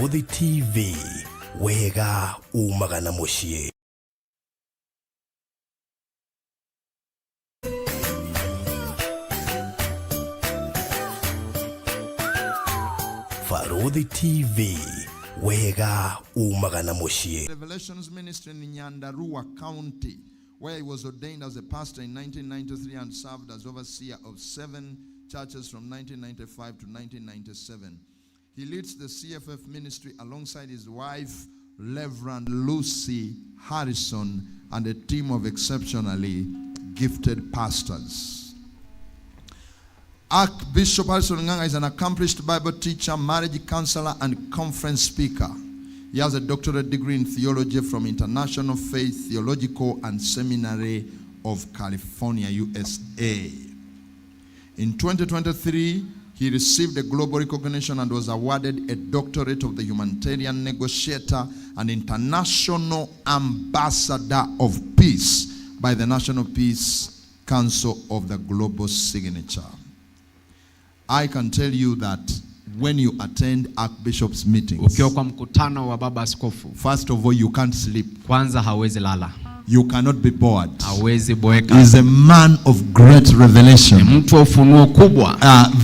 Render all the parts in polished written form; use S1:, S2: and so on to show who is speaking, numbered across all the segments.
S1: Barũthi TV, wega umaga na mũciĩ. Barũthi TV, wega umaga na mũciĩ.
S2: Revelations Ministry in Nyandarua County, where he was ordained as a pastor in 1993 and served as overseer of 7 churches from 1995 to 1997. He leads the CFF ministry alongside his wife, Reverend Lucy Harrison, and a team of exceptionally gifted pastors. Archbishop Harrison Ng'ang'a is an accomplished Bible teacher, marriage counselor, and conference speaker. He has a doctorate degree in theology from International Faith Theological and Seminary of California, USA. In 2023, he received a global recognition and was awarded a doctorate of the humanitarian negotiator and international ambassador of peace by the National Peace Council of the Global Signature. I can tell you that when you attend Archbishop's meetings,
S3: Ukiwa kwa mkutano wa baba askofu,
S2: first of all, you can't sleep.
S3: Kwanza hauwezi lala,
S2: You cannot be bored.
S3: Hauwezi boeka.
S2: He's a man of great revelation.
S3: Ni mtu wa ufunuo kubwa.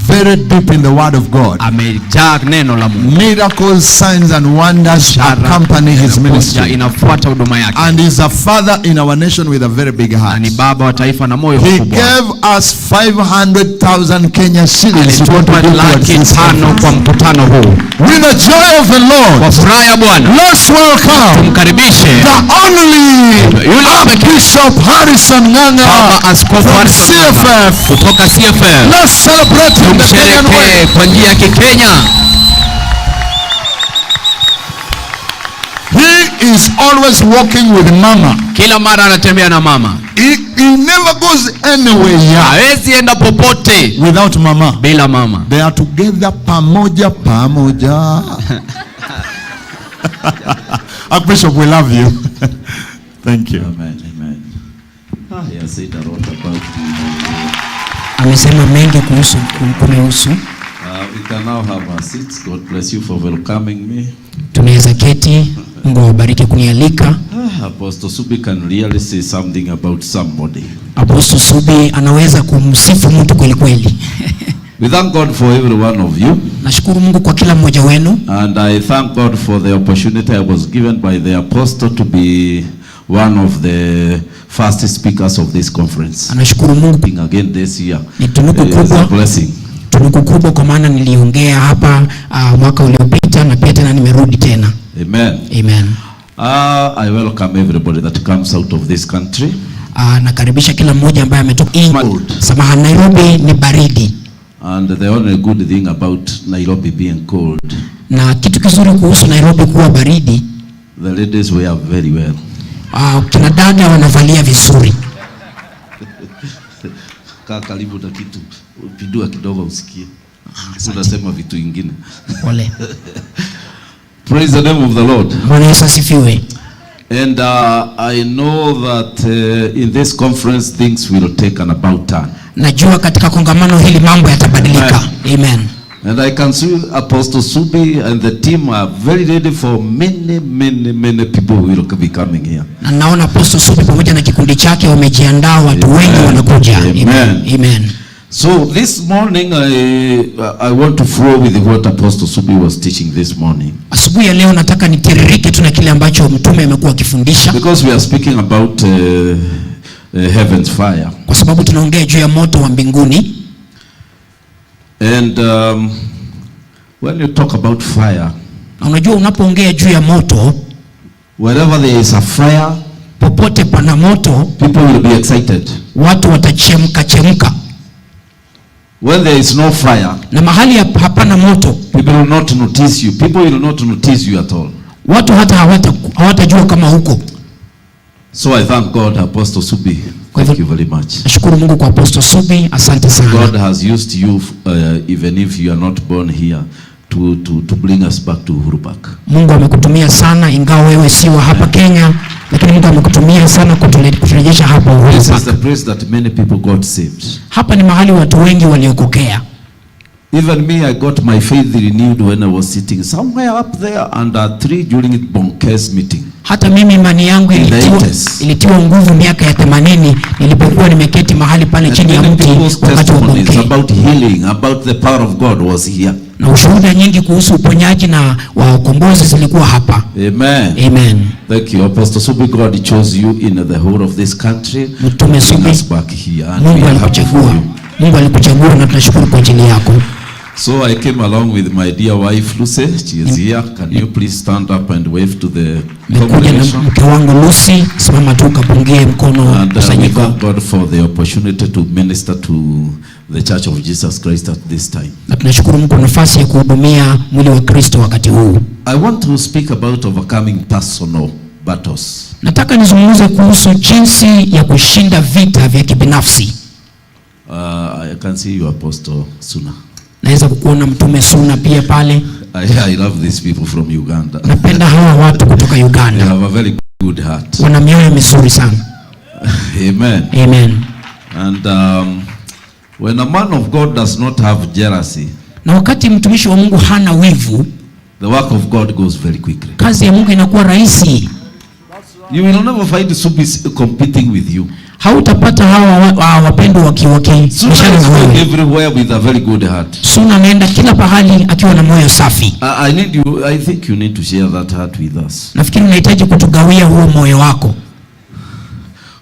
S2: Very deep in the word of God.
S3: Amejaa neno la Mungu.
S2: Miracles, signs and wonders
S3: Ishara
S2: accompany his ministry.
S3: Inafuata huduma yake.
S2: And he's a father in our nation with a very big heart.
S3: Ni baba wa taifa na moyo
S2: He
S3: mkubwa.
S2: gave us 500,000 Kenya shillings to
S3: Alitupa
S2: contribute towards this
S3: 500,000
S2: conference.
S3: kwa mkutano huu.
S2: With the joy of the Lord.
S3: Kwa furaha ya Bwana.
S2: Let's welcome
S3: Tumkaribishe
S2: the only
S3: yule
S2: Archbishop Harrison Ng'ang'a
S3: Baba Askofu
S2: from
S3: Harrison Ng'ang'a
S2: CFF.
S3: kutoka CFF.
S2: Let's celebrate him the Kenyan way.
S3: Tumsherehekee kwa njia ya Kikenya.
S2: He is always walking with mama.
S3: Kila mara anatembea na mama.
S2: He never goes anywhere
S3: Hawezi enda popote
S2: without mama.
S3: bila mama.
S2: They are together pamoja pamoja. Archbishop, we love you. Thank you.
S4: Amen, amen. He has said a lot about me.
S5: Amesema mengi kuhusu kunihusu.
S4: We can now have our seats. God bless you for welcoming me.
S5: Tunaweza keti. Mungu awabariki kunialika.
S4: Apostle Subi can really say something about somebody.
S5: Apostle Subi anaweza kumsifu mtu kweli kweli.
S4: We thank God for every one of you.
S5: Nashukuru Mungu kwa kila mmoja wenu.
S4: And I thank God for the opportunity I was given by the apostle to be one of the first speakers of this conference.
S5: Anashukuru Mungu.
S4: Again this year.
S5: Ni tunuku
S4: It is a
S5: kubwa.
S4: blessing.
S5: Tunuku kubwa kwa maana niliongea hapa mwaka uliopita na pia tena nimerudi tena.
S4: Amen.
S5: Amen.
S4: I welcome everybody that comes out of this country.
S5: Nakaribisha kila mmoja ambaye ametoka
S4: Cold.
S5: Samahani, Nairobi ni baridi.
S4: And the only good thing about Nairobi being cold,
S5: Na kitu kizuri kuhusu Nairobi kuwa baridi,
S4: the ladies wear very well.
S5: Kina dada wanavalia vizuri.
S4: Kaa karibu na kitu, pindua kidogo usikie. Unasema vitu ingine.
S5: Pole.
S4: Praise the name of the Lord.
S5: Bwana Yesu asifiwe.
S4: And I know that in this conference things will take an about turn.
S5: Najua katika kongamano hili mambo yatabadilika. Amen.
S4: And I can see Apostle Subi and the team are very ready for many, many, many people who will be coming here.
S5: Na naona Apostle Subi pamoja na kikundi chake wamejiandaa, watu wengi wanakuja.
S4: Amen.
S5: Amen. Amen.
S4: So this morning I want to flow with what Apostle Subi was teaching this morning.
S5: Asubuhi ya leo nataka nitiririke tu na kile ambacho mtume amekuwa akifundisha.
S4: Because we are speaking about heaven's fire.
S5: Kwa sababu tunaongea juu ya moto wa mbinguni.
S4: And when you talk about fire,
S5: Na unajua unapoongea juu ya moto,
S4: wherever there is a fire,
S5: popote pana moto,
S4: people will be excited.
S5: Watu watachemka chemka.
S4: When there is no fire,
S5: na mahali hapana moto,
S4: people will not notice you. People will not notice you at all.
S5: Watu hata hawatajua kama huko.
S4: So I thank God, Apostle Subi.
S5: Kwa
S4: Thank
S5: hivyo,
S4: you very much.
S5: nashukuru Mungu kwa Apostle Subi, asante sana.
S4: God has used you, even if you are not born here, to bring us back to Uhuru Park.
S5: Mungu amekutumia sana, ingawa wewe si wa hapa Kenya, lakini Mungu amekutumia sana kuturejesha hapa Uhuru
S4: This is
S5: Park.
S4: the place that many people got saved.
S5: Hapa ni mahali watu wengi waliokokea.
S4: Even me, I got my faith renewed when I was sitting somewhere up there under tree during Bonke's meeting.
S5: Hata mimi imani yangu
S4: In the 80s.
S5: ilitiwa nguvu miaka ya 80 nilipokuwa nimeketi mahali pale
S4: And
S5: chini ya
S4: many
S5: mti
S4: people's
S5: wakati wa
S4: testimonies
S5: Bonke,
S4: about healing, about the power of God was here.
S5: Na ushuhuda nyingi kuhusu uponyaji na wa ukombozi zilikuwa hapa.
S4: Amen.
S5: Amen.
S4: Thank you, Apostle Subi. God chose you in the whole of this country
S5: Mtume
S4: to bring
S5: Subi,
S4: us back here, and we
S5: Mungu
S4: are happy for
S5: alikuchagua.
S4: you.
S5: Mungu alikuchagua na tunashukuru kwa ajili yako.
S4: So I came along with my dear wife Lucy. She is here. Can you please stand up and wave to the
S5: Nimekuja na
S4: congregation?
S5: mke wangu Lucy, simama tu ukapungie mkono
S4: And we
S5: kusanyiko.
S4: thank God for the opportunity to minister to the Church of Jesus Christ at this time.
S5: Na tunashukuru Mungu kwa nafasi ya kuhudumia mwili wa Kristo wakati huu.
S4: I want to speak about overcoming personal battles.
S5: Nataka nizungumze kuhusu jinsi ya kushinda vita vya kibinafsi.
S4: I can see you, Apostle Suna.
S5: Naweza kukuona Mtume Suna pia pale.
S4: I love these people from Uganda.
S5: Napenda hawa watu kutoka
S4: They
S5: Uganda,
S4: have a very good heart.
S5: wana mioyo mizuri sana.
S4: Amen.
S5: Amen.
S4: And when a man of God does not have jealousy,
S5: Na wakati mtumishi wa Mungu hana wivu,
S4: the work of God goes very quickly.
S5: kazi ya Mungu inakuwa rahisi.
S4: You will never find Subis competing with you.
S5: Hautapata hawa wapendwa
S4: Suna
S5: wakibishana
S4: is
S5: na
S4: going
S5: wewe.
S4: everywhere with a very good heart.
S5: Suna anaenda kila pahali akiwa na moyo safi.
S4: I need you. I think you need to share that heart with us.
S5: Nafikiri unahitaji kutugawia huo moyo wako.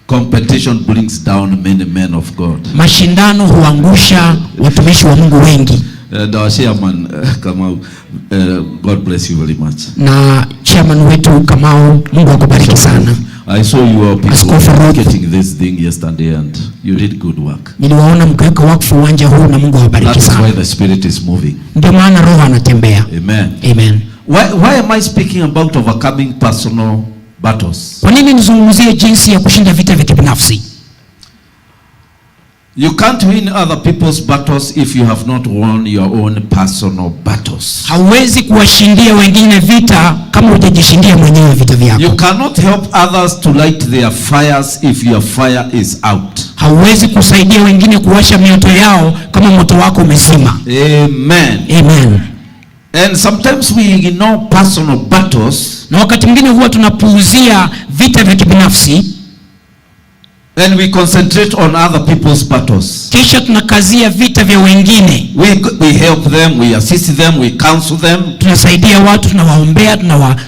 S4: Competition brings down many men of God.
S5: Mashindano huangusha watumishi wa Mungu wengi.
S4: And our chairman, Kamau, God bless you very much.
S5: Na chairman wetu Kamau, Mungu akubariki sana.
S4: I saw you people
S5: Askofu Ruth.
S4: getting this thing yesterday and you did good work.
S5: Niliwaona mkiweka wakfu uwanja huu na Mungu awabariki
S4: That is
S5: sana.
S4: why the Spirit is moving.
S5: Ndio maana Roho anatembea.
S4: Amen.
S5: Amen.
S4: Why am I speaking about overcoming personal battles?
S5: Kwa nini nizungumzie jinsi ya kushinda vita vya kibinafsi?
S4: You can't win other people's battles if you have not won your own personal battles.
S5: Hauwezi kuwashindia wengine vita kama hujajishindia mwenyewe vita vyako.
S4: You cannot help others to light their fires if your fire is out.
S5: Hauwezi kusaidia wengine kuwasha mioto yao kama moto wako umezima.
S4: Amen.
S5: Amen.
S4: And sometimes we ignore personal battles
S5: Na wakati mwingine huwa tunapuuzia vita vya kibinafsi,
S4: and we concentrate on other people's battles.
S5: kisha tunakazia vita vya wengine.
S4: We help them, we assist them, we counsel them,
S5: Tunasaidia watu, tunawaombea,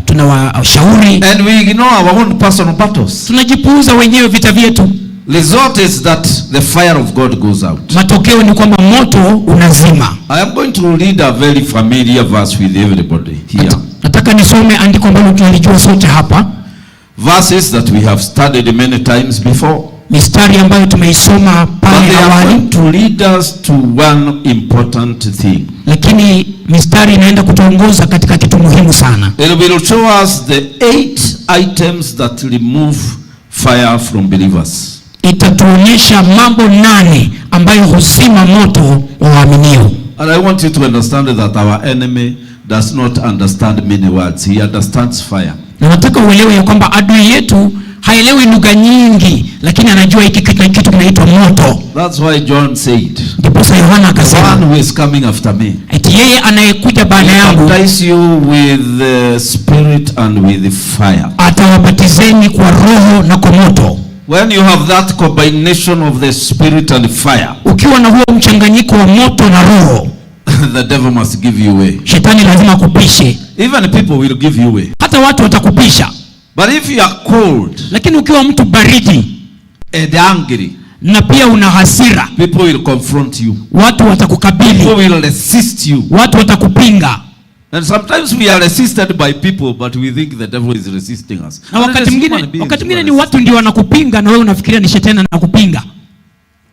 S5: tunawashauri,
S4: and we ignore our own personal battles.
S5: tunajipuuza wenyewe vita vyetu.
S4: Result is that the fire of God goes out.
S5: Matokeo ni kwamba moto unazima.
S4: I am going to read a very familiar verse with everybody here.
S5: Nataka nisome andiko ambalo tunalijua sote hapa,
S4: Verses that we have studied many times before.
S5: mistari ambayo tumeisoma
S4: But
S5: pale
S4: they are
S5: awali,
S4: going to lead us to one important thing.
S5: lakini mistari inaenda kutuongoza katika kitu muhimu sana.
S4: It will show us the 8 items that remove fire from believers.
S5: Itatuonyesha mambo 8 ambayo huzima moto wa waaminio.
S4: And I want you to understand that our enemy does not understand many words. He understands fire.
S5: Na nataka uelewe ya kwamba adui yetu haelewi lugha nyingi, lakini anajua hiki kitu kinaitwa moto.
S4: That's why John said,
S5: Ndiposa Yohana
S4: the
S5: akasema,
S4: one who is coming after me,
S5: eti yeye anayekuja baada
S4: will
S5: yangu
S4: baptize you with the Spirit and with the fire.
S5: atawabatizeni kwa Roho na kwa moto.
S4: When you have that combination of the Spirit and fire,
S5: Ukiwa na huo mchanganyiko wa moto na Roho,
S4: the devil must give you way.
S5: shetani lazima akupishe.
S4: Even people will give you way.
S5: Hata watu watakupisha.
S4: But if you are cold
S5: Lakini ukiwa mtu baridi
S4: and angry,
S5: na pia una hasira,
S4: people will confront you.
S5: watu watakukabili,
S4: People will resist you.
S5: watu watakupinga.
S4: And sometimes we are resisted by people, but we think the devil is resisting us.
S5: Na
S4: And it is human beings
S5: wakati
S4: who
S5: mwingine
S4: are
S5: ni watu ndio wanakupinga na wewe unafikiria ni shetani anakupinga.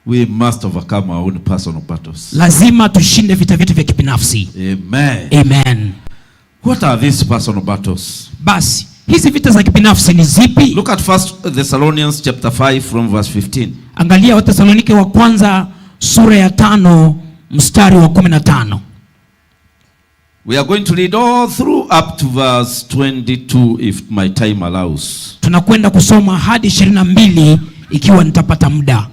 S4: We must overcome our own personal battles.
S5: Lazima tushinde vita vyetu vya kibinafsi.
S4: Amen.
S5: Amen.
S4: What are these personal battles?
S5: Basi hizi vita za kibinafsi ni zipi?
S4: Look at 1 Thessalonians chapter 5 from verse 15.
S5: Angalia Wathesalonike wa kwanza sura ya 5 mstari wa 15.
S4: We are going to read all through up to verse 22 if my time allows.
S5: Tunakwenda kusoma hadi 22 ikiwa nitapata muda.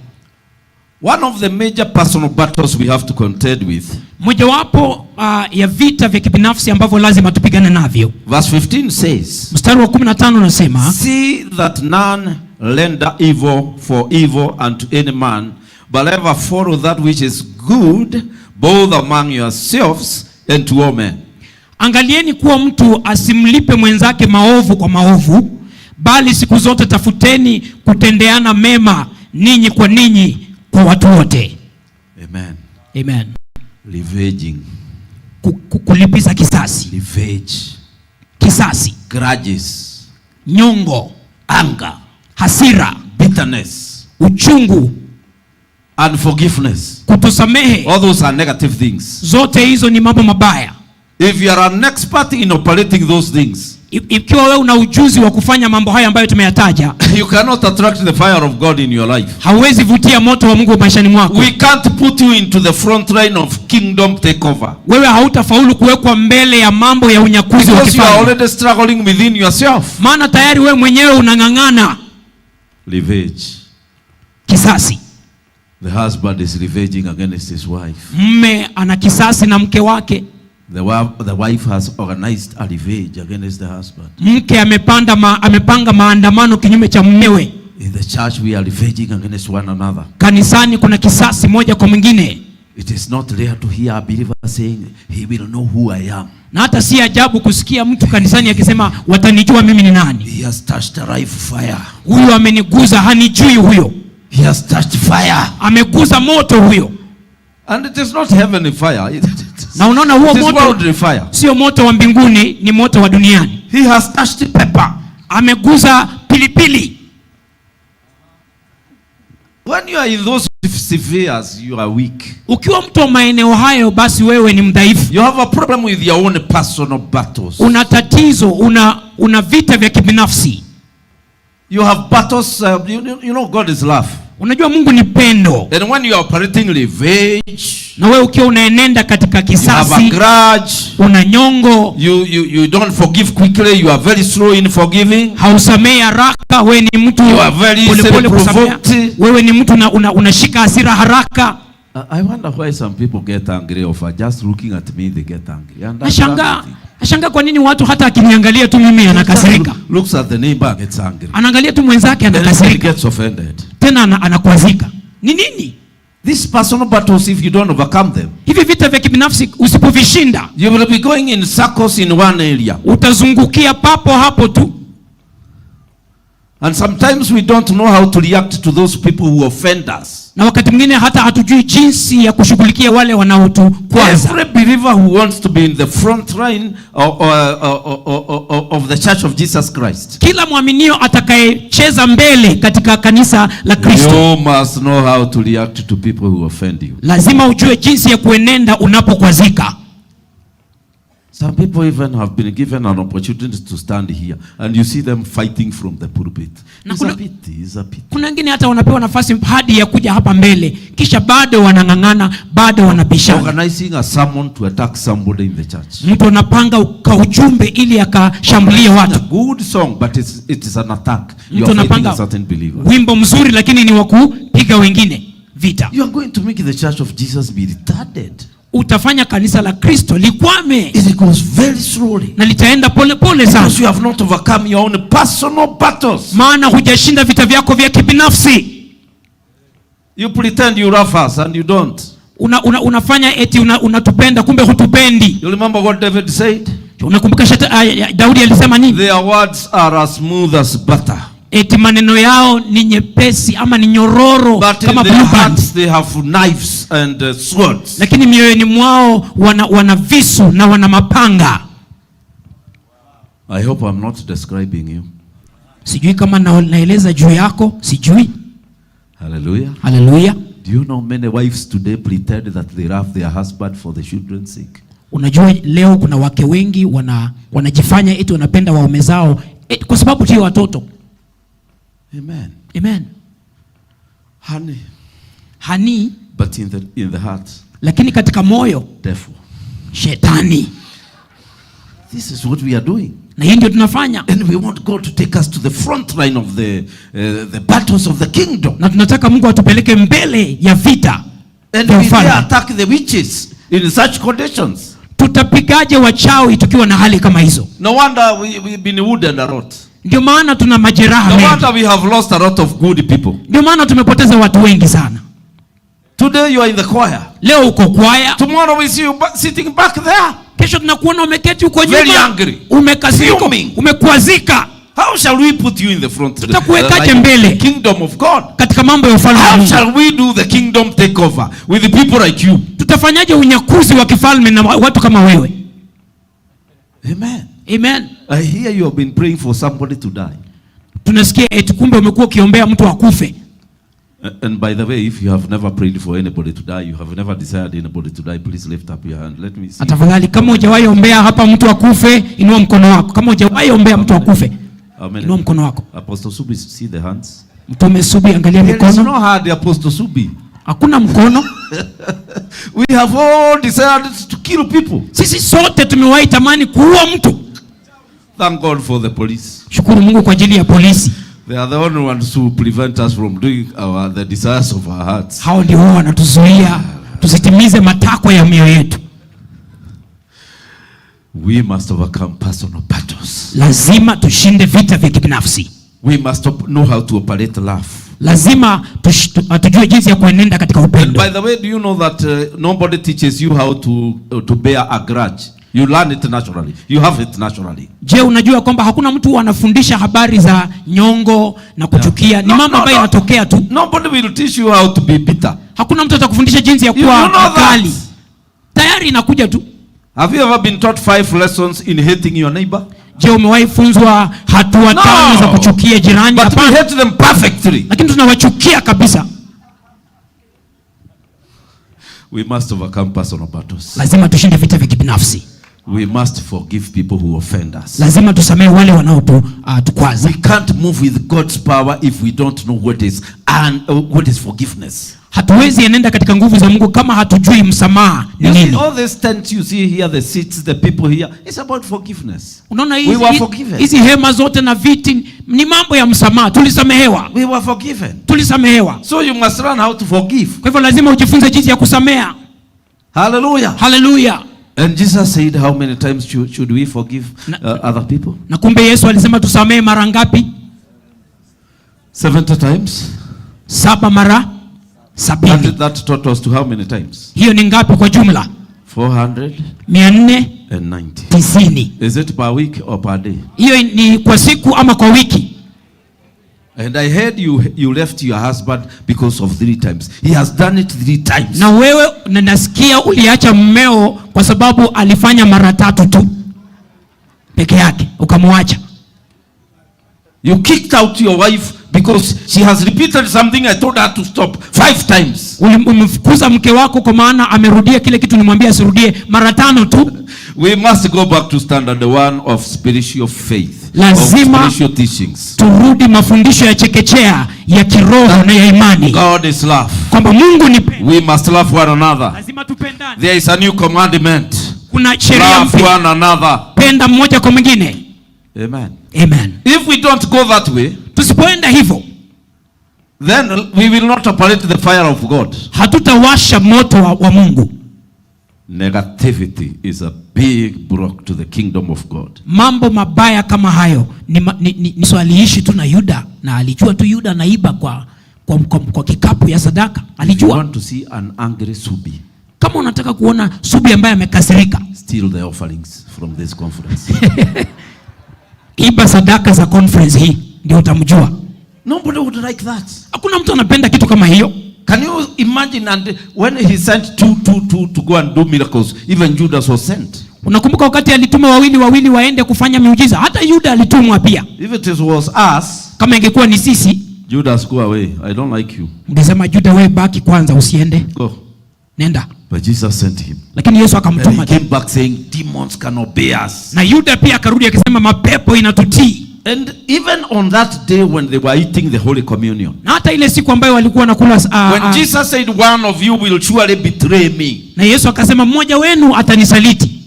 S4: One of the major personal battles we have to contend with,
S5: Mojawapo ya vita vya kibinafsi ambavyo lazima tupigane navyo,
S4: verse 15 says,
S5: mstari wa 15 unasema,
S4: "See that none render evil for evil unto any man, but ever follow that which is good, both among yourselves and to all men."
S5: Angalieni kuwa mtu asimlipe mwenzake maovu kwa maovu, bali siku zote tafuteni kutendeana mema ninyi kwa ninyi kwa watu wote.
S4: Amen.
S5: Amen.
S4: Revenging,
S5: Kulipiza kisasi,
S4: revenge,
S5: kisasi,
S4: grudges,
S5: nyongo,
S4: anger,
S5: hasira,
S4: bitterness,
S5: uchungu,
S4: unforgiveness.
S5: Kutosamehe.
S4: All those are negative things.
S5: Zote hizo ni mambo mabaya.
S4: If you are an expert in operating those things,
S5: Ikiwa wewe una ujuzi wa kufanya mambo haya ambayo tumeyataja,
S4: you cannot attract the fire of God in your life.
S5: Hauwezi vutia moto wa Mungu maishani mwako.
S4: We can't put you into the front line of kingdom takeover.
S5: Wewe hautafaulu kuwekwa mbele ya mambo ya unyakuzi wa
S4: Because you are
S5: kifalme,
S4: already struggling within yourself.
S5: Maana tayari wewe mwenyewe unang'ang'ana.
S4: Revenge.
S5: Kisasi.
S4: The husband is revenging against his wife.
S5: Mme ana kisasi na mke wake.
S4: The wife has organized a revenge against the husband.
S5: Mke amepanga maandamano kinyume cha mmewe.
S4: In the church, we are revenging against one another.
S5: Kanisani kuna kisasi moja kwa mwingine.
S4: It is not rare to hear a believer saying, "He will know who I am."
S5: Na hata si ajabu kusikia mtu kanisani akisema, "Watanijua mimi ni nani."
S4: He has touched a live fire.
S5: Huyu ameniguza, hanijui huyo.
S4: He has touched fire.
S5: Ameguza moto huyo.
S4: And it is not heavenly fire.
S5: Na unaona huo
S4: It is
S5: moto
S4: worldly fire.
S5: sio moto wa mbinguni, ni moto wa duniani.
S4: He has touched pepper.
S5: Ameguza pilipili.
S4: When you are in those spheres, you are weak.
S5: Ukiwa mtu wa maeneo hayo, basi wewe ni mdhaifu.
S4: You have a problem with your own personal battles.
S5: Una tatizo, una vita vya kibinafsi.
S4: You have battles. You know God is love.
S5: Unajua Mungu ni pendo.
S4: And when you are operating revenge,
S5: Na wewe ukiwa unaenenda katika
S4: you have a
S5: kisasi,
S4: grudge,
S5: una nyongo,
S4: you don't forgive quickly, you are very slow in forgiving.
S5: Hausamehi haraka, wewe ni mtu
S4: You are very easily
S5: polepole kusamea.
S4: provoked.
S5: Wewe ni mtu unashika hasira haraka.
S4: I wonder why some people get angry over just looking at me, they get angry. And I
S5: Nashangaa kwa nini watu hata akiniangalia tu mimi anakasirika.
S4: Looks at the neighbor, gets angry.
S5: Anaangalia tu mwenzake,
S4: Then he
S5: anakasirika.
S4: gets offended.
S5: Tena anakwazika. Ni nini?
S4: These personal battles, if you don't overcome them,
S5: Hivi vita vya kibinafsi usipovishinda,
S4: you will be going in circles in one area.
S5: Utazungukia papo hapo tu.
S4: And sometimes we don't know how to react to those people who offend us.
S5: Na wakati mwingine hata hatujui jinsi ya kushughulikia wale wanaotukwaza.
S4: Every believer who wants to be in the front line of the Church of Jesus Christ,
S5: Kila mwaminio atakayecheza mbele katika kanisa la Kristo,
S4: you must know how to react to people who offend you.
S5: Lazima ujue jinsi ya kuenenda unapokwazika.
S4: Some people even have been given an opportunity to stand here, and you see them fighting from the pulpit.
S5: Na
S4: It's a pity, it's a pity.
S5: kuna wengine hata wanapewa nafasi hadi ya kuja hapa mbele, kisha bado wanang'ang'ana, bado wanabishana.
S4: Organizing a sermon to attack somebody in the church.
S5: Mtu anapanga ka ujumbe ili akashambulie watu.
S4: A good song, but it is an attack. You
S5: Mtu
S4: are fighting
S5: anapanga
S4: a certain believer.
S5: wimbo mzuri, lakini ni wa kupiga wengine vita.
S4: You are going to make the church of Jesus be retarded.
S5: Utafanya kanisa la Kristo likwame.
S4: It goes very slowly.
S5: Na litaenda pole pole sana.
S4: Because you have not overcome your own personal battles.
S5: Maana hujashinda vita vyako vya kibinafsi.
S4: You pretend you love us and you don't.
S5: Unafanya eti unatupenda, kumbe hutupendi.
S4: You remember what David said?
S5: Unakumbuka Daudi alisema nini?
S4: Their words are as smooth as butter.
S5: Eti maneno yao ni nyepesi ama ni nyororo
S4: But in
S5: kama
S4: their
S5: blue band.
S4: hearts they have knives and swords.
S5: Lakini mioyoni mwao wana visu na wana mapanga.
S4: I hope I'm not describing you.
S5: Sijui kama naeleza juu yako, sijui.
S4: Hallelujah.
S5: Hallelujah.
S4: Do you know many wives today pretend that they love their husband for the children's sake?
S5: Unajua leo kuna wake wengi wanajifanya eti wanapenda waume zao kwa sababu tu ya watoto.
S4: Amen.
S5: Amen.
S4: Honey.
S5: Honey.
S4: But in the heart.
S5: Lakini katika moyo.
S4: Devil.
S5: Shetani.
S4: This is what we are doing.
S5: Na hii ndio tunafanya.
S4: And we want God to take us to the front line of the battles of the kingdom.
S5: Na tunataka Mungu atupeleke mbele ya vita
S4: And
S5: vya
S4: we dare
S5: ufalme.
S4: attack the witches in such conditions.
S5: Tutapigaje wachawi tukiwa na hali kama hizo?
S4: No wonder we've been wounded a lot.
S5: Ndio maana tuna majeraha
S4: No
S5: mengi.
S4: wonder we have lost a lot of good people.
S5: Ndio maana tumepoteza watu wengi sana.
S4: Today you are in the choir.
S5: Leo uko kwaya,
S4: Tomorrow we see you sitting back there.
S5: Kesho tunakuona umeketi huko
S4: Very
S5: nyuma,
S4: angry.
S5: umekasirika,
S4: Fuming.
S5: Umekwazika.
S4: How shall we put you in the front?
S5: Tutakuwekaje
S4: Like
S5: mbele?
S4: the kingdom of God.
S5: Katika mambo ya ufalme wa
S4: How
S5: Mungu.
S4: shall we do the kingdom takeover with the people like you?
S5: Tutafanyaje unyakuzi wa kifalme na watu kama wewe?
S4: Amen.
S5: Amen.
S4: I hear you have been praying for somebody to die.
S5: Tunasikia eti kumbe umekuwa ukiombea mtu akufe.
S4: And by the way, if you have never prayed for anybody to die, you have never desired anybody to die, please lift up your hand. Let me see.
S5: Tafadhali, kama hujawahi ombea hapa mtu akufe, inua mkono wako. Kama hujawahi ombea mtu akufe,
S4: How many?
S5: inua mkono wako.
S4: Apostle Subi, see the hands.
S5: Mtume Subi, angalia
S4: There is
S5: mikono.
S4: no hand, Apostle Subi.
S5: Hakuna mkono.
S4: We have all desired to kill people.
S5: Sisi sote tumewahi tamani kuua mtu.
S4: Thank God for the police.
S5: Shukuru Mungu kwa ajili ya polisi.
S4: They are the only ones who prevent us from doing the desires of our hearts.
S5: Hao ndio wao wanatuzuia tusitimize matakwa ya mioyo yetu.
S4: We must overcome personal battles.
S5: Lazima tushinde vita vya kibinafsi.
S4: We must know how to operate love.
S5: Lazima tujue jinsi ya kuenenda katika
S4: And
S5: upendo.
S4: by the way, do you know that nobody teaches you how to bear a grudge? You learn it naturally. You have it naturally.
S5: Je, unajua kwamba hakuna mtu anafundisha habari za nyongo na kuchukia? Ni
S4: No,
S5: mambo
S4: no,
S5: ambayo
S4: no.
S5: yanatokea tu.
S4: Nobody will teach you how to be bitter.
S5: Hakuna mtu atakufundisha jinsi ya
S4: You
S5: kuwa
S4: don't know that.
S5: mkali. Tayari inakuja tu.
S4: Have you ever been taught 5 lessons in hating your neighbor?
S5: Je, umewahi funzwa hatua
S4: No.
S5: 5 za kuchukia jirani?
S4: But we
S5: Hapana.
S4: hate them perfectly.
S5: Lakini tunawachukia kabisa.
S4: We must overcome personal battles.
S5: Lazima tushinde vita vya kibinafsi.
S4: We must forgive people who offend us.
S5: Lazima tusamehe wale wanaotukwaza.
S4: We can't move with God's power if we don't know what is and what is forgiveness.
S5: Hatuwezi enenda katika nguvu za Mungu kama hatujui msamaha ni
S4: You see,
S5: nini.
S4: all these tents you see here, the seats, the people here, it's about forgiveness.
S5: Unaona
S4: We were forgiven.
S5: hizi hema zote na viti ni mambo ya msamaha. Tulisamehewa.
S4: We were forgiven.
S5: Tulisamehewa.
S4: So you must learn how to forgive.
S5: Kwa hivyo lazima ujifunze jinsi ya kusamea.
S4: Hallelujah.
S5: Hallelujah.
S4: And Jesus said, how many times should we forgive other people?
S5: Na kumbe Yesu alisema tusamehe mara ngapi?
S4: 70 times.
S5: 7 mara 70.
S4: And that taught us to how many times?
S5: Hiyo ni ngapi kwa jumla?
S4: 490.
S5: 490.
S4: Is it per week or per day?
S5: Hiyo ni kwa siku ama kwa wiki?
S4: And I heard you left your husband because of 3 times. He has done it 3 times.
S5: Na wewe na nasikia uliacha mmeo kwa sababu alifanya mara 3 tu peke yake, ukamwacha.
S4: You kicked out your wife because she has repeated something I told her to stop 5 times.
S5: Umemfukuza mke wako kwa maana amerudia kile kitu nilimwambia asirudie mara 5 tu.
S4: We must go back to standard 1 of spiritual faith, of
S5: Lazima
S4: spiritual teachings.
S5: turudi mafundisho ya chekechea ya kiroho na ya imani.
S4: God is love.
S5: Kwamba Mungu ni pendo.
S4: We must love one another.
S5: Lazima tupendane.
S4: There is a new commandment.
S5: Kuna sheria
S4: Love
S5: mpya.
S4: one another.
S5: Penda mmoja kwa mwingine.
S4: Amen.
S5: Amen.
S4: If we don't go that way,
S5: tusipoenda hivyo,
S4: then we will not operate the fire of God.
S5: Hatutawasha moto wa Mungu.
S4: Negativity is a big block to the kingdom of God.
S5: Mambo mabaya kama hayo ni swaliishi tu na Yuda, na alijua tu Yuda anaiba kwa kikapu ya sadaka.
S4: If you
S5: Alijua.
S4: want to see an angry Subi,
S5: Kama unataka kuona Subi ambaye amekasirika,
S4: steal the offerings from this conference.
S5: Iba sadaka za conference hii ndio utamjua.
S4: Nobody would like that.
S5: Hakuna mtu anapenda kitu kama hiyo.
S4: Can you imagine? And when he sent 2, 2, 2 to go and do miracles, even Judas was sent.
S5: Unakumbuka wakati alituma wawili wawili waende kufanya miujiza, hata Yuda alitumwa pia.
S4: If it was us,
S5: kama ingekuwa ni sisi,
S4: Judas, go away. I don't like you.
S5: Ungesema Juda, wewe baki kwanza, usiende.
S4: Go.
S5: Nenda.
S4: But Jesus sent him.
S5: Lakini Yesu
S4: And
S5: akamtuma.
S4: he came back saying, demons can obey us.
S5: Na Yuda pia akarudi akisema mapepo inatutii.
S4: And even on that day when they were eating the Holy Communion,
S5: Na hata ile siku ambayo walikuwa wanakula,
S4: when Jesus said, one of you will surely betray me,
S5: na Yesu akasema mmoja wenu atanisaliti.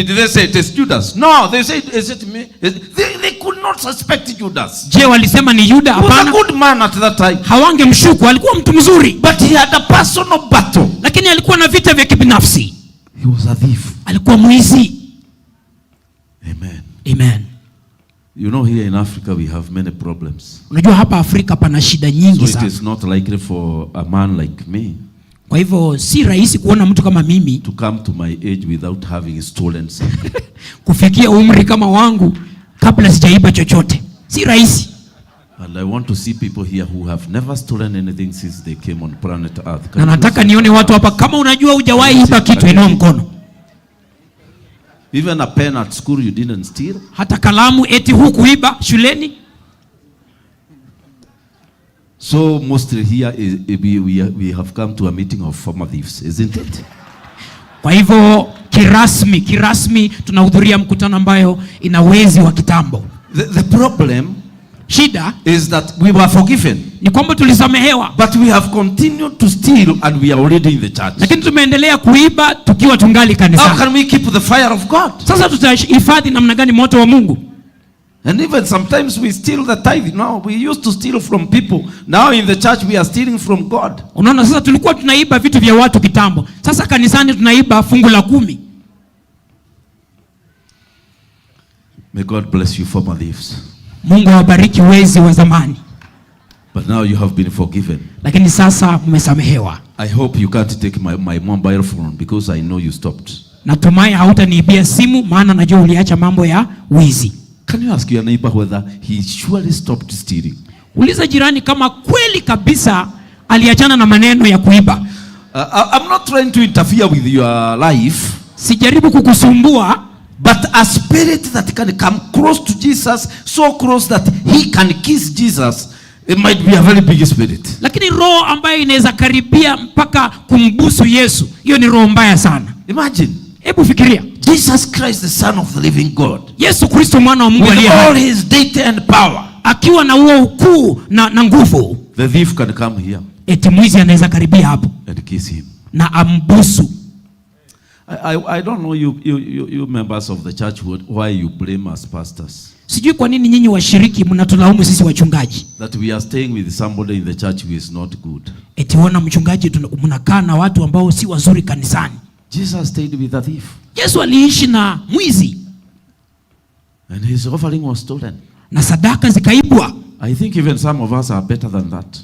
S4: Did they say it is Judas? No, they said, "Is it me?" They could not suspect Judas.
S5: Je, walisema ni Yuda?
S4: He was a
S5: Hapana,
S4: good man at that time.
S5: hawangemshuku, alikuwa mtu mzuri,
S4: But he had a personal battle.
S5: Lakini alikuwa na vita vya kibinafsi.
S4: He was a thief.
S5: Alikuwa mwizi.
S4: Amen.
S5: Amen.
S4: You know, here in Africa, we have many problems.
S5: Unajua hapa Afrika pana shida nyingi
S4: So it
S5: sana.
S4: is not likely for a man like me
S5: Kwa hivyo si rahisi kuona mtu kama mimi
S4: to come to my age without having stolen something.
S5: Kufikia umri kama wangu kabla sijaiba chochote, si rahisi.
S4: And I want to see people here who have never stolen anything since they came on planet Earth. Can
S5: Na
S4: you
S5: nataka
S4: see?
S5: Nione watu hapa, kama unajua hujawahi iba kitu, inua mkono.
S4: Even a pen at school you didn't steal.
S5: Hata kalamu eti hukuiba shuleni.
S4: So mostly here is, we have come to a meeting of former thieves, isn't it?
S5: Kwa hivyo kirasmi tunahudhuria mkutano ambayo ina wezi wa kitambo.
S4: The problem
S5: Shida
S4: is that we were forgiven,
S5: ni kwamba tulisamehewa,
S4: but we have continued to steal and we are already in the church.
S5: Lakini tumeendelea kuiba tukiwa tungali
S4: How
S5: kanisani.
S4: can we keep the fire of God?
S5: Sasa tutahifadhi namna gani moto wa Mungu?
S4: And even sometimes we steal the tithe. No, we used to steal from people. Now in the church we are stealing from God.
S5: Unaona, sasa tulikuwa tunaiba vitu vya watu kitambo, sasa kanisani tunaiba fungu la 10.
S4: May God bless you, former thieves.
S5: Mungu awabariki wezi wa zamani.
S4: But now you have been forgiven.
S5: Lakini sasa mmesamehewa.
S4: I hope you can't take my mobile phone because I know you stopped.
S5: Natumai hautaniibia simu maana najua uliacha mambo ya wizi.
S4: Can you ask your neighbor whether he surely stopped stealing?
S5: Uliza jirani kama kweli kabisa aliachana na maneno ya kuiba.
S4: I'm not trying to interfere with your life.
S5: Sijaribu kukusumbua.
S4: But a spirit that can come close to Jesus, so close that he can kiss Jesus, it might be a very big spirit.
S5: Lakini roho ambayo inaweza karibia mpaka kumbusu Yesu, hiyo ni roho mbaya sana.
S4: Imagine.
S5: Hebu fikiria.
S4: Jesus Christ, the Son of the living God.
S5: Yesu Kristo mwana wa Mungu
S4: With
S5: aliye
S4: all
S5: hai.
S4: his deity and power.
S5: Akiwa na huo ukuu na nguvu.
S4: The thief can come here.
S5: Eti mwizi anaweza karibia hapo.
S4: And kiss him.
S5: Na ambusu.
S4: I don't know you members of the church why you blame us pastors.
S5: Sijui kwa nini nyinyi washiriki mnatulaumu sisi wachungaji.
S4: That we are staying with somebody in the church who is not good.
S5: Eti wana mchungaji mnakaa na watu ambao si wazuri kanisani.
S4: Jesus stayed with a thief.
S5: Yesu aliishi na mwizi.
S4: And his offering was stolen.
S5: Na sadaka zikaibwa.
S4: I think even some of us are better than that.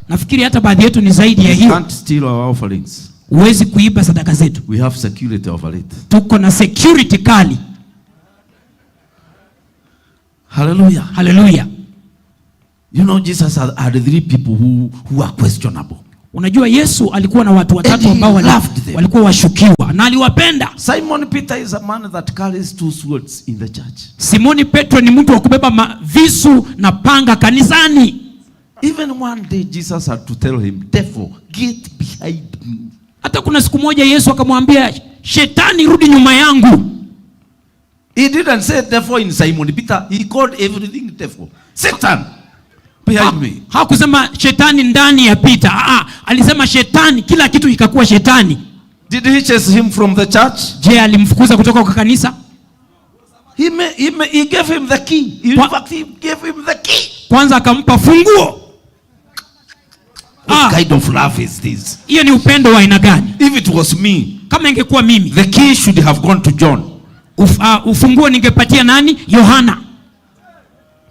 S5: Nafikiri hata baadhi yetu ni zaidi ya
S4: We
S5: hiyo.
S4: can't steal our offerings.
S5: Huwezi kuiba sadaka zetu.
S4: We have security over it.
S5: Tuko na security kali.
S4: Hallelujah.
S5: Hallelujah.
S4: You know, Jesus had three people who are questionable.
S5: Unajua Yesu alikuwa na watu watatu
S4: And he
S5: ambao
S4: loved them.
S5: walikuwa washukiwa na aliwapenda.
S4: Simon Peter is a man that carries two swords in the church.
S5: Simoni Petro ni mtu wa kubeba visu na panga kanisani.
S4: Even one day Jesus had to tell him, Devil, get behind me.
S5: Hata kuna siku moja Yesu akamwambia, Shetani rudi nyuma yangu.
S4: He didn't say devil in Simon Peter. He called everything devil. Satan behind me.
S5: Hakusema shetani ndani ya Peter. Alisema shetani, kila kitu kikakuwa shetani.
S4: Did he chase him from the church?
S5: Je, alimfukuza kutoka kwa kanisa?
S4: He gave him the key. In fact, he gave him the key.
S5: Kwanza akampa funguo.
S4: What kind of love is this?
S5: Hiyo ni upendo wa aina gani?
S4: If it was me,
S5: kama ingekuwa mimi,
S4: the key should have gone to John.
S5: Ufunguo ningepatia nani? Yohana.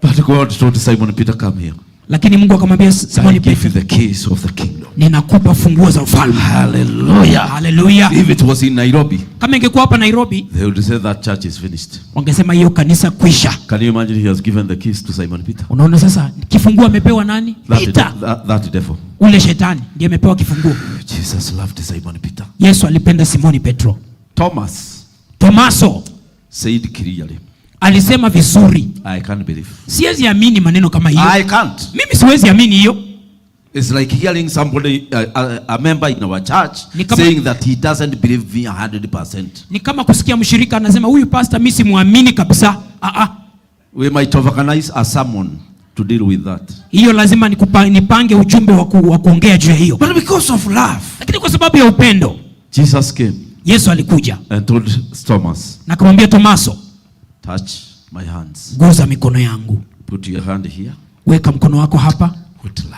S4: But God told Simon Peter, come here.
S5: Lakini Mungu akamwambia Simon
S4: I give you
S5: Petro,
S4: the keys of the kingdom.
S5: Ninakupa funguo za ufalme.
S4: Hallelujah.
S5: Hallelujah.
S4: If it was in Nairobi,
S5: kama ingekuwa hapa Nairobi,
S4: they would say that church is finished.
S5: Wangesema hiyo kanisa kwisha.
S4: Can you imagine he has given the keys to Simon Peter?
S5: Unaona sasa kifunguo amepewa nani?
S4: That
S5: Peter.
S4: That devil.
S5: Ule shetani ndiye amepewa kifunguo.
S4: Jesus loved Simon Peter.
S5: Yesu alipenda Simoni Petro.
S4: Thomas
S5: Tomaso
S4: said clearly,
S5: alisema vizuri.
S4: I can't believe.
S5: Siwezi amini maneno kama hiyo.
S4: I can't.
S5: Mimi siwezi amini hiyo.
S4: It's like hearing somebody, a member in our church,
S5: Ni kama,
S4: saying that he doesn't believe me 100%.
S5: Ni kama kusikia mshirika anasema huyu pastor mimi simuamini kabisa.
S4: We might organize a sermon to deal with that.
S5: Hiyo lazima nipange ujumbe wa kuongea juu ya hiyo.
S4: But because of love,
S5: Lakini kwa sababu ya upendo,
S4: Jesus came.
S5: Yesu alikuja
S4: and told Thomas,
S5: na akamwambia Tomaso,
S4: "Touch my hands.
S5: Guza mikono yangu.
S4: Put your hand here."
S5: Weka mkono wako hapa.
S4: What love.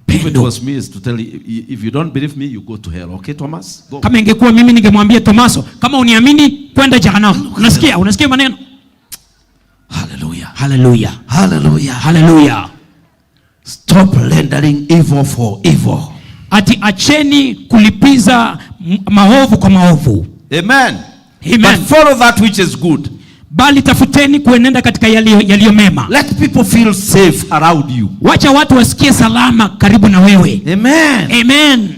S4: If it
S5: Pendo.
S4: was me, is to tell you, if you don't believe me, you go to hell. Okay, Thomas? Go.
S5: Kama ingekuwa mimi ningemwambia Tomaso, kama uniamini kwenda jehanamu. Unasikia? Unasikia maneno?
S4: Hallelujah.
S5: Haleluya.
S4: Hallelujah.
S5: Haleluya.
S4: Stop rendering evil for evil.
S5: Ati acheni kulipiza maovu kwa maovu.
S4: Amen.
S5: Amen.
S4: But follow that which is good.
S5: Bali tafuteni kuenenda katika yaliyo mema.
S4: Let people feel safe around you.
S5: Wacha watu wasikie salama karibu na wewe.
S4: Amen.
S5: Amen.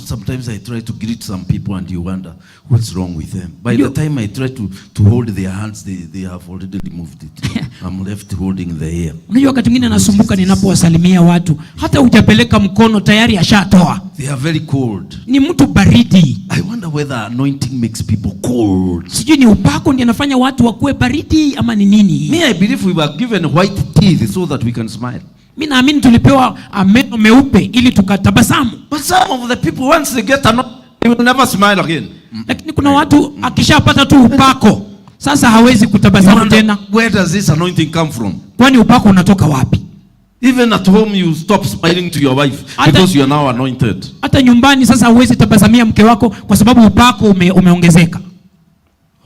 S4: Sometimes I try to greet some people and you wonder what's wrong with them. By the
S5: You-
S4: time I try to hold their hands, they have already removed it. I'm left holding the air.
S5: Unajua wakati mwingine nasumbuka ninapowasalimia watu, hata hujapeleka mkono tayari ashatoa.
S4: They are very cold.
S5: Ni mtu baridi.
S4: I wonder whether anointing makes people cold.
S5: Sijui ni upako ndiye anafanya watu wakuwe baridi ama ni nini.
S4: Me, I believe we were given white teeth so that we can smile.
S5: Mi naamini tulipewa meno meupe ili tukatabasamu.
S4: But some of the people, once they get anointed, they will never smile again.
S5: Lakini kuna watu akishapata tu upako sasa hawezi
S4: You
S5: kutabasamu
S4: wonder,
S5: tena.
S4: where does this anointing come from?
S5: Kwani upako unatoka wapi?
S4: Even at home, you stop smiling to your wife because you are now anointed.
S5: Hata nyumbani sasa huwezi tabasamia mke wako kwa sababu upako umeongezeka.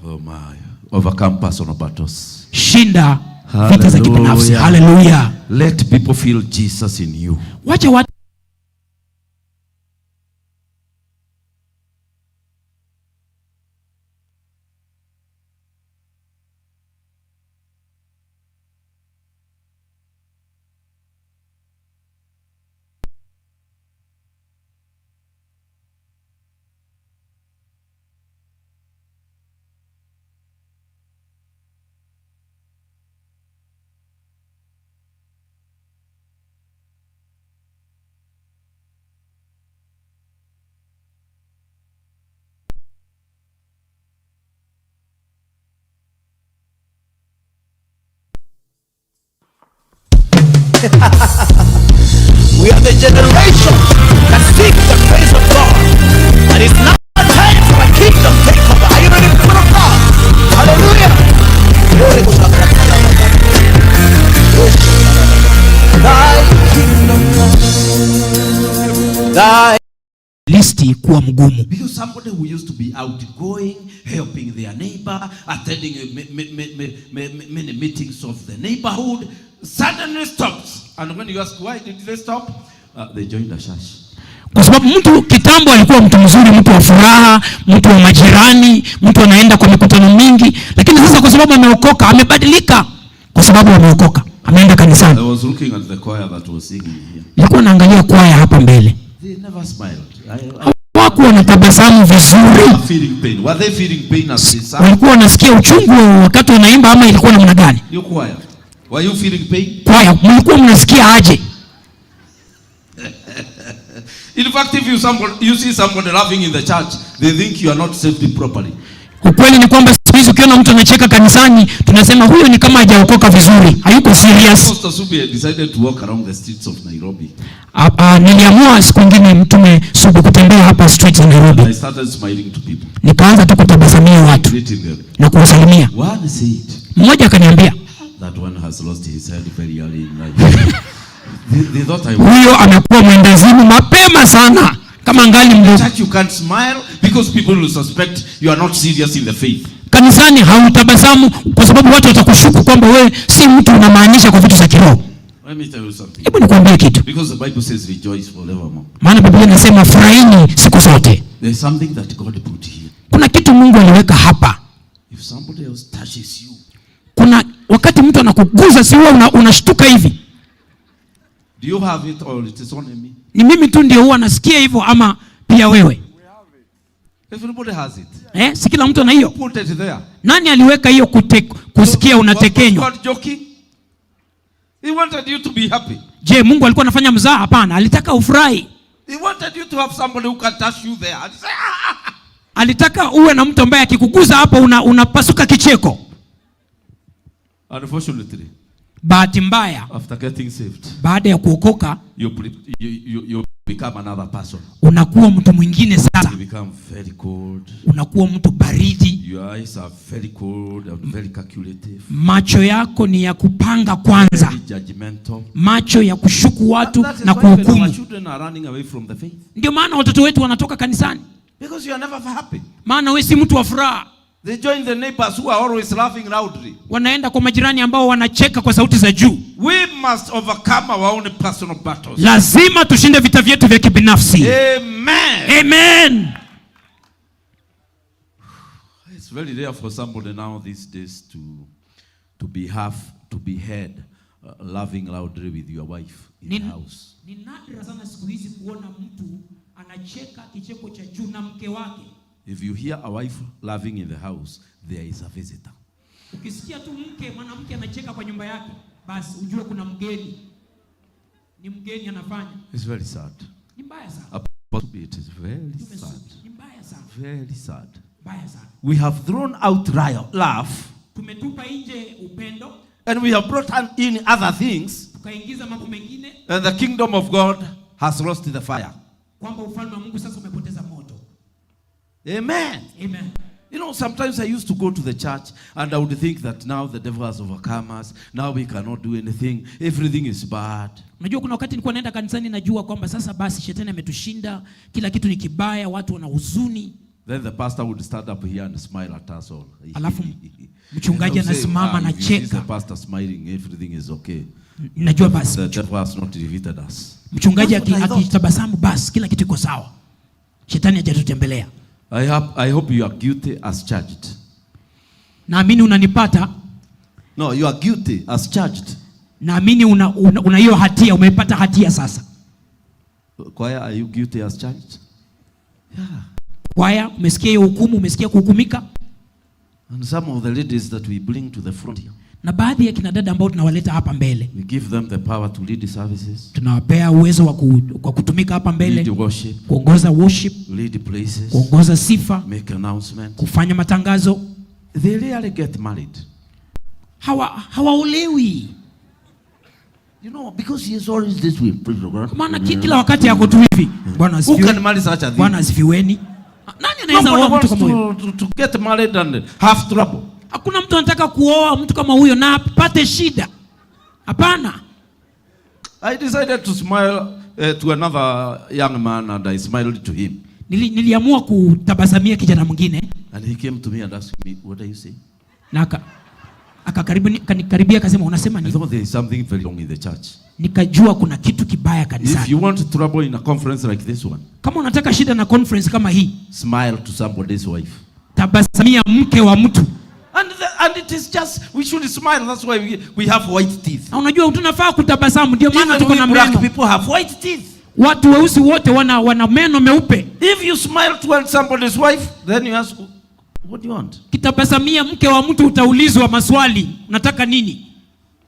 S4: Oh my. Overcome personal battles.
S5: Shinda vita za kibinafsi.
S4: Hallelujah.
S5: Haleluya.
S4: Let people feel Jesus in you.
S5: Wacha watu
S1: We are the generation that seeks the face of God. And it's now time for a kingdom takeover. Are you ready, people of God? Hallelujah. Glory to God. Thy kingdom come. Thy
S5: listi kuwa mgumu.
S4: Because somebody who used to be outgoing, helping their neighbor, attending many meetings of the neighborhood, suddenly stops. And when you ask why did they stop, they joined a church.
S5: Kwa sababu mtu kitambo alikuwa mtu mzuri, mtu wa furaha, mtu wa majirani, mtu anaenda kwa mikutano mingi, lakini sasa kwa sababu ameokoka, amebadilika. Kwa sababu ameokoka, ameenda kanisani.
S4: I was looking at the choir that was singing here.
S5: Nilikuwa naangalia kwaya hapa mbele.
S4: They never smiled. I
S5: Hawakuwa wanatabasamu vizuri.
S4: were feeling pain. Were they feeling pain as they sang?
S5: Walikuwa wanasikia uchungu wakati wanaimba ama ilikuwa namna gani?
S4: You choir. Were you feeling pain?
S5: Kwaya, mlikuwa mnasikia aje?
S4: In fact, if you see somebody laughing in the church, they think you are not saved properly.
S5: Ukweli ni kwamba siku hizi ukiona mtu anacheka kanisani, tunasema huyo ni kama hajaokoka vizuri, hayuko serious.
S4: Pastor Subi decided to walk around the streets of Nairobi.
S5: Niliamua siku nyingine Mtume Sugu kutembea hapa streets za Nairobi.
S4: I started smiling to people,
S5: Nikaanza tu kutabasamia watu
S4: greeting them.
S5: na kuwasalimia.
S4: One said,
S5: Mmoja akaniambia,
S4: that one has lost his head very early in life. They thought I was.
S5: Huyo amekuwa mwendazimu mapema sana kama ngali mdogo.
S4: Church, you can't smile because people will suspect you are not serious in the faith.
S5: Kanisani hautabasamu kwa sababu watu watakushuku kwamba wewe si mtu unamaanisha kwa vitu za kiroho.
S4: Let me tell you something.
S5: Hebu nikwambie kitu.
S4: Because the Bible says rejoice forevermore.
S5: Maana Biblia inasema furahini siku zote.
S4: There is something that God put here.
S5: Kuna kitu Mungu aliweka hapa.
S4: If somebody else touches you,
S5: Kuna wakati mtu anakuguza, si wewe unashtuka hivi.
S4: Do you have it or it is only me?
S5: Ni mimi tu ndio huwa nasikia hivyo ama pia wewe?
S4: Everybody has it.
S5: Si kila mtu ana hiyo.
S4: Put it there.
S5: Nani aliweka hiyo kusikia unatekenywa?
S4: Was God joking? He wanted you to be happy.
S5: Je, Mungu alikuwa anafanya mzaha? Hapana, alitaka ufurahi.
S4: He wanted you to have somebody who can touch you there and say,
S5: Alitaka uwe na mtu ambaye akikuguza hapo unapasuka kicheko.
S4: Unfortunately,
S5: Bahati mbaya,
S4: after getting saved,
S5: baada ya kuokoka,
S4: you Become another person.
S5: Unakuwa mtu mwingine sasa.
S4: You become very cold.
S5: Unakuwa mtu baridi.
S4: Your eyes are very cold and very calculative.
S5: Macho yako ni ya kupanga kwanza,
S4: Very judgmental.
S5: macho ya kushuku watu
S4: That is
S5: na
S4: why even our
S5: kuhukumu.
S4: children are running away from the faith.
S5: Ndio maana watoto wetu wanatoka kanisani,
S4: Because you are never happy.
S5: maana wewe si mtu wa furaha.
S4: They join the neighbors who are always laughing loudly.
S5: Wanaenda kwa majirani ambao wanacheka kwa sauti za juu.
S4: We must overcome our own personal battles.
S5: Lazima tushinde vita vyetu vya kibinafsi.
S4: Amen.
S5: Amen.
S4: It's very rare for somebody now these days to be heard laughing loudly with your wife in the house.
S5: Ni nadra sana siku hizi kuona mtu anacheka kicheko cha juu na mke wake.
S4: If you hear a wife laughing in the house, there is a visitor.
S5: Ukisikia tu mke mwanamke anacheka kwa nyumba yake, basi ujue kuna mgeni, ni mgeni anafanya.
S4: It's very sad.
S5: Ni mbaya sana.
S4: Apostle, it is very sad.
S5: Ni mbaya sana,
S4: Very sad.
S5: Mbaya sana.
S4: We have thrown out love
S5: Tumetupa nje upendo,
S4: and we have brought in other things,
S5: tukaingiza mambo mengine,
S4: and the kingdom of God has lost the fire.
S5: Kwamba ufalme wa Mungu sasa umepoteza moto.
S4: Amen.
S5: Amen.
S4: Sometimes I used to go to the church and I would think that now the devil has overcome us. Now we cannot do anything. Everything is bad.
S5: Unajua kuna wakati nilikuwa naenda kanisani najua kwamba sasa basi shetani ametushinda, kila kitu ni kibaya, watu wana huzuni.
S4: Then the pastor would stand up here and smile at us all.
S5: Alafu mchungaji
S4: And I would say,
S5: anasimama
S4: "Ah, if you see
S5: anacheka.
S4: the pastor smiling, everything is okay.
S5: Najua basi
S4: The devil has not defeated us."
S5: mchungaji
S4: That's what I thought.
S5: akitabasamu basi kila kitu iko sawa. Shetani hajatutembelea.
S4: I hope you are guilty as charged.
S5: Naamini unanipata.
S4: No, you are guilty as charged.
S5: Naamini una hiyo hatia, umepata hatia sasa.
S4: Choir, are you guilty as charged? Yeah.
S5: Kwaya, umesikia hiyo hukumu, umesikia kuhukumika?
S4: And some of the ladies that we bring to the front here,
S5: Na baadhi ya kina dada ambao tunawaleta hapa mbele,
S4: we give them the power to lead the services,
S5: tunawapea uwezo wa kwa kutumika hapa mbele,
S4: lead worship,
S5: kuongoza worship,
S4: lead places,
S5: kuongoza sifa,
S4: make announcements.
S5: Kufanya matangazo.
S4: They rarely get married.
S5: Hawaolewi.
S4: Because he is always this way.
S5: Kwa maana kila wakati yako tu hivi. Bwana
S4: Who
S5: asifiwe.
S4: can marry such a thing?
S5: Bwana asifiweni. Nani anaweza
S4: Nobody
S5: oa mtu
S4: wants
S5: kama huyo?
S4: to get married and have trouble.
S5: Hakuna mtu anataka kuoa mtu kama huyo na apate shida. Hapana.
S4: I decided to smile to another young man and I smiled to him.
S5: Niliamua kutabasamia kijana mwingine.
S4: And he came to me and asked me, "What are you saying?"
S5: Na akanikaribia akasema, unasema
S4: I
S5: nini?
S4: thought there is something very wrong in the church.
S5: Nikajua kuna kitu kibaya
S4: If
S5: kanisani.
S4: you want trouble in a conference like this one,
S5: Kama unataka shida na conference kama hii,
S4: smile to somebody's wife.
S5: Tabasamia mke wa mtu.
S4: And it is just, we should smile. That's why we have white teeth.
S5: Na unajua tunafaa kutabasamu, ndio maana
S4: Even
S5: tuko
S4: we
S5: na
S4: black
S5: meno.
S4: people have white teeth.
S5: Watu weusi wote wana meno meupe.
S4: If you smile to somebody's wife, then you ask, "What do you want?"
S5: Kitabasamia mke wa mtu utaulizwa maswali, unataka nini?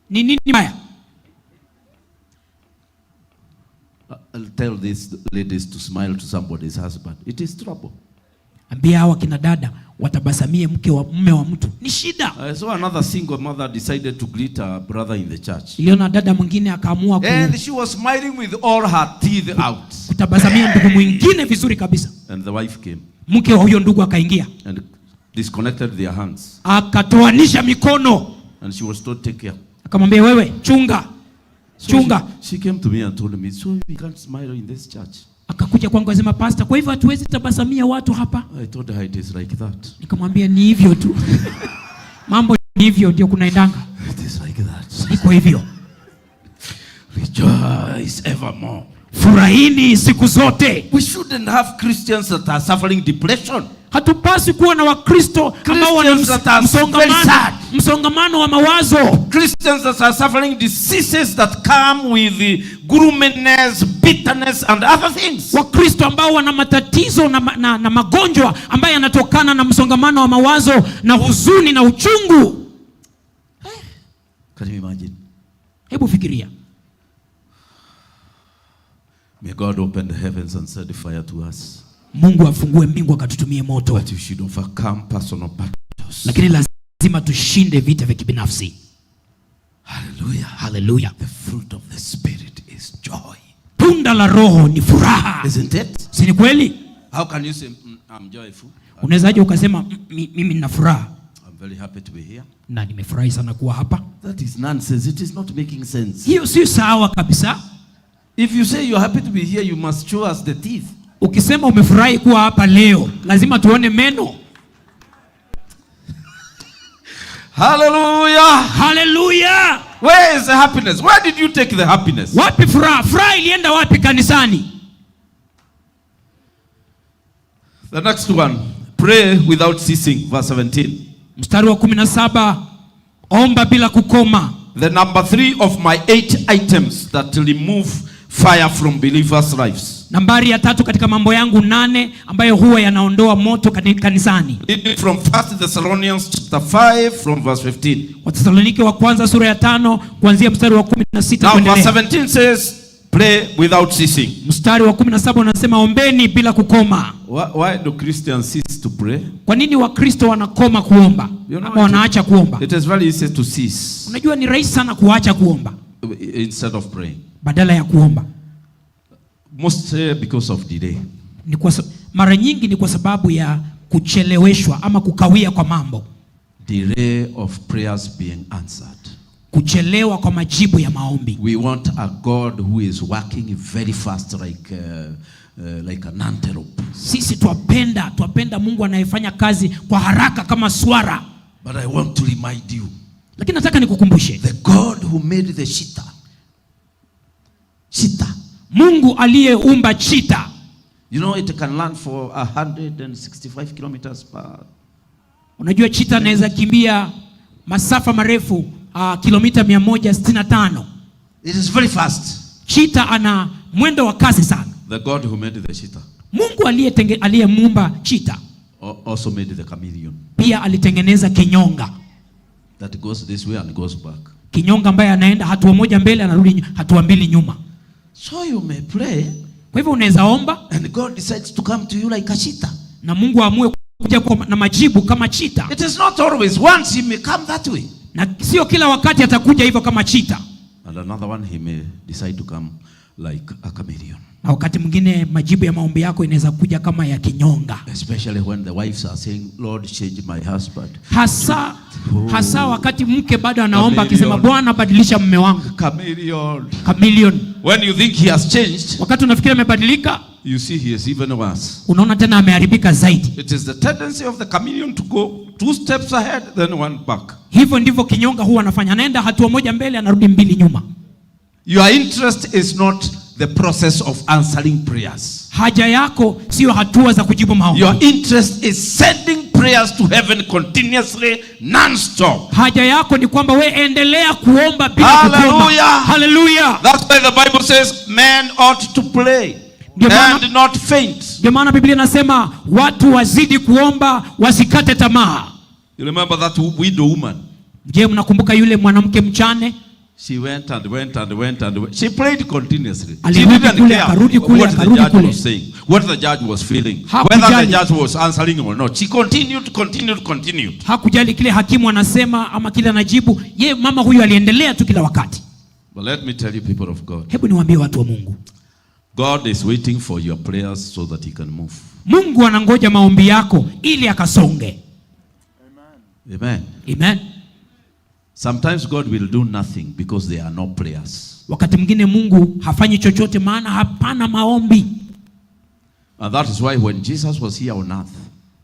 S5: Ni nini mbaya?
S4: I'll tell these ladies to smile to somebody's husband. It is trouble.
S5: Ambia hawa kina dada watabasamie mke wa mume wa mtu. Ni shida.
S4: I saw another single mother decided to greet her brother in the church.
S5: Niliona dada mwingine akaamua
S4: And she was smiling with all her teeth out.
S5: Kutabasamia ndugu mwingine vizuri kabisa.
S4: And the wife came.
S5: Mke wa huyo ndugu akaingia.
S4: And disconnected their hands.
S5: Akatoanisha mikono.
S4: And she was told, "Take care."
S5: Akamwambia, wewe chunga.
S4: So
S5: Chunga.
S4: she came to me and told me, "So we can't smile in this church."
S5: Akakuja kwangu akasema, "Pastor, kwa hivyo hatuwezi tabasamia watu hapa?"
S4: I told her it is like that.
S5: Nikamwambia ni hivyo tu. Mambo ni hivyo ndio kunaendanga.
S4: It is like that.
S5: Iko hivyo.
S4: Rejoice evermore.
S5: Furahini siku zote.
S4: We shouldn't have Christians that are suffering depression.
S5: Hatupaswi kuwa na Wakristo ambao wana
S4: Christians that are very sad.
S5: msongamano wa mawazo.
S4: Christians that are suffering diseases that come with the gloominess, bitterness and other things.
S5: Wakristo ambao wana matatizo na magonjwa ambayo yanatokana na msongamano wa mawazo na huzuni na uchungu.
S4: Can you imagine?
S5: Hebu fikiria.
S4: May God open the heavens and set fire to us.
S5: Mungu afungue mbingu akatutumie moto.
S4: But you should overcome personal battles.
S5: Lakini lazima tushinde vita vya kibinafsi.
S4: Hallelujah.
S5: Hallelujah.
S4: The fruit of the Spirit is joy.
S5: Tunda Tunda la Roho ni furaha.
S4: Isn't it?
S5: Si ni kweli?
S4: How can you say, I'm joyful?
S5: Unawezaje ukasema, mimi nina furaha
S4: I'm very happy to be here"?
S5: Na nimefurahi sana kuwa hapa"?
S4: That is nonsense. It is not making sense.
S5: Hiyo sio sawa kabisa.
S4: If you say you're happy to be here, you must show us the teeth.
S5: Ukisema umefurahi kuwa hapa leo, lazima tuone meno.
S4: Hallelujah.
S5: Haleluya!
S4: Where is the happiness? Where did you take the happiness?
S5: Wapi furaha? Furaha ilienda wapi kanisani?
S4: The next one, pray without ceasing, verse 17.
S5: Mstari wa 17, omba bila kukoma.
S4: The number three of my eight items that remove fire from believers' lives.
S5: Nambari ya tatu katika mambo yangu nane ambayo huwa yanaondoa moto kanisani.
S4: Reading from 1 Thessalonians chapter 5 from verse 15.
S5: Wathesalonike wa kwanza sura ya 5 kuanzia mstari wa 16
S4: Now verse
S5: kuendelea.
S4: 17 says, pray without ceasing.
S5: Mstari wa 17 unasema ombeni bila kukoma.
S4: Why do Christians cease to pray?
S5: Kwa nini Wakristo wanakoma kuomba ama wanaacha kuomba?
S4: It is very easy to cease
S5: Unajua ni rahisi sana kuacha kuomba
S4: instead of praying.
S5: Badala ya kuomba.
S4: Mostly because of delay.
S5: Mara nyingi ni kwa sababu ya kucheleweshwa ama kukawia kwa mambo.
S4: Delay of prayers being answered.
S5: Kuchelewa kwa majibu ya maombi.
S4: We want a God who is working very fast like an antelope.
S5: Sisi twapenda Mungu anayefanya kazi kwa haraka kama swara.
S4: But I want to remind you,
S5: Lakini nataka nikukumbushe,
S4: the God who made the cheetah, cheetah,
S5: Mungu aliyeumba chita,
S4: it can run for 165 kilometers per.
S5: Unajua chita anaweza kimbia masafa marefu, kilomita 165.
S4: It is very fast.
S5: Chita ana mwendo wa kasi sana.
S4: The God who made the cheetah
S5: Mungu aliyemuumba chita
S4: also made the chameleon
S5: pia alitengeneza kinyonga.
S4: That goes this way and goes back.
S5: Kinyonga ambaye anaenda hatua moja mbele anarudi hatua mbili nyuma.
S4: So you may pray
S5: Kwa hivyo unaweza omba
S4: and God decides to come to you like a cheetah.
S5: Na Mungu aamue kuja na majibu kama chita.
S4: It is not always. Once he may come that way.
S5: Na sio kila wakati atakuja hivyo kama chita.
S4: And another one he may decide to come like a chameleon.
S5: Na wakati mwingine majibu ya maombi yako inaweza kuja kama ya kinyonga.
S4: Especially when the wives are saying, "Lord, change my husband."
S5: Hasa wakati mke bado anaomba
S4: Chameleon.
S5: akisema, "Bwana, badilisha mume wangu."
S4: Chameleon.
S5: Chameleon.
S4: When you think he has changed,
S5: Wakati unafikiri amebadilika,
S4: you see he is even worse.
S5: Unaona tena ameharibika zaidi.
S4: It is the tendency of the chameleon to go 2 steps ahead, then 1 back.
S5: Hivyo ndivyo kinyonga huwa anafanya. Anaenda hatua moja mbele, anarudi mbili nyuma.
S4: Your interest is not the process of answering prayers.
S5: Haja yako sio hatua za kujibu maombi.
S4: Your interest is sending prayers to heaven continuously, non-stop.
S5: Haja yako ni kwamba we endelea kuomba bila kukoma.
S4: Hallelujah.
S5: Hallelujah.
S4: That's why the Bible says men ought to pray
S5: Ndio maana
S4: and not faint.
S5: Ndio maana Biblia inasema watu wazidi kuomba wasikate tamaa.
S4: You remember that widow woman?
S5: Je, mnakumbuka yule mwanamke mchane?
S4: She went and went and went and went. She prayed continuously. She
S5: Alirudi
S4: didn't
S5: kule,
S4: care
S5: akarudi kule,
S4: what the
S5: akarudi
S4: judge
S5: kule.
S4: was saying, what the judge was feeling,
S5: Hakujali.
S4: whether the judge was answering or not. She continued, continued, continued.
S5: Hakujali kile hakimu anasema ama kile anajibu. Ye mama huyu aliendelea tu kila wakati.
S4: But let me tell you, people of God,
S5: Hebu niwaambie watu wa Mungu,
S4: God is waiting for your prayers so that he can move.
S5: Mungu anangoja maombi yako ili akasonge.
S4: Amen.
S5: Amen.
S4: Sometimes God will do nothing because there are no prayers.
S5: Wakati mwingine Mungu hafanyi chochote maana hapana maombi.
S4: And that is why when Jesus was here on earth,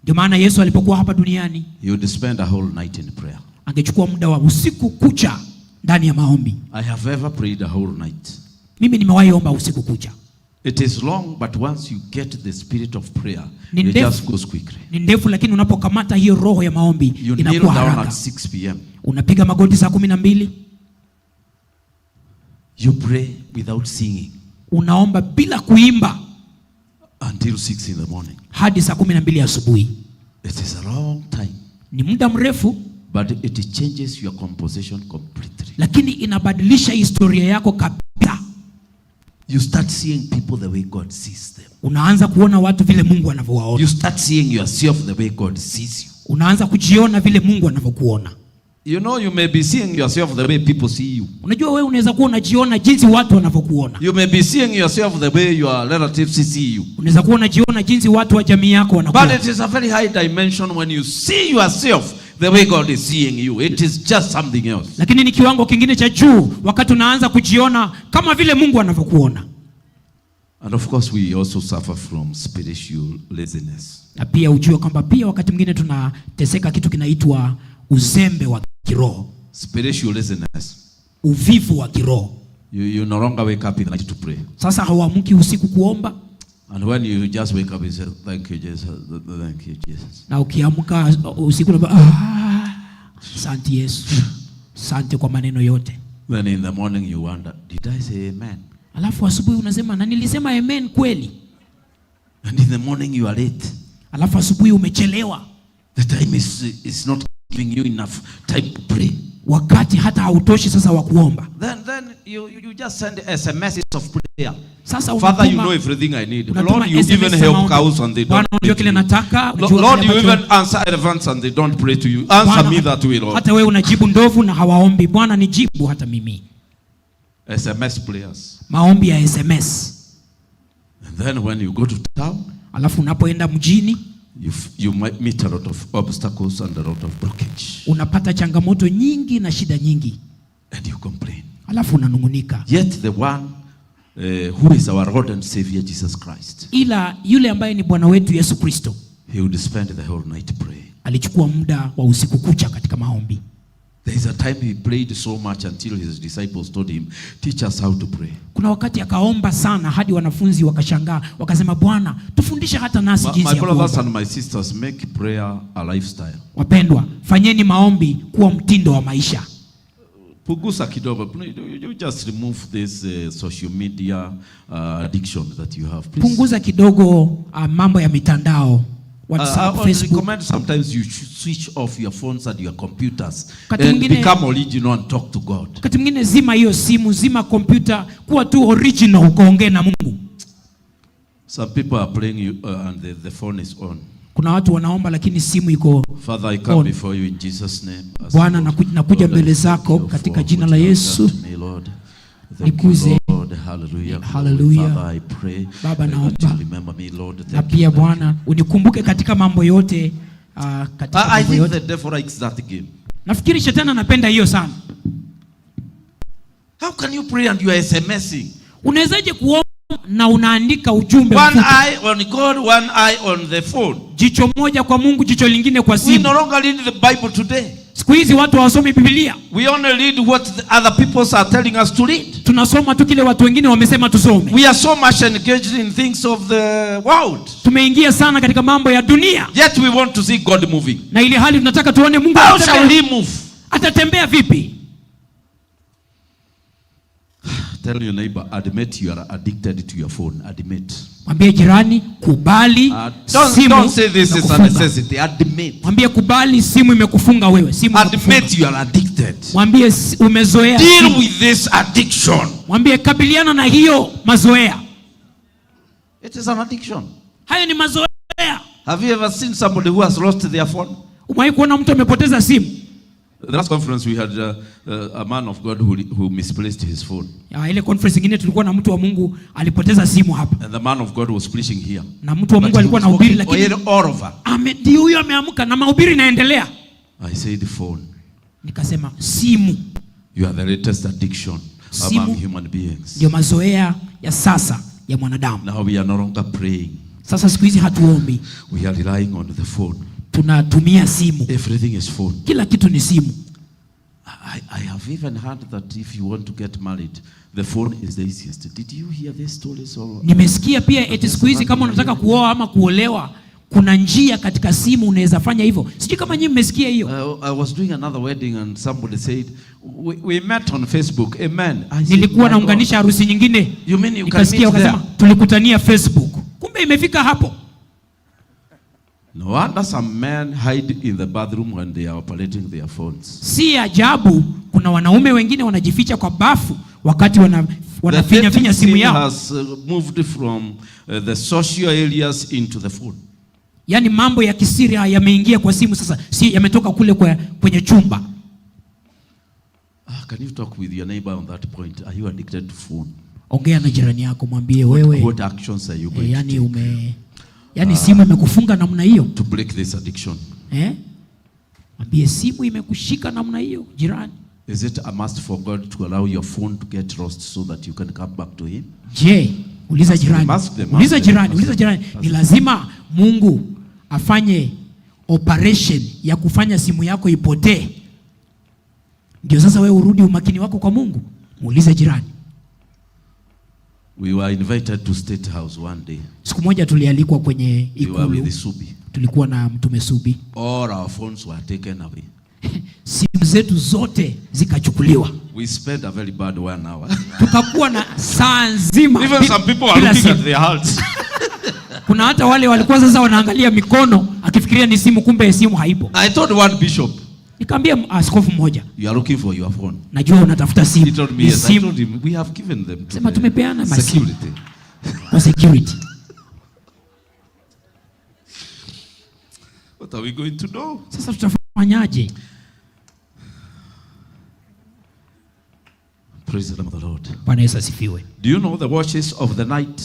S5: Ndio maana Yesu alipokuwa hapa duniani,
S4: he would spend a whole night in prayer.
S5: angechukua muda wa usiku kucha ndani ya maombi.
S4: I have ever prayed a whole night.
S5: Mimi nimewahi omba usiku kucha.
S4: It is long, but once you get the spirit of prayer,
S5: Ni
S4: it
S5: ndefu.
S4: just goes quickly.
S5: Ni ndefu, lakini unapokamata hiyo roho ya maombi
S4: You kneel
S5: inakuwa
S4: down
S5: haraka.
S4: at 6 p.m.
S5: Unapiga magoti saa 12.
S4: You pray without singing
S5: Unaomba bila kuimba
S4: until 6 in the morning.
S5: hadi saa 12 asubuhi.
S4: It is a long time,
S5: Ni muda mrefu,
S4: but it changes your composition completely.
S5: lakini inabadilisha historia yako kabisa.
S4: You start seeing people the way God sees them.
S5: Unaanza kuona watu vile Mungu anavyowaona.
S4: You start seeing yourself the way God sees you.
S5: Unaanza kujiona vile Mungu anavyokuona.
S4: You may be seeing yourself the way people see you.
S5: Unajua wewe unaweza kuwa unajiona jinsi watu wanavyokuona.
S4: You may be seeing yourself the way your relatives see you.
S5: Unaweza kuwa unajiona jinsi watu wa jamii yako
S4: But
S5: wanakuona.
S4: it is a very high dimension when you see yourself the way God is seeing you. It is just something else.
S5: Lakini ni kiwango kingine cha juu wakati unaanza kujiona kama vile Mungu anavyokuona.
S4: And of course, we also suffer from spiritual laziness.
S5: Na pia ujue kwamba pia wakati mwingine tunateseka kitu kinaitwa uzembe wa kiroho,
S4: Spiritual laziness.
S5: Uvivu wa kiroho.
S4: You no longer wake up in the night to pray.
S5: Sasa hauamki usiku kuomba,
S4: And when you just wake up, you say, "Thank you, Jesus. Thank you, Jesus."
S5: Na ukiamka usiku unaomba, "Ah, asante Yesu, asante kwa maneno yote."
S4: Then in the morning, you wonder, "Did I say amen?"
S5: Alafu asubuhi unasema, "Na nilisema amen kweli?"
S4: And in the morning, you are late.
S5: Alafu asubuhi umechelewa.
S4: The time is not giving you enough time to pray.
S5: Wakati hata hautoshi sasa wa kuomba.
S4: Then you just send SMSs of prayer.
S5: Sasa
S4: "Father, you
S5: unatuma-
S4: know everything I need.
S5: unatuma
S4: Lord, you
S5: SMS
S4: even
S5: za
S4: help
S5: maombi.
S4: cows and they don't
S5: Bwana,
S4: pray
S5: unajua
S4: to
S5: kile
S4: you.
S5: nataka, unajua
S4: Lord,
S5: kile
S4: you
S5: ambacho-
S4: even answer elephants and they don't pray to you. Answer
S5: Bwana,
S4: me that way, Lord."
S5: hata wewe unajibu ndovu na hawaombi. Bwana, nijibu hata mimi.
S4: SMS prayers.
S5: Maombi ya SMS.
S4: And then when you go to town,
S5: Alafu unapoenda mjini
S4: you might meet a lot of obstacles and a lot of blockage.
S5: Unapata changamoto nyingi na shida nyingi,
S4: And you complain.
S5: Alafu unanung'unika.
S4: Yet the one who is our Lord and Savior, Jesus Christ,
S5: Ila yule ambaye ni Bwana wetu Yesu Kristo
S4: he would spend the whole night praying.
S5: Alichukua muda wa usiku kucha katika maombi.
S4: There is a time he prayed so much until his disciples told him, "Teach us how to pray."
S5: Kuna wakati akaomba sana hadi wanafunzi wakashangaa, wakasema, "Bwana, tufundishe hata nasi
S4: My,
S5: jinsi
S4: my
S5: ya
S4: brothers
S5: kuomba."
S4: and my sisters, make prayer a lifestyle.
S5: Wapendwa, fanyeni maombi kuwa mtindo wa maisha.
S4: Punguza kidogo. You just remove this social media addiction that you have. Please.
S5: Punguza kidogo mambo ya mitandao, WhatsApp,
S4: I would
S5: Facebook.
S4: Recommend sometimes you should switch off your phones and your computers
S5: Wakati
S4: and
S5: mwingine-
S4: become original and talk to God.
S5: Wakati mwingine zima hiyo simu, zima kompyuta, kuwa tu original ukaongee na Mungu.
S4: Some people are praying you, and the phone is on.
S5: Kuna watu wanaomba lakini simu iko
S4: Father, I come
S5: on.
S4: Before you in Jesus' name. As
S5: Bwana,
S4: Lord,
S5: nakuja
S4: Lord, I
S5: mbele
S4: thank
S5: zako
S4: you
S5: katika
S4: for
S5: jina
S4: what
S5: la
S4: you have
S5: Yesu.
S4: done to me, Lord. Thank you,
S5: Nikuze.
S4: Lord. Hallelujah.
S5: Hallelujah.
S4: Father, I pray
S5: Baba,
S4: that you
S5: naomba.
S4: remember me, Lord. Thank
S5: Na
S4: you,
S5: pia
S4: thank you.
S5: Bwana unikumbuke katika mambo yote katika
S4: I
S5: mambo
S4: think
S5: yote.
S4: the devil likes that game.
S5: Nafikiri shetani anapenda hiyo sana.
S4: How can you pray and you are SMSing?
S5: Unawezaje kuomba na unaandika ujumbe
S4: One
S5: mfupi?
S4: eye on God, one eye on the phone.
S5: Jicho moja kwa Mungu, jicho lingine kwa
S4: We
S5: simu.
S4: no longer read the Bible today.
S5: Siku hizi watu hawasomi Biblia.
S4: We only read what the other people are telling us to read.
S5: Tunasoma tu kile watu wengine wamesema tusome.
S4: We are so much engaged in things of the world.
S5: Tumeingia sana katika mambo ya dunia,
S4: Yet we want to see God moving.
S5: Na ili hali tunataka tuone Mungu
S4: How shall
S5: atatembea.
S4: he move?
S5: Atatembea vipi?
S4: Tell your neighbor, admit you are addicted to your phone. Admit.
S5: Mwambie jirani, kubali simu
S4: Don't say this is a
S5: imekufunga.
S4: necessity. Admit.
S5: Mwambie kubali simu imekufunga wewe. Simu imekufunga.
S4: Admit you are addicted.
S5: Mwambie umezoea
S4: Deal
S5: simu.
S4: with this addiction.
S5: Mwambie kabiliana na hiyo mazoea.
S4: It is an addiction.
S5: Hayo ni mazoea.
S4: Have you ever seen somebody who has lost their phone?
S5: Umewahi kuona mtu amepoteza simu?
S4: The last conference we had a man of God who misplaced his phone.
S5: Ya, ile conference nyingine tulikuwa na mtu wa Mungu alipoteza simu hapa.
S4: And the man of God was preaching here.
S5: Na mtu wa
S4: But
S5: Mungu
S4: he
S5: alikuwa
S4: was
S5: anahubiri
S4: walking
S5: lakini
S4: all over.
S5: ame, ndio huyo ameamka na mahubiri inaendelea.
S4: I said, "Phone,
S5: Nikasema simu
S4: you are the latest addiction
S5: Simu
S4: among human beings."
S5: ndio mazoea ya sasa ya mwanadamu.
S4: Now we are no longer praying.
S5: Sasa siku hizi hatuombi,
S4: We are relying on the phone.
S5: Tunatumia simu.
S4: Everything is phone.
S5: Kila kitu ni simu.
S4: I have even heard that if you want to get married, the phone is the easiest. Did you hear these stories? Or
S5: Nimesikia pia eti siku hizi kama unataka kuoa ama kuolewa kuna njia katika simu unaweza fanya hivyo. Sijui kama nyinyi mmesikia hiyo.
S4: I was doing another wedding and somebody said, We met on Facebook." Amen. I said,
S5: Nilikuwa
S4: "My God."
S5: naunganisha harusi nyingine.
S4: You mean you can
S5: Nikasikia
S4: meet there?
S5: wakasema tulikutania Facebook. Kumbe imefika hapo.
S4: No wonder some men hide in the bathroom when they are operating their phones.
S5: Si ajabu kuna wanaume wengine wanajificha kwa bafu wakati
S4: The
S5: wanafinya
S4: dating
S5: finya simu
S4: scene
S5: yao.
S4: has moved from the social areas into the phone.
S5: Yaani mambo ya kisiri yameingia kwa simu sasa, si yametoka kule kwenye chumba.
S4: Can you talk with your neighbor on that point? Are you addicted to phone?
S5: Ongea na jirani yako, mwambie wewe,
S4: What actions are you going
S5: eh,
S4: to
S5: yani
S4: take
S5: ume yani simu imekufunga namna hiyo,
S4: to break this addiction?
S5: eh? Mwambie simu imekushika namna hiyo, jirani.
S4: Is it a must for God to allow your phone to get lost so that you can come back to Him?
S5: Je, uliza jirani,
S4: Ask them, ask
S5: uliza
S4: them,
S5: jirani,
S4: ask
S5: uliza
S4: them.
S5: jirani, ni lazima Mungu afanye operation ya kufanya simu yako ipotee ndio sasa wewe urudi umakini wako kwa Mungu? Muulize jirani.
S4: We were invited to State House one day.
S5: Siku moja tulialikwa kwenye
S4: We were with
S5: ikulu,
S4: Subi.
S5: Tulikuwa na Mtume Subi.
S4: All our phones were taken away.
S5: Simu zetu zote zikachukuliwa,
S4: We spent a very bad 1 hour.
S5: Tukakuwa na saa nzima
S4: Even some people are
S5: bila
S4: looking
S5: simu.
S4: at their hands.
S5: Kuna hata wale walikuwa sasa wanaangalia mikono akifikiria ni simu, kumbe simu haipo.
S4: I told one bishop,
S5: Nikamwambia askofu mmoja,
S4: "You are looking for your phone."
S5: "Najua unatafuta
S4: He
S5: simu."
S4: told me,
S5: Ni
S4: "Yes." I
S5: simu
S4: told him, "We have given them to
S5: Sema
S4: the
S5: tumepeana masimu.
S4: security."
S5: Kwa security.
S4: What are we going to do?
S5: Sasa tutafanyaje?
S4: Praise the name of the Lord.
S5: Bwana Yesu asifiwe.
S4: Do you know the watches of the night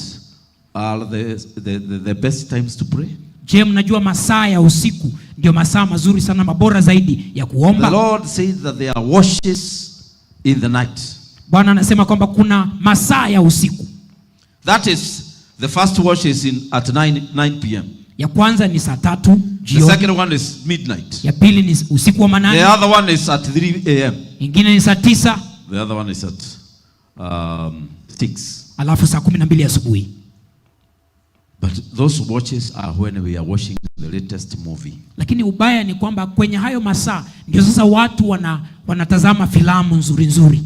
S4: are the best times to pray?
S5: Je, mnajua masaa ya usiku ndio masaa mazuri sana, mabora zaidi ya
S4: The
S5: kuomba?
S4: Lord says that there are watches in the night.
S5: Bwana anasema kwamba kuna masaa ya usiku.
S4: That is, the first watch is at 9 p.m.
S5: Ya kwanza ni saa 3
S4: The
S5: jioni,
S4: second one is midnight.
S5: ya pili ni usiku wa manane,
S4: The other one is at 3 a.m.
S5: ingine ni saa 9,
S4: The other one is at 6.
S5: Alafu saa 12 asubuhi.
S4: But those watches are when we are watching the latest movie.
S5: Lakini ubaya ni kwamba kwenye hayo masaa ndio sasa watu wanatazama filamu nzuri nzuri.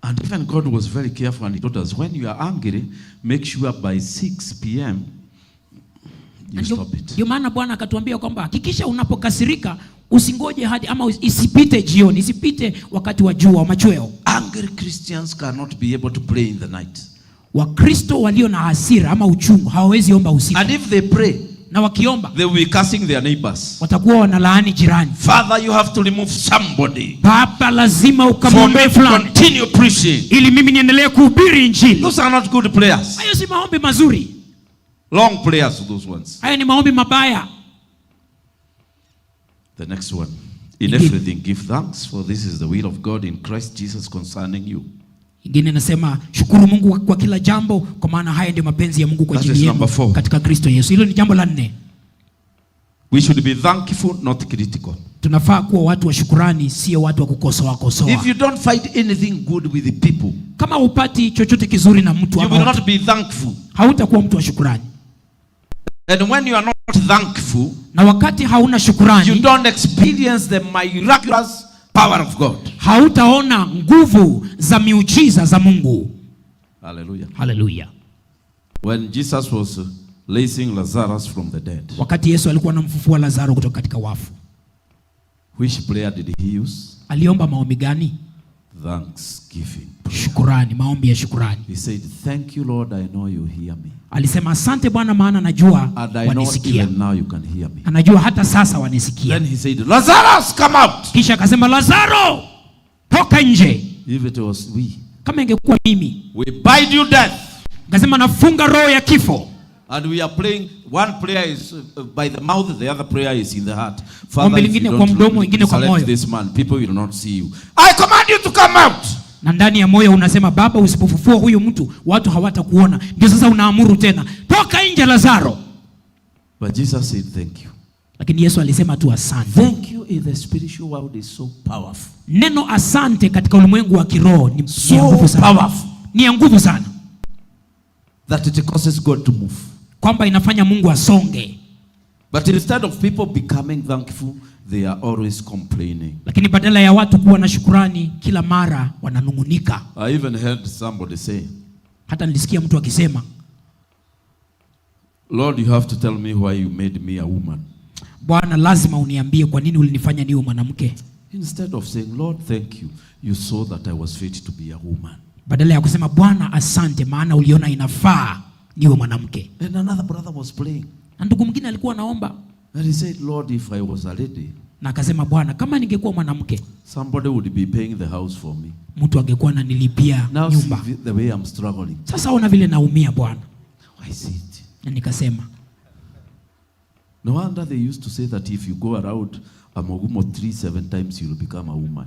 S4: And even God was very careful and he told us, when you are angry, make sure by 6 p.m. you
S5: Ndio
S4: stop it.
S5: ndio maana Bwana akatuambia kwamba hakikisha unapokasirika usingoje hadi ama isipite jioni, isipite wakati wa jua wa machweo.
S4: Angry Christians cannot be able to pray in the night.
S5: Wakristo walio na hasira ama uchungu hawawezi omba usiku.
S4: And if they pray,
S5: Na wakiomba
S4: they will be cursing their neighbors.
S5: watakuwa wanalaani jirani.
S4: "Father, you have to remove somebody
S5: "Baba, lazima
S4: for me
S5: ukamwondoe
S4: to
S5: fulani
S4: continue preaching."
S5: ili mimi niendelee kuhubiri Injili."
S4: Those are not good prayers.
S5: Hayo si maombi mazuri,
S4: Long prayers, those ones.
S5: hayo ni maombi mabaya.
S4: The next one. In
S5: Indeed.
S4: everything, give thanks, for this is the will of God in Christ Jesus concerning you.
S5: Ingine nasema shukuru Mungu kwa kila jambo, kwa maana haya ndio mapenzi ya Mungu kwa
S4: That
S5: ajili
S4: is
S5: yenu
S4: number four.
S5: katika Kristo Yesu. Hilo ni jambo la 4.
S4: We should be thankful, not critical.
S5: Tunafaa kuwa watu wa shukurani, sio watu wa kukosoa kosoa.
S4: If you don't find anything good with the people,
S5: Kama hupati chochote kizuri na mtu
S4: you
S5: ama
S4: will
S5: watu,
S4: not be thankful.
S5: hautakuwa mtu wa shukurani.
S4: And when you are not thankful,
S5: Na wakati hauna
S4: you
S5: shukurani,
S4: don't experience the miraculous power of God.
S5: Hautaona nguvu za miujiza za Mungu.
S4: Hallelujah.
S5: Hallelujah.
S4: When Jesus was raising Lazarus from the dead,
S5: Wakati Yesu alikuwa anamfufua Lazaro kutoka katika wafu,
S4: which prayer did he use?
S5: Aliomba maombi gani?
S4: Thanksgiving.
S5: Shukurani, maombi ya shukurani.
S4: He said, "Thank you, Lord, I know you hear me.
S5: Alisema asante Bwana, maana najua
S4: And I know
S5: wanisikia.
S4: even now you can hear me."
S5: Anajua hata sasa wanisikia.
S4: Then he said, "Lazarus, come out."
S5: Kisha akasema Lazaro, toka nje.
S4: If it was we,
S5: Kama ingekuwa mimi,
S4: we bind you death.
S5: Akasema nafunga roho ya kifo.
S4: And we are praying. One prayer is by the mouth, the other prayer is in the heart. Father,
S5: Ombi
S4: if you
S5: lingine kwa
S4: don't
S5: mdomo, ingine kwa
S4: select
S5: moyo.
S4: this man, people will not see you. I command you to come out.
S5: Na ndani ya moyo unasema Baba, usipofufua huyu mtu watu hawatakuona. Ndio sasa unaamuru tena, toka nje Lazaro.
S4: But Jesus said thank you.
S5: Lakini Yesu alisema tu asante.
S4: Thank you in the spiritual world is so powerful.
S5: Neno asante katika ulimwengu wa kiroho ni ya nguvu
S4: So
S5: sana.
S4: powerful
S5: Ni ya nguvu sana
S4: that it causes God to move.
S5: kwamba inafanya Mungu asonge.
S4: But instead of people becoming thankful, they are always complaining.
S5: Lakini badala ya watu kuwa na shukurani, kila mara wananungunika.
S4: I even heard somebody say,
S5: Hata nilisikia mtu akisema,
S4: "Lord, you have to tell me why you made me a woman."
S5: Bwana, lazima uniambie kwa nini ulinifanya niwe mwanamke.
S4: Instead of saying, "Lord, thank you, you saw that I was fit to be a woman."
S5: Badala ya kusema Bwana asante, maana uliona inafaa niwe mwanamke.
S4: And another brother was praying.
S5: Na ndugu mwingine alikuwa anaomba.
S4: And he said, "Lord, if I was a lady,
S5: Na akasema, Bwana, kama ningekuwa mwanamke,
S4: somebody would be paying the house for me.
S5: Mtu angekuwa ananilipia
S4: Now see
S5: nyumba.
S4: the way I'm struggling.
S5: Sasa ona vile naumia, Bwana.
S4: I see it.
S5: Na nikasema,
S4: No wonder they used to say that if you go around a mugumo tree 7 times, you'll become a woman.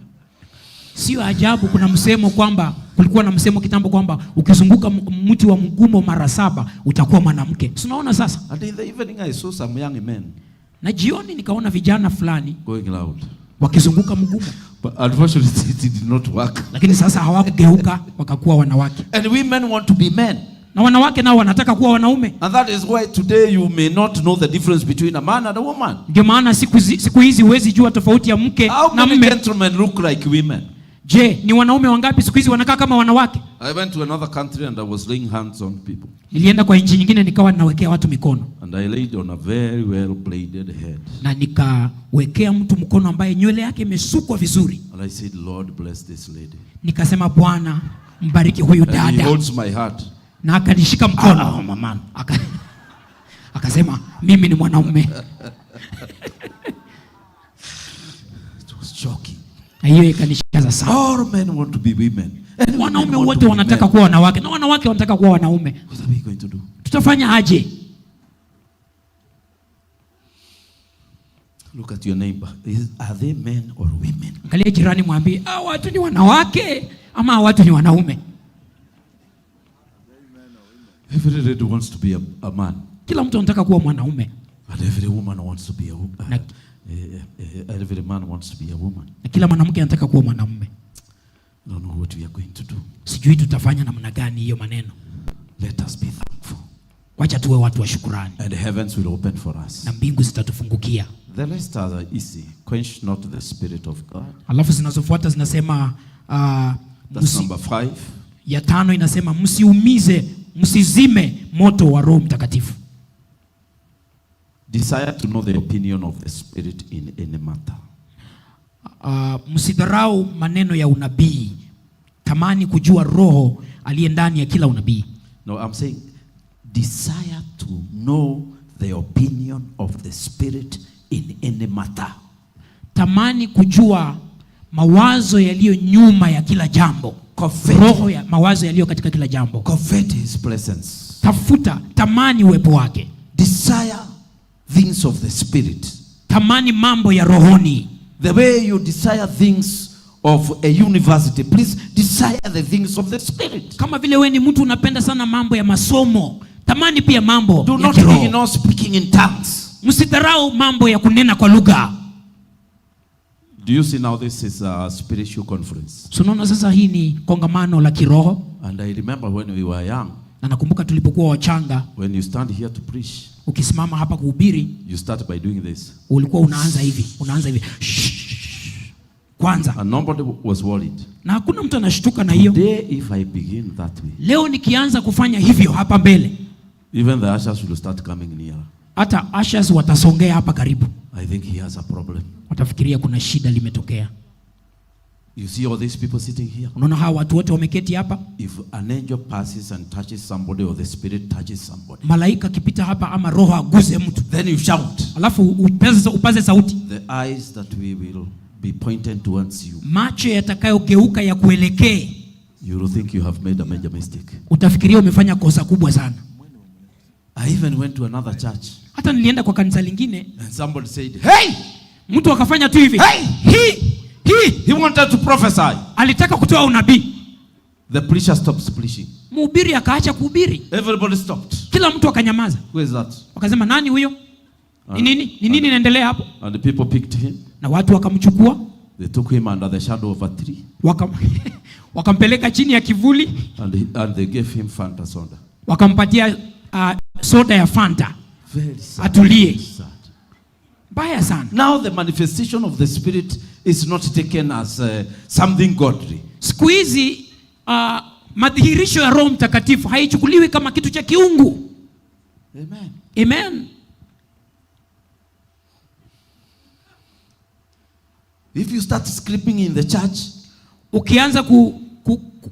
S5: Sio ajabu kuna msemo kwamba kulikuwa na msemo kitambo kwamba ukizunguka mti wa mgumo mara 7 utakuwa mwanamke. Si unaona sasa?
S4: And in the evening I saw some young men
S5: Na jioni nikaona vijana fulani
S4: going round.
S5: wakizunguka mgumo.
S4: But unfortunately it did not work.
S5: Lakini sasa hawakugeuka wakakuwa wanawake.
S4: And women want to be men.
S5: Na wanawake nao wanataka kuwa wanaume.
S4: And that is why today you may not know the difference between a man and a woman.
S5: Ndio maana siku hizi huwezi jua tofauti ya mke
S4: How
S5: na
S4: many
S5: mume.
S4: gentlemen look like women?
S5: Je, ni wanaume wangapi siku hizi wanakaa kama wanawake?
S4: I went to another country and I was laying hands on people.
S5: Nilienda kwa nchi nyingine nikawa ninawekea watu mikono.
S4: And I laid on a very well braided head.
S5: Na nikawekea mtu mkono ambaye nywele yake imesukwa vizuri.
S4: And I said, Lord, bless this lady.
S5: Nikasema, Bwana, mbariki huyu
S4: And he
S5: dada.
S4: holds my heart.
S5: Na akanishika mkono.
S4: I'm a man.
S5: Akasema, mimi ni mwanaume.
S4: It was shocking.
S5: Na hiyo ikanishangaza sana.
S4: All men want to be women. And women
S5: Wanaume
S4: want
S5: wote
S4: to be
S5: wanataka
S4: men.
S5: kuwa wanawake na wanawake wanataka kuwa wanaume.
S4: What are we going to do?
S5: Tutafanya aje?
S4: Look at your neighbor. Are they men or women?
S5: Angalia jirani, mwambie, watu ni wanawake ama watu ni wanaume?
S4: Every lady wants to be a man.
S5: Kila mtu anataka kuwa mwanaume.
S4: And every woman wants to be a
S5: Na
S4: every man wants to be a woman.
S5: Na kila mwanamke anataka kuwa mwanamume.
S4: I don't know what we are going to do.
S5: Sijui tutafanya namna gani hiyo maneno.
S4: Let us be thankful.
S5: Wacha tuwe watu wa shukrani.
S4: And the heavens will open for us.
S5: Na mbingu zitatufungukia.
S4: The rest are easy. Quench not the spirit of God.
S5: Alafu zinazofuata zinasema,
S4: That's number 5.
S5: Ya 5 inasema msiumize, msizime moto wa Roho Mtakatifu.
S4: Desire to know the opinion of the Spirit in any matter.
S5: Msidharau maneno ya unabii. Tamani kujua roho aliye ndani ya kila unabii.
S4: No, I'm saying desire to know the opinion of the Spirit in any matter.
S5: Tamani kujua mawazo yaliyo nyuma ya kila jambo.
S4: Covet.
S5: Roho ya mawazo yaliyo katika kila jambo.
S4: Covet his presence.
S5: Tafuta, tamani uwepo wake.
S4: Desire things of the Spirit.
S5: Tamani mambo ya rohoni.
S4: The way you desire things of a university, please desire the things of the Spirit.
S5: Kama vile wewe ni mtu unapenda sana mambo ya masomo, tamani pia mambo
S4: Do
S5: ya
S4: not
S5: kiroho.
S4: ignore speaking in tongues.
S5: Msidharau mambo ya kunena kwa lugha.
S4: Do you see now this is a spiritual conference?
S5: So unaona sasa hii ni kongamano la kiroho.
S4: And I remember when we were young,
S5: Na nakumbuka tulipokuwa wachanga,
S4: when you stand here to preach,
S5: ukisimama hapa kuhubiri,
S4: you start by doing this.
S5: ulikuwa unaanza hivi, unaanza hivi. Shh. Kwanza.
S4: And nobody was worried.
S5: Na hakuna mtu anashtuka na hiyo.
S4: Today if I begin that way,
S5: Leo nikianza kufanya hivyo hapa mbele,
S4: even the ushers will start coming nearer.
S5: Hata ushers watasongea hapa karibu.
S4: I think he has a problem.
S5: Watafikiria kuna shida limetokea.
S4: You see all these people sitting here?
S5: Unaona hawa watu wote wameketi hapa?
S4: If an angel passes and touches somebody or the spirit touches somebody,
S5: Malaika akipita hapa ama roho aguze mtu,
S4: then you shout.
S5: Alafu upaze sauti.
S4: The eyes that we will be pointed towards you.
S5: Macho yatakayogeuka ya kuelekee.
S4: You will think you have made a major mistake.
S5: Utafikiria umefanya kosa kubwa sana.
S4: I even went to another church.
S5: Hata nilienda kwa kanisa lingine.
S4: And somebody said, Hey!
S5: Mtu akafanya tu hivi.
S4: Hey!
S5: Hi! Hi!
S4: He wanted to prophesy.
S5: Alitaka kutoa unabii.
S4: The preacher stops preaching.
S5: Mhubiri akaacha kuhubiri.
S4: Everybody stopped.
S5: Kila mtu akanyamaza.
S4: Who is that?
S5: Wakasema nani huyo? Ni nini? Ni nini inaendelea hapo?
S4: And the people picked him.
S5: Na watu wakamchukua.
S4: They took him under the shadow of a tree.
S5: Wakampeleka chini ya kivuli.
S4: And they gave him Fanta soda.
S5: Wakampatia soda ya Fanta.
S4: Very sad.
S5: Atulie.
S4: Sad.
S5: Mbaya sana.
S4: Now the manifestation of the Spirit is not taken as something godly.
S5: Siku hizi madhihirisho ya Roho Mtakatifu haichukuliwi kama kitu cha kiungu.
S4: Amen.
S5: Amen.
S4: If you start screaming in the church,
S5: ukianza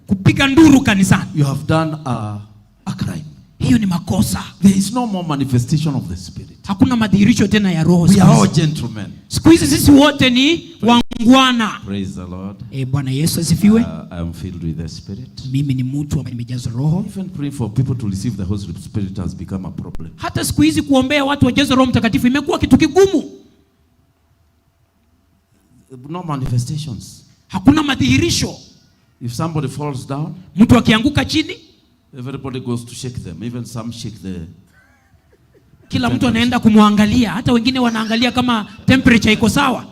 S5: kupiga nduru kanisani,
S4: you have done a crime.
S5: Hiyo ni makosa. makosa.
S4: There is no more manifestation of the Spirit.
S5: Hakuna madhihirisho tena ya Roho
S4: We
S5: siku
S4: are all
S5: hizi.
S4: gentlemen.
S5: Siku hizi sisi wote ni wangwana.
S4: Praise the Lord.
S5: Bwana Yesu asifiwe.
S4: I am filled with the Spirit.
S5: Mimi ni mtu ambaye nimejazwa Roho.
S4: Even praying for people to receive the Holy Spirit has become a problem.
S5: Hata siku hizi kuombea watu wajazwe Roho Mtakatifu imekuwa kitu kigumu.
S4: No manifestations.
S5: Hakuna madhihirisho.
S4: If somebody falls down,
S5: Mtu akianguka chini,
S4: everybody goes to shake them. Even some shake the.
S5: kila mtu anaenda kumwangalia, hata wengine wanaangalia kama temperature iko sawa.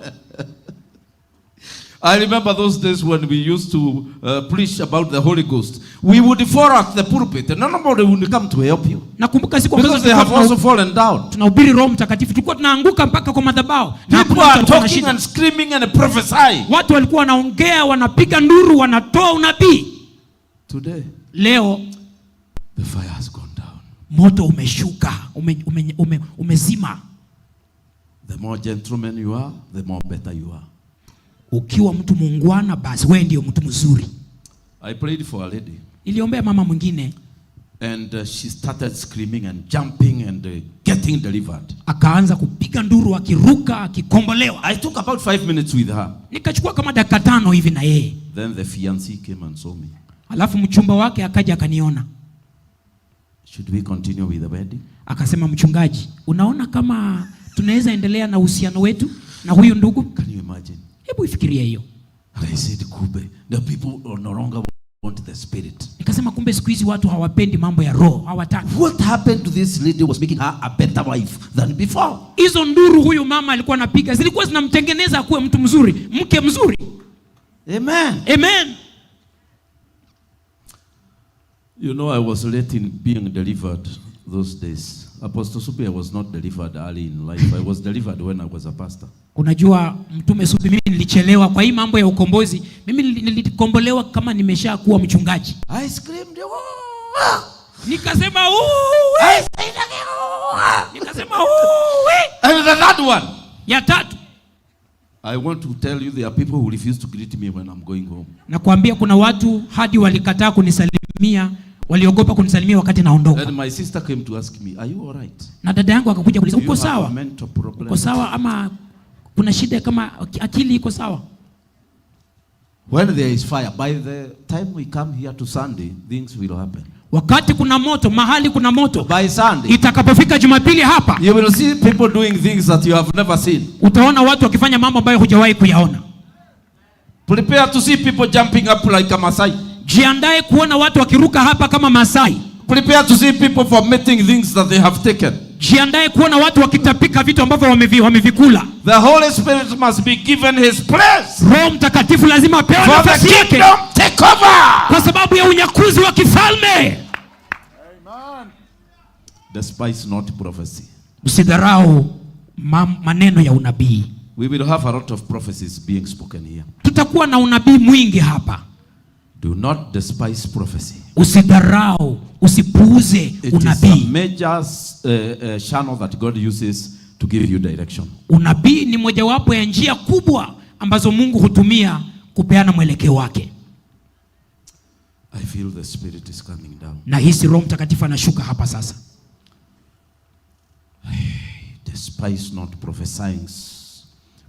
S4: I remember those days when we used to preach about the Holy Ghost. We would fall at the pulpit and nobody would come to help you.
S5: Nakumbuka siku ambazo
S4: Because they have
S5: tulikuwa
S4: also fallen down.
S5: tunahubiri Roho Mtakatifu, tulikuwa tunaanguka mpaka kwa madhabahu na
S4: People
S5: hakuna mtu
S4: are
S5: alikuwa na
S4: talking
S5: shida.
S4: and screaming and prophesying.
S5: Watu walikuwa wanaongea, wanapiga nduru, wanatoa unabii.
S4: Today,
S5: Leo
S4: the fire has gone down.
S5: moto umeshuka, umezima.
S4: The more gentleman you are, the more better you are.
S5: Ukiwa mtu muungwana, basi wewe ndio mtu mzuri.
S4: I prayed for a lady,
S5: Niliombea mama mwingine
S4: and she started screaming and jumping and getting delivered.
S5: akaanza kupiga nduru, akiruka, akikombolewa.
S4: I took about 5 minutes with her.
S5: Nikachukua kama dakika 5 hivi na yeye,
S4: Then the fiancé came and saw me.
S5: alafu mchumba wake akaja akaniona,
S4: Should we continue with the wedding?
S5: akasema, mchungaji, unaona kama tunaweza endelea na uhusiano wetu na huyu ndugu?
S4: Can you imagine?
S5: Hebu ifikirie hiyo.
S4: And I said, Kube, the people no longer want the Spirit.
S5: Nikasema kumbe siku hizi watu hawapendi mambo ya roho, hawataki.
S4: What happened to this lady was making her a better wife than before.
S5: Hizo nduru huyu mama alikuwa anapiga zilikuwa zinamtengeneza akuwe mtu mzuri, mke mzuri.
S4: Amen.
S5: Amen.
S4: You know, I was late in being delivered those days. Apostle Subi, I was not delivered early in life. I was delivered when I was a pastor.
S5: Unajua Mtume Subi, mimi nilichelewa kwa hii mambo ya ukombozi. Mimi nilikombolewa kama nimeshakuwa mchungaji.
S4: I screamed, "Oh!"
S5: Nikasema uwe. Nikasema uwe.
S4: And the third one.
S5: Ya tatu.
S4: I want to tell you there are people who refuse to greet me when I'm going home.
S5: Nakwambia kuna watu hadi walikataa kunisalimia, waliogopa kunisalimia wakati naondoka.
S4: And my sister came to ask me, are you all right?
S5: Na dada yangu akakuja kuuliza,
S4: Do you
S5: uko
S4: have a
S5: sawa?
S4: mental problem?
S5: Uko sawa ama kuna shida kama akili iko sawa?
S4: When there is fire, by the time we come here to Sunday, things will happen.
S5: Wakati kuna moto, mahali kuna moto,
S4: By Sunday,
S5: itakapofika Jumapili hapa,
S4: you will see people doing things that you have never seen.
S5: utaona watu wakifanya mambo ambayo hujawahi kuyaona.
S4: Prepare to see people jumping up like a Masai.
S5: Jiandae kuona watu wakiruka hapa kama Masai.
S4: Prepare to see people vomiting things that they have taken.
S5: Jiandae kuona watu wakitapika vitu ambavyo wamevikula.
S4: The Holy Spirit must be given his place.
S5: Roho Mtakatifu lazima apewe
S4: For the
S5: nafasi yake
S4: kingdom take over.
S5: kwa sababu ya unyakuzi wa kifalme.
S4: Despise not prophecy.
S5: Usidharau maneno ya unabii.
S4: We will have a lot of prophecies being spoken here.
S5: Tutakuwa na unabii mwingi hapa.
S4: Do not despise prophecy.
S5: Usidharau, usipuuze
S4: It is a
S5: unabii.
S4: major channel that God uses to give you direction.
S5: Unabii ni mojawapo ya njia kubwa ambazo Mungu hutumia kupeana mwelekeo wake.
S4: I feel the Spirit is coming down.
S5: Nahisi Roho Mtakatifu anashuka hapa sasa.
S4: Despise not prophesying.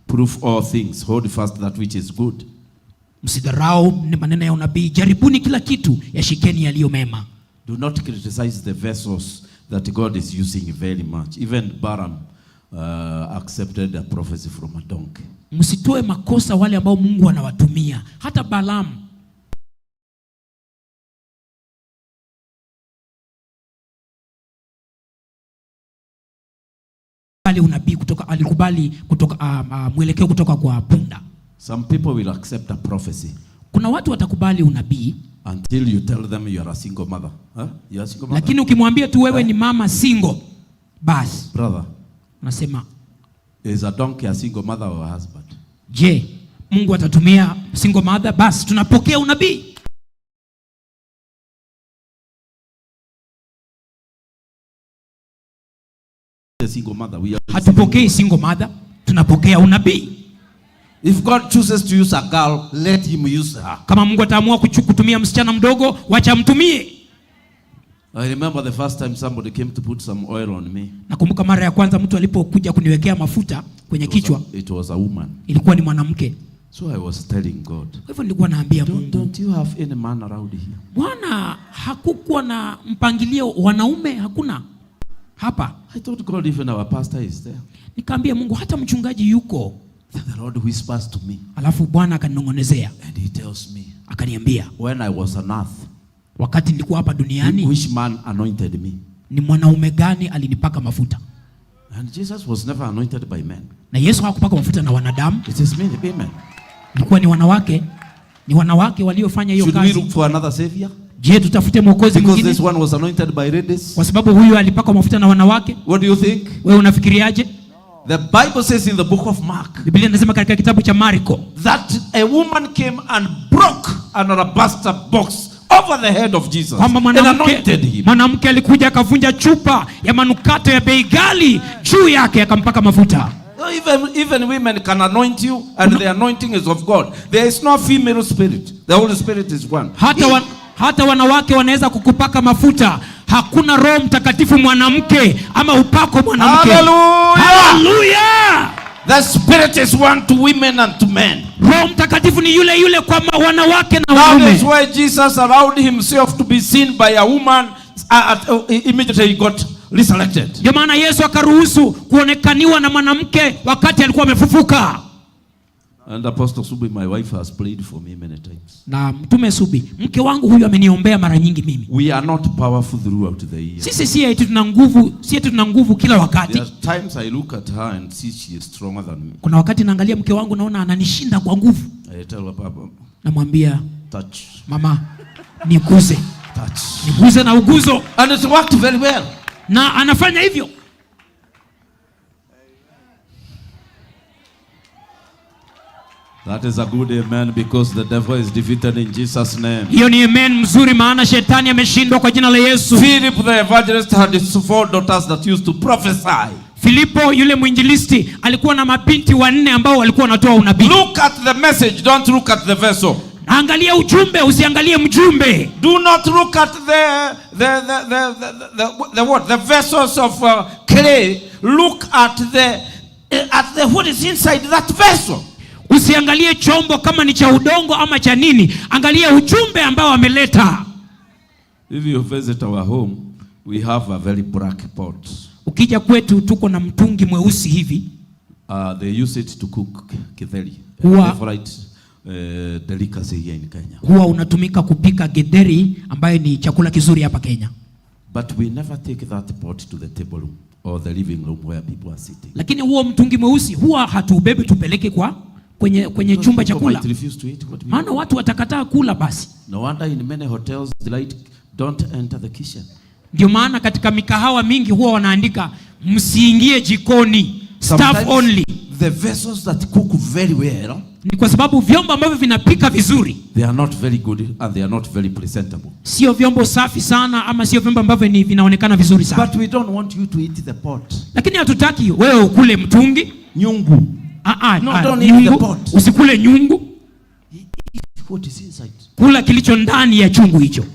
S4: Prove all things. Hold fast that which is good.
S5: Msidharau maneno ya unabii, jaribuni kila kitu, yashikeni yaliyo mema.
S4: Do not criticize the vessels that God is using very much. Even Balaam accepted a prophecy from a donkey.
S5: Msitoe makosa wale ambao Mungu anawatumia. Hata Balaam unabii kutoka, alikubali kutoka mwelekeo kutoka kwa punda.
S4: Some people will accept a prophecy.
S5: Kuna watu watakubali unabii
S4: until you tell them you are a single mother. Huh? You are a single mother.
S5: Lakini ukimwambia tu wewe ni mama single, basi
S4: brother,
S5: unasema
S4: is a donkey a single mother or a husband?
S5: Je, Mungu atatumia single mother? Basi tunapokea unabii.
S4: A single mother, we are
S5: Hatupokei single mother, tunapokea unabii.
S4: If God chooses to use a girl, let him use her.
S5: Kama Mungu ataamua kutumia msichana mdogo, wacha amtumie.
S4: I remember the first time somebody came to put some oil on me.
S5: Nakumbuka mara ya kwanza mtu alipokuja kuniwekea mafuta kwenye
S4: It was
S5: kichwa,
S4: it was a woman.
S5: ilikuwa ni mwanamke.
S4: So I was telling God,
S5: Kwa hivyo nilikuwa naambia Mungu,
S4: don't you have any man around here?
S5: Bwana, hakukuwa na mpangilio, wanaume hakuna hapa.
S4: I thought God, even our pastor is there.
S5: Nikaambia Mungu, hata mchungaji yuko.
S4: Then the Lord whispers to me
S5: Alafu Bwana akaninong'onezea,
S4: and he tells me,
S5: akaniambia,
S4: when I was on earth,
S5: wakati nilikuwa hapa duniani,
S4: which man anointed me?
S5: ni mwanaume gani alinipaka mafuta?
S4: And Jesus was never anointed by men.
S5: Na Yesu hakupaka mafuta na wanadamu,
S4: It is me, the women.
S5: ilikuwa ni wanawake, ni wanawake waliofanya hiyo
S4: Should we
S5: kazi.
S4: look for another savior?
S5: Je, tutafute mwokozi
S4: Because
S5: mwingine?
S4: this one was anointed by ladies.
S5: Kwa sababu huyu alipakwa mafuta na wanawake.
S4: What do you think?
S5: Wewe unafikiriaje?
S4: The Bible says in the book of Mark
S5: Biblia inasema katika kitabu cha Marko
S4: that a woman came and broke an alabaster box over the head of Jesus
S5: kwamba
S4: and anointed him.
S5: mwanamke alikuja akavunja chupa ya manukato ya bei ghali juu yake akampaka mafuta.
S4: Even women can anoint you, and the anointing is of God. There is no female spirit. The Holy Spirit is one.
S5: Hata wanawake wanaweza kukupaka mafuta. Hakuna Roho Mtakatifu mwanamke ama upako mwanamke.
S4: Hallelujah!
S5: Hallelujah!
S4: The Spirit is one to women and to men.
S5: Roho Mtakatifu ni yule yule kwa wanawake na
S4: That is
S5: wanaume.
S4: why Jesus allowed himself to be seen by a woman immediately he got resurrected.
S5: Ndio maana Yesu akaruhusu kuonekaniwa na mwanamke wakati alikuwa amefufuka.
S4: And Apostle Subi, my wife, has prayed for me many times.
S5: Na Mtume Subi, mke wangu huyu ameniombea mara nyingi mimi.
S4: We are not powerful throughout the year.
S5: Sisi si eti tuna nguvu, si eti tuna nguvu kila wakati.
S4: There are times I look at her and see she is stronger than me.
S5: Kuna wakati naangalia mke wangu naona ananishinda kwa nguvu.
S4: I tell her, Papa,
S5: Namwambia,
S4: touch,
S5: mama, niguze.
S4: touch.
S5: Niguze na uguzo.
S4: And it worked very well.
S5: Na anafanya hivyo.
S4: That is a good amen, because the devil is defeated in Jesus' name.
S5: Hiyo ni amen mzuri, maana shetani ameshindwa kwa jina la Yesu.
S4: Philip the evangelist had his 4 daughters that used to prophesy.
S5: Filipo yule mwinjilisti alikuwa na mabinti 4 ambao walikuwa wanatoa unabii.
S4: Look at the message, don't look at the vessel.
S5: Angalia ujumbe, usiangalie mjumbe.
S4: Do not look at the what? The vessels of clay. Look at the what is inside that vessel.
S5: Usiangalie chombo kama ni cha udongo ama cha nini. Angalia ujumbe ambao ameleta.
S4: If you visit our home, we have a very black pot.
S5: Ukija kwetu tuko na mtungi mweusi hivi.
S4: They use it to cook githeri.
S5: Huwa
S4: Favorite delicacy here in Kenya.
S5: Huwa unatumika kupika githeri ambayo ni chakula kizuri hapa Kenya.
S4: But we never take that pot to the table room or the living room where people are sitting.
S5: Lakini huo mtungi mweusi huwa hatuubebi tupeleke kwa kwenye
S4: Because
S5: chumba cha
S4: people
S5: kula.
S4: might refuse to eat what we
S5: Maana watu watakataa kula basi.
S4: No wonder in many hotels they like don't enter the kitchen.
S5: Ndio maana katika mikahawa mingi huwa wanaandika msiingie jikoni, staff
S4: Sometimes
S5: only.
S4: The vessels that cook very well,
S5: Ni kwa sababu vyombo ambavyo vinapika vizuri
S4: they are not very good and they are not very presentable.
S5: sio vyombo safi sana ama sio vyombo ambavyo ni vinaonekana vizuri sana.
S4: But we don't want you to eat the pot.
S5: Lakini hatutaki wewe ukule mtungi.
S4: Nyungu. No, don't eat the
S5: Nyungu.
S4: pot.
S5: Usikule nyungu.
S4: Eat what is inside.
S5: Kula kilicho ndani ya chungu hicho.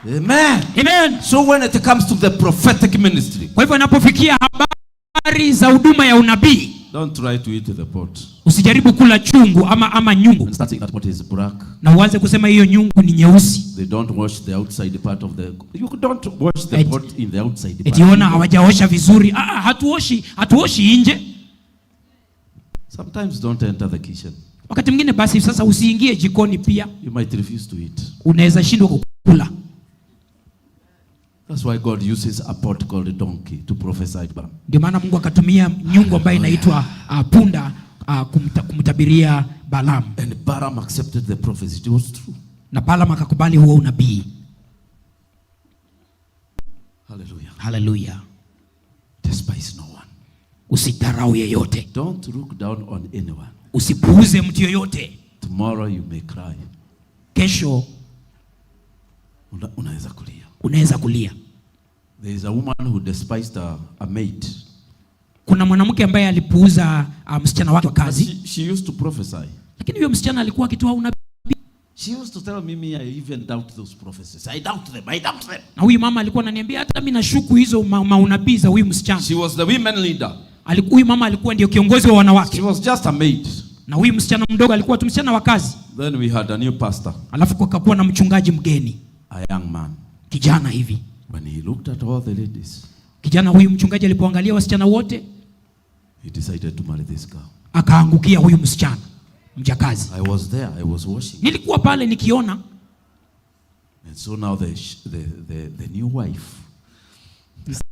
S4: Amen.
S5: Amen.
S4: So when it comes to the prophetic ministry,
S5: Kwa hivyo inapofikia habari za huduma ya unabii,
S4: don't try to eat the pot.
S5: usijaribu kula chungu ama nyungu.
S4: And starting that pot is black.
S5: Na uanze kusema hiyo nyungu ni nyeusi.
S4: They don't wash the outside part of the, you don't wash the pot in the outside part.
S5: Eti ona hawajaosha vizuri. Hatuoshi nje.
S4: Sometimes don't enter the kitchen.
S5: Wakati mwingine basi sasa usiingie jikoni pia.
S4: You might refuse to eat.
S5: Unaweza shindwa kukula.
S4: That's why God uses a pot called a donkey to prophesy to Balaam.
S5: Ndio maana Mungu akatumia nyungu ambayo inaitwa punda kumtabiria Balaam.
S4: And Balaam accepted the prophecy. It was true.
S5: Na Balaam akakubali huo unabii.
S4: Hallelujah.
S5: Hallelujah.
S4: Despise no one.
S5: Usidharau yeyote.
S4: Don't look down on anyone.
S5: Usipuuze mtu yeyote.
S4: Tomorrow you may cry.
S5: Kesho
S4: Unaweza kulia.
S5: unaweza kulia.
S4: There is a woman who despised a maid.
S5: Kuna mwanamke ambaye alipuuza msichana wake wa kazi.
S4: She used to prophesy.
S5: Lakini huyo msichana alikuwa akitoa unabii.
S4: She used to tell me, I even doubt those prophecies. I doubt them. I doubt them.
S5: Na huyu mama alikuwa ananiambia hata mimi nashuku hizo maunabii za huyu msichana.
S4: She was the women leader.
S5: Huyu mama alikuwa ndio kiongozi wa wanawake.
S4: She was just a maid.
S5: Na huyu msichana mdogo alikuwa tu msichana wa kazi.
S4: Then we had a new pastor,
S5: Alafu kukakuwa na mchungaji mgeni,
S4: a young man.
S5: Kijana hivi.
S4: When he looked at all the ladies,
S5: Kijana huyu mchungaji alipoangalia wasichana wote,
S4: he decided to marry this girl.
S5: Akaangukia huyu msichana mjakazi.
S4: I was there, I was watching.
S5: Nilikuwa pale nikiona.
S4: And so now the new wife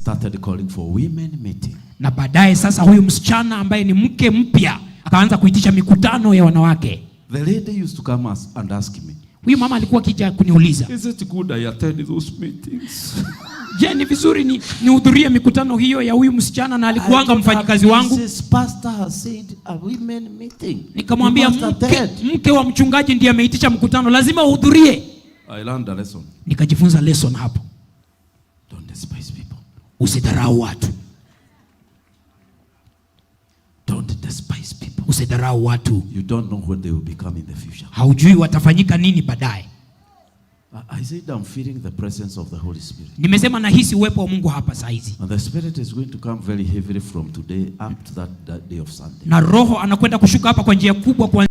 S4: started calling for women meeting.
S5: Na baadaye sasa huyu msichana ambaye ni mke mpya akaanza kuitisha mikutano ya wanawake.
S4: The lady used to come and ask me,
S5: Huyu mama alikuwa akija kuniuliza,
S4: Is it good I attend those meetings?
S5: Je, ni vizuri nihudhurie mikutano hiyo ya huyu msichana na alikuanga mfanyikazi wangu?
S4: This pastor has said a women meeting.
S5: Nikamwambia
S4: You must attend.
S5: mke wa mchungaji ndiye ameitisha mkutano, lazima uhudhurie.
S4: I learned a lesson.
S5: Nikajifunza lesson hapo.
S4: Don't despise people.
S5: Usidharau watu.
S4: Don't despise people.
S5: Usidharau watu.
S4: You don't know what they will become in the future.
S5: Haujui watafanyika nini baadaye.
S4: I said I'm feeling the presence of the Holy Spirit.
S5: Nimesema nahisi uwepo wa Mungu hapa saa hizi.
S4: And the Spirit is going to come very heavily from today up to that day of Sunday.
S5: Na Roho anakwenda kushuka hapa kwa njia kubwa kwa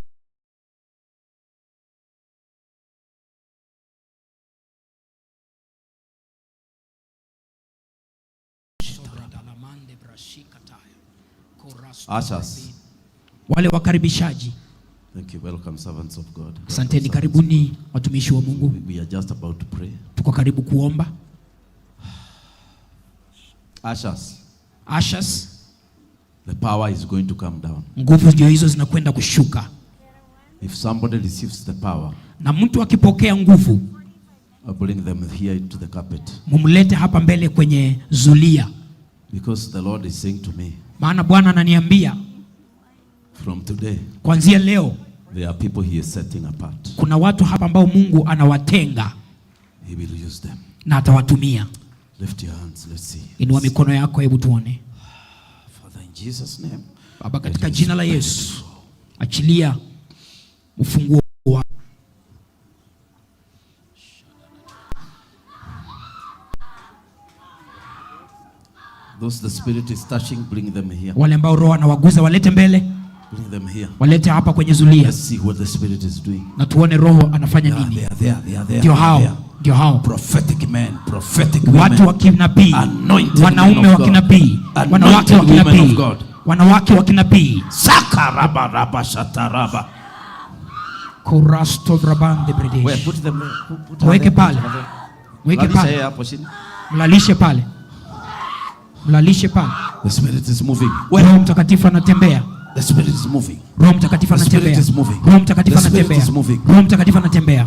S4: Ushers.
S5: Wale wakaribishaji.
S4: Thank you. Welcome, servants of God.
S5: Asanteni, karibuni watumishi wa Mungu.
S4: We are just about to pray.
S5: Tuko karibu kuomba.
S4: Ushers.
S5: Ushers.
S4: The power is going to come down.
S5: Nguvu ndio hizo zinakwenda kushuka.
S4: If somebody receives the power,
S5: na mtu akipokea nguvu,
S4: I'll bring them here into the carpet.
S5: Mumlete hapa mbele kwenye zulia.
S4: Because the Lord is saying to me,
S5: Maana Bwana ananiambia,
S4: from today,
S5: kuanzia leo,
S4: there are people he is setting apart.
S5: Kuna watu hapa ambao Mungu anawatenga.
S4: He will use them.
S5: Na atawatumia.
S4: Lift your hands, let's see.
S5: Inua mikono yako, hebu tuone.
S4: Father, in Jesus' name.
S5: Baba, katika jina la Yesu, achilia ufunguo wa
S4: Those the Spirit is touching, bring them here.
S5: Wale ambao Roho anawaguza walete mbele.
S4: Bring them here.
S5: Walete hapa kwenye zulia.
S4: Let's see what the Spirit is doing.
S5: Na tuone Roho anafanya
S4: Yeah,
S5: nini.
S4: they are there, they are there,
S5: Ndio
S4: they are
S5: hao,
S4: there.
S5: ndio hao.
S4: Prophetic men, prophetic women.
S5: Watu wa kinabii,
S4: Anointed
S5: wanaume
S4: men of
S5: wa
S4: God.
S5: kinabii, wanawake wa
S4: Anointed women
S5: kinabii,
S4: of God.
S5: wanawake wa kinabii.
S4: Saka raba raba shata raba.
S5: Korasto vrabande bredesh.
S4: Where, put them there. Put her
S5: Weke
S4: there, put
S5: pale.
S4: her there.
S5: Weke
S4: Lalisha
S5: pale.
S4: yeye hapo chini.
S5: Mlalishe pale. Mlalishe pale.
S4: The Spirit is moving.
S5: Roho Mtakatifu anatembea.
S4: The Spirit is moving.
S5: Roho Mtakatifu
S4: The Spirit
S5: anatembea.
S4: is moving.
S5: Roho Mtakatifu
S4: The Spirit
S5: anatembea.
S4: is moving.
S5: Roho Mtakatifu anatembea.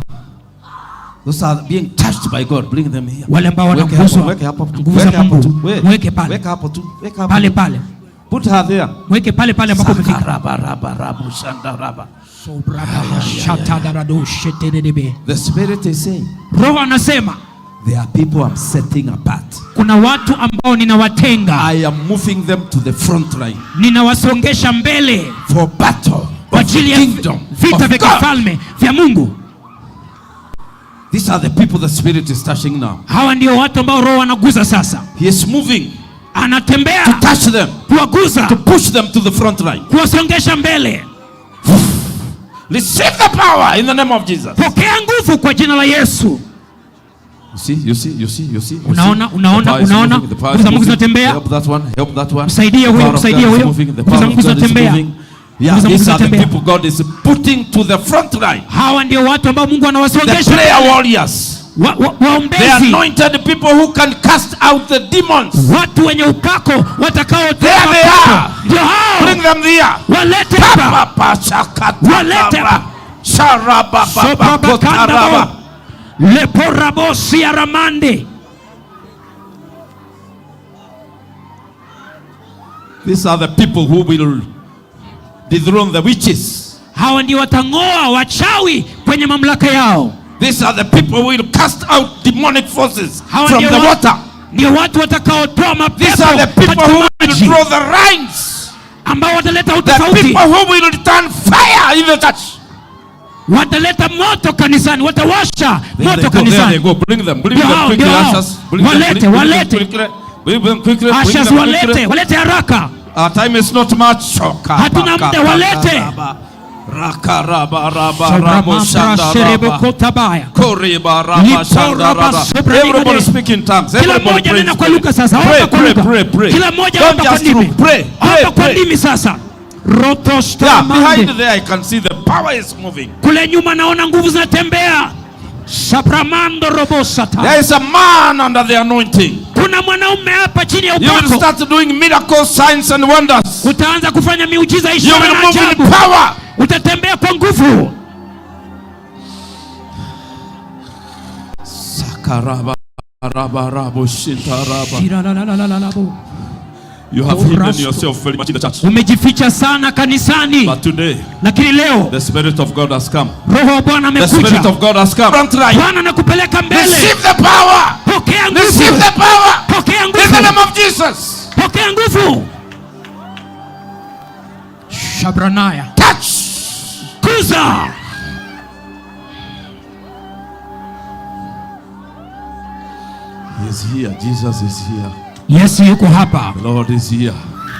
S4: Those are being touched by God. Bring them here.
S5: Wale ambao
S4: Weke
S5: wanaguswa
S4: hapo, weke hapo tu.
S5: nguvu za
S4: Weke hapo
S5: Mungu.
S4: tu.
S5: Weke pale.
S4: Weka hapo tu. Weka hapo
S5: Pale
S4: tu.
S5: pale.
S4: Put her there.
S5: Weke pale pale ambapo umefika.
S4: Saka raba raba rabu shanda raba. The Spirit is saying,
S5: Roho anasema,
S4: there are people I'm setting apart.
S5: Kuna watu ambao ninawatenga.
S4: I am moving them to the front line.
S5: Ninawasongesha mbele
S4: For battle
S5: kwa
S4: of the
S5: ajili ya
S4: kingdom
S5: vita
S4: of
S5: vya
S4: God.
S5: kifalme vya Mungu.
S4: These are the people the Spirit is touching now.
S5: Hawa ndio watu ambao Roho anaguza sasa.
S4: He is moving
S5: Anatembea
S4: to touch them,
S5: kuwaguza,
S4: to push them to the front line.
S5: kuwasongesha mbele.
S4: Receive the power in the name of Jesus.
S5: Pokea nguvu kwa jina la Yesu.
S4: You see, you see, you see, you see, you
S5: Unaona,
S4: see.
S5: unaona,
S4: The power is
S5: unaona.
S4: moving, the power is
S5: Nguvu za Mungu
S4: moving.
S5: zinatembea.
S4: Help that one, help that one.
S5: Msaidie
S4: The
S5: huyo,
S4: power of
S5: msaidie
S4: God is
S5: huyo.
S4: moving, the
S5: Nguvu za
S4: power of
S5: Mungu
S4: God is
S5: zinatembea.
S4: moving. Yeah,
S5: Nguvu za Mungu
S4: these are the
S5: zinatembea.
S4: people God is putting to the front line.
S5: Hawa ndio watu ambao Mungu
S4: The
S5: anawasongesha.
S4: prayer warriors. The
S5: Waombezi.
S4: anointed people who can cast out the demons.
S5: Watu wenye upako watakaotoa
S4: There they
S5: mapepo.
S4: are.
S5: Ndio hao.
S4: Bring them there.
S5: Walete hapa.
S4: Pa, pa, shaka, ta,
S5: Walete
S4: ra.
S5: hapa.
S4: Shara, ba, ba, ba, ko, ta, ra, ba.
S5: Soprabakandabo. Leporabosi aramande.
S4: These are the people who will dethrone the witches.
S5: Hawa ndio watang'oa wachawi kwenye mamlaka yao.
S4: These are the people who will cast out demonic forces
S5: Hawa
S4: from
S5: ndio
S4: the water.
S5: Ndio watu watakaotoa
S4: These are the
S5: mapepo
S4: people
S5: katika
S4: who will
S5: maji.
S4: draw the lines.
S5: Ambao wataleta
S4: The
S5: utofauti.
S4: people who will turn fire in the church.
S5: Wataleta moto kanisani, watawasha
S4: There
S5: moto
S4: they go, there they
S5: kanisani.
S4: go. Bring them, bring
S5: Ndio
S4: them
S5: hao,
S4: quickly,
S5: ndio hao.
S4: ushers. Bring them,
S5: Walete,
S4: bring them
S5: walete.
S4: quickly. Bring them quickly, bring
S5: Ushers,
S4: them
S5: walete,
S4: quickly.
S5: walete haraka.
S4: Our time is not much. Shoka,
S5: Hatuna
S4: baka,
S5: muda,
S4: baka,
S5: walete.
S4: raba. Raka, raba, raba, rabo, shanda, raba.
S5: Sherebokota
S4: Koriba, raba,
S5: Lipo,
S4: shanda,
S5: raba,
S4: raba.
S5: sobra,
S4: Everybody
S5: ligade.
S4: speak in tongues.
S5: Kila
S4: Everybody
S5: mmoja
S4: pray in
S5: nena kwa
S4: spirit.
S5: lugha sasa.
S4: Pray,
S5: Omba kwa
S4: pray,
S5: lugha.
S4: pray, pray.
S5: Kila mmoja
S4: Don't
S5: omba kwa
S4: just
S5: ndimi.
S4: look. Pray, pray,
S5: Omba kwa
S4: pray.
S5: ndimi sasa.
S4: Yeah,
S5: Rotostamande.
S4: behind there I can see the power is moving.
S5: Kule nyuma naona nguvu zinatembea. Sapramando robosata.
S4: There is a man under the anointing.
S5: Kuna mwanaume hapa chini ya
S4: You will
S5: upako.
S4: start doing miracles, signs, and wonders.
S5: Utaanza kufanya miujiza,
S4: You
S5: ishara
S4: will
S5: na
S4: move in
S5: ajabu.
S4: power.
S5: Utatembea kwa nguvu.
S4: Sakaraba, raba, rabo, shintaraba.
S5: Shiralalalalabo.
S4: You have hidden yourself very much in the church.
S5: Umejificha sana kanisani,
S4: But today,
S5: lakini leo
S4: the Spirit of God has come.
S5: Roho wa Bwana
S4: The Spirit
S5: amekuja.
S4: of God has come. Front right.
S5: Bwana anakupeleka mbele.
S4: Receive the power.
S5: Pokea
S4: Receive
S5: nguvu,
S4: the power.
S5: pokea
S4: In the name
S5: nguvu,
S4: of Jesus.
S5: pokea nguvu. Shabranaya,
S4: Touch.
S5: kuza.
S4: He is here. Jesus is here.
S5: Yesu yuko hapa,
S4: The Lord is here.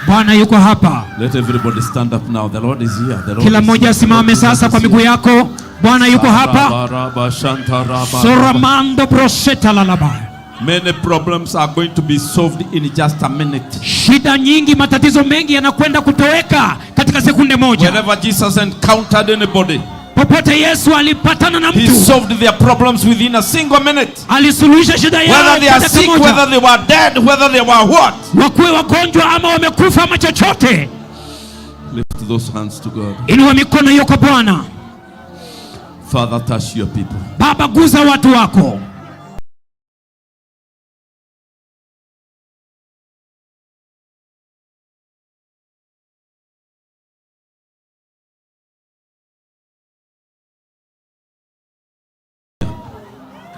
S5: Bwana yuko hapa.
S4: Let everybody stand up now. The Lord is here. The Lord
S5: Kila
S4: is
S5: mmoja
S4: here.
S5: asimame
S4: The Lord
S5: sasa
S4: is
S5: kwa
S4: here.
S5: miguu yako. Bwana yuko hapa.
S4: Raba, raba, shanta, raba, raba.
S5: Soramando broseta lalaba.
S4: Many problems are going to be solved in just a minute.
S5: Shida nyingi, matatizo mengi yanakwenda kutoweka katika sekunde moja.
S4: Whenever Jesus encountered anybody,
S5: Popote Yesu alipatana na
S4: he
S5: mtu,
S4: solved their problems within a single minute.
S5: alisuluhisha shida yao
S4: Whether they are
S5: kwa
S4: sick,
S5: dakika moja.
S4: whether they were dead, whether they were what.
S5: Wakuwe wagonjwa ama wamekufa ama chochote,
S4: Lift those hands to God.
S5: inua mikono hiyo kwa Bwana.
S4: Father, touch your people.
S5: Baba, guza watu wako.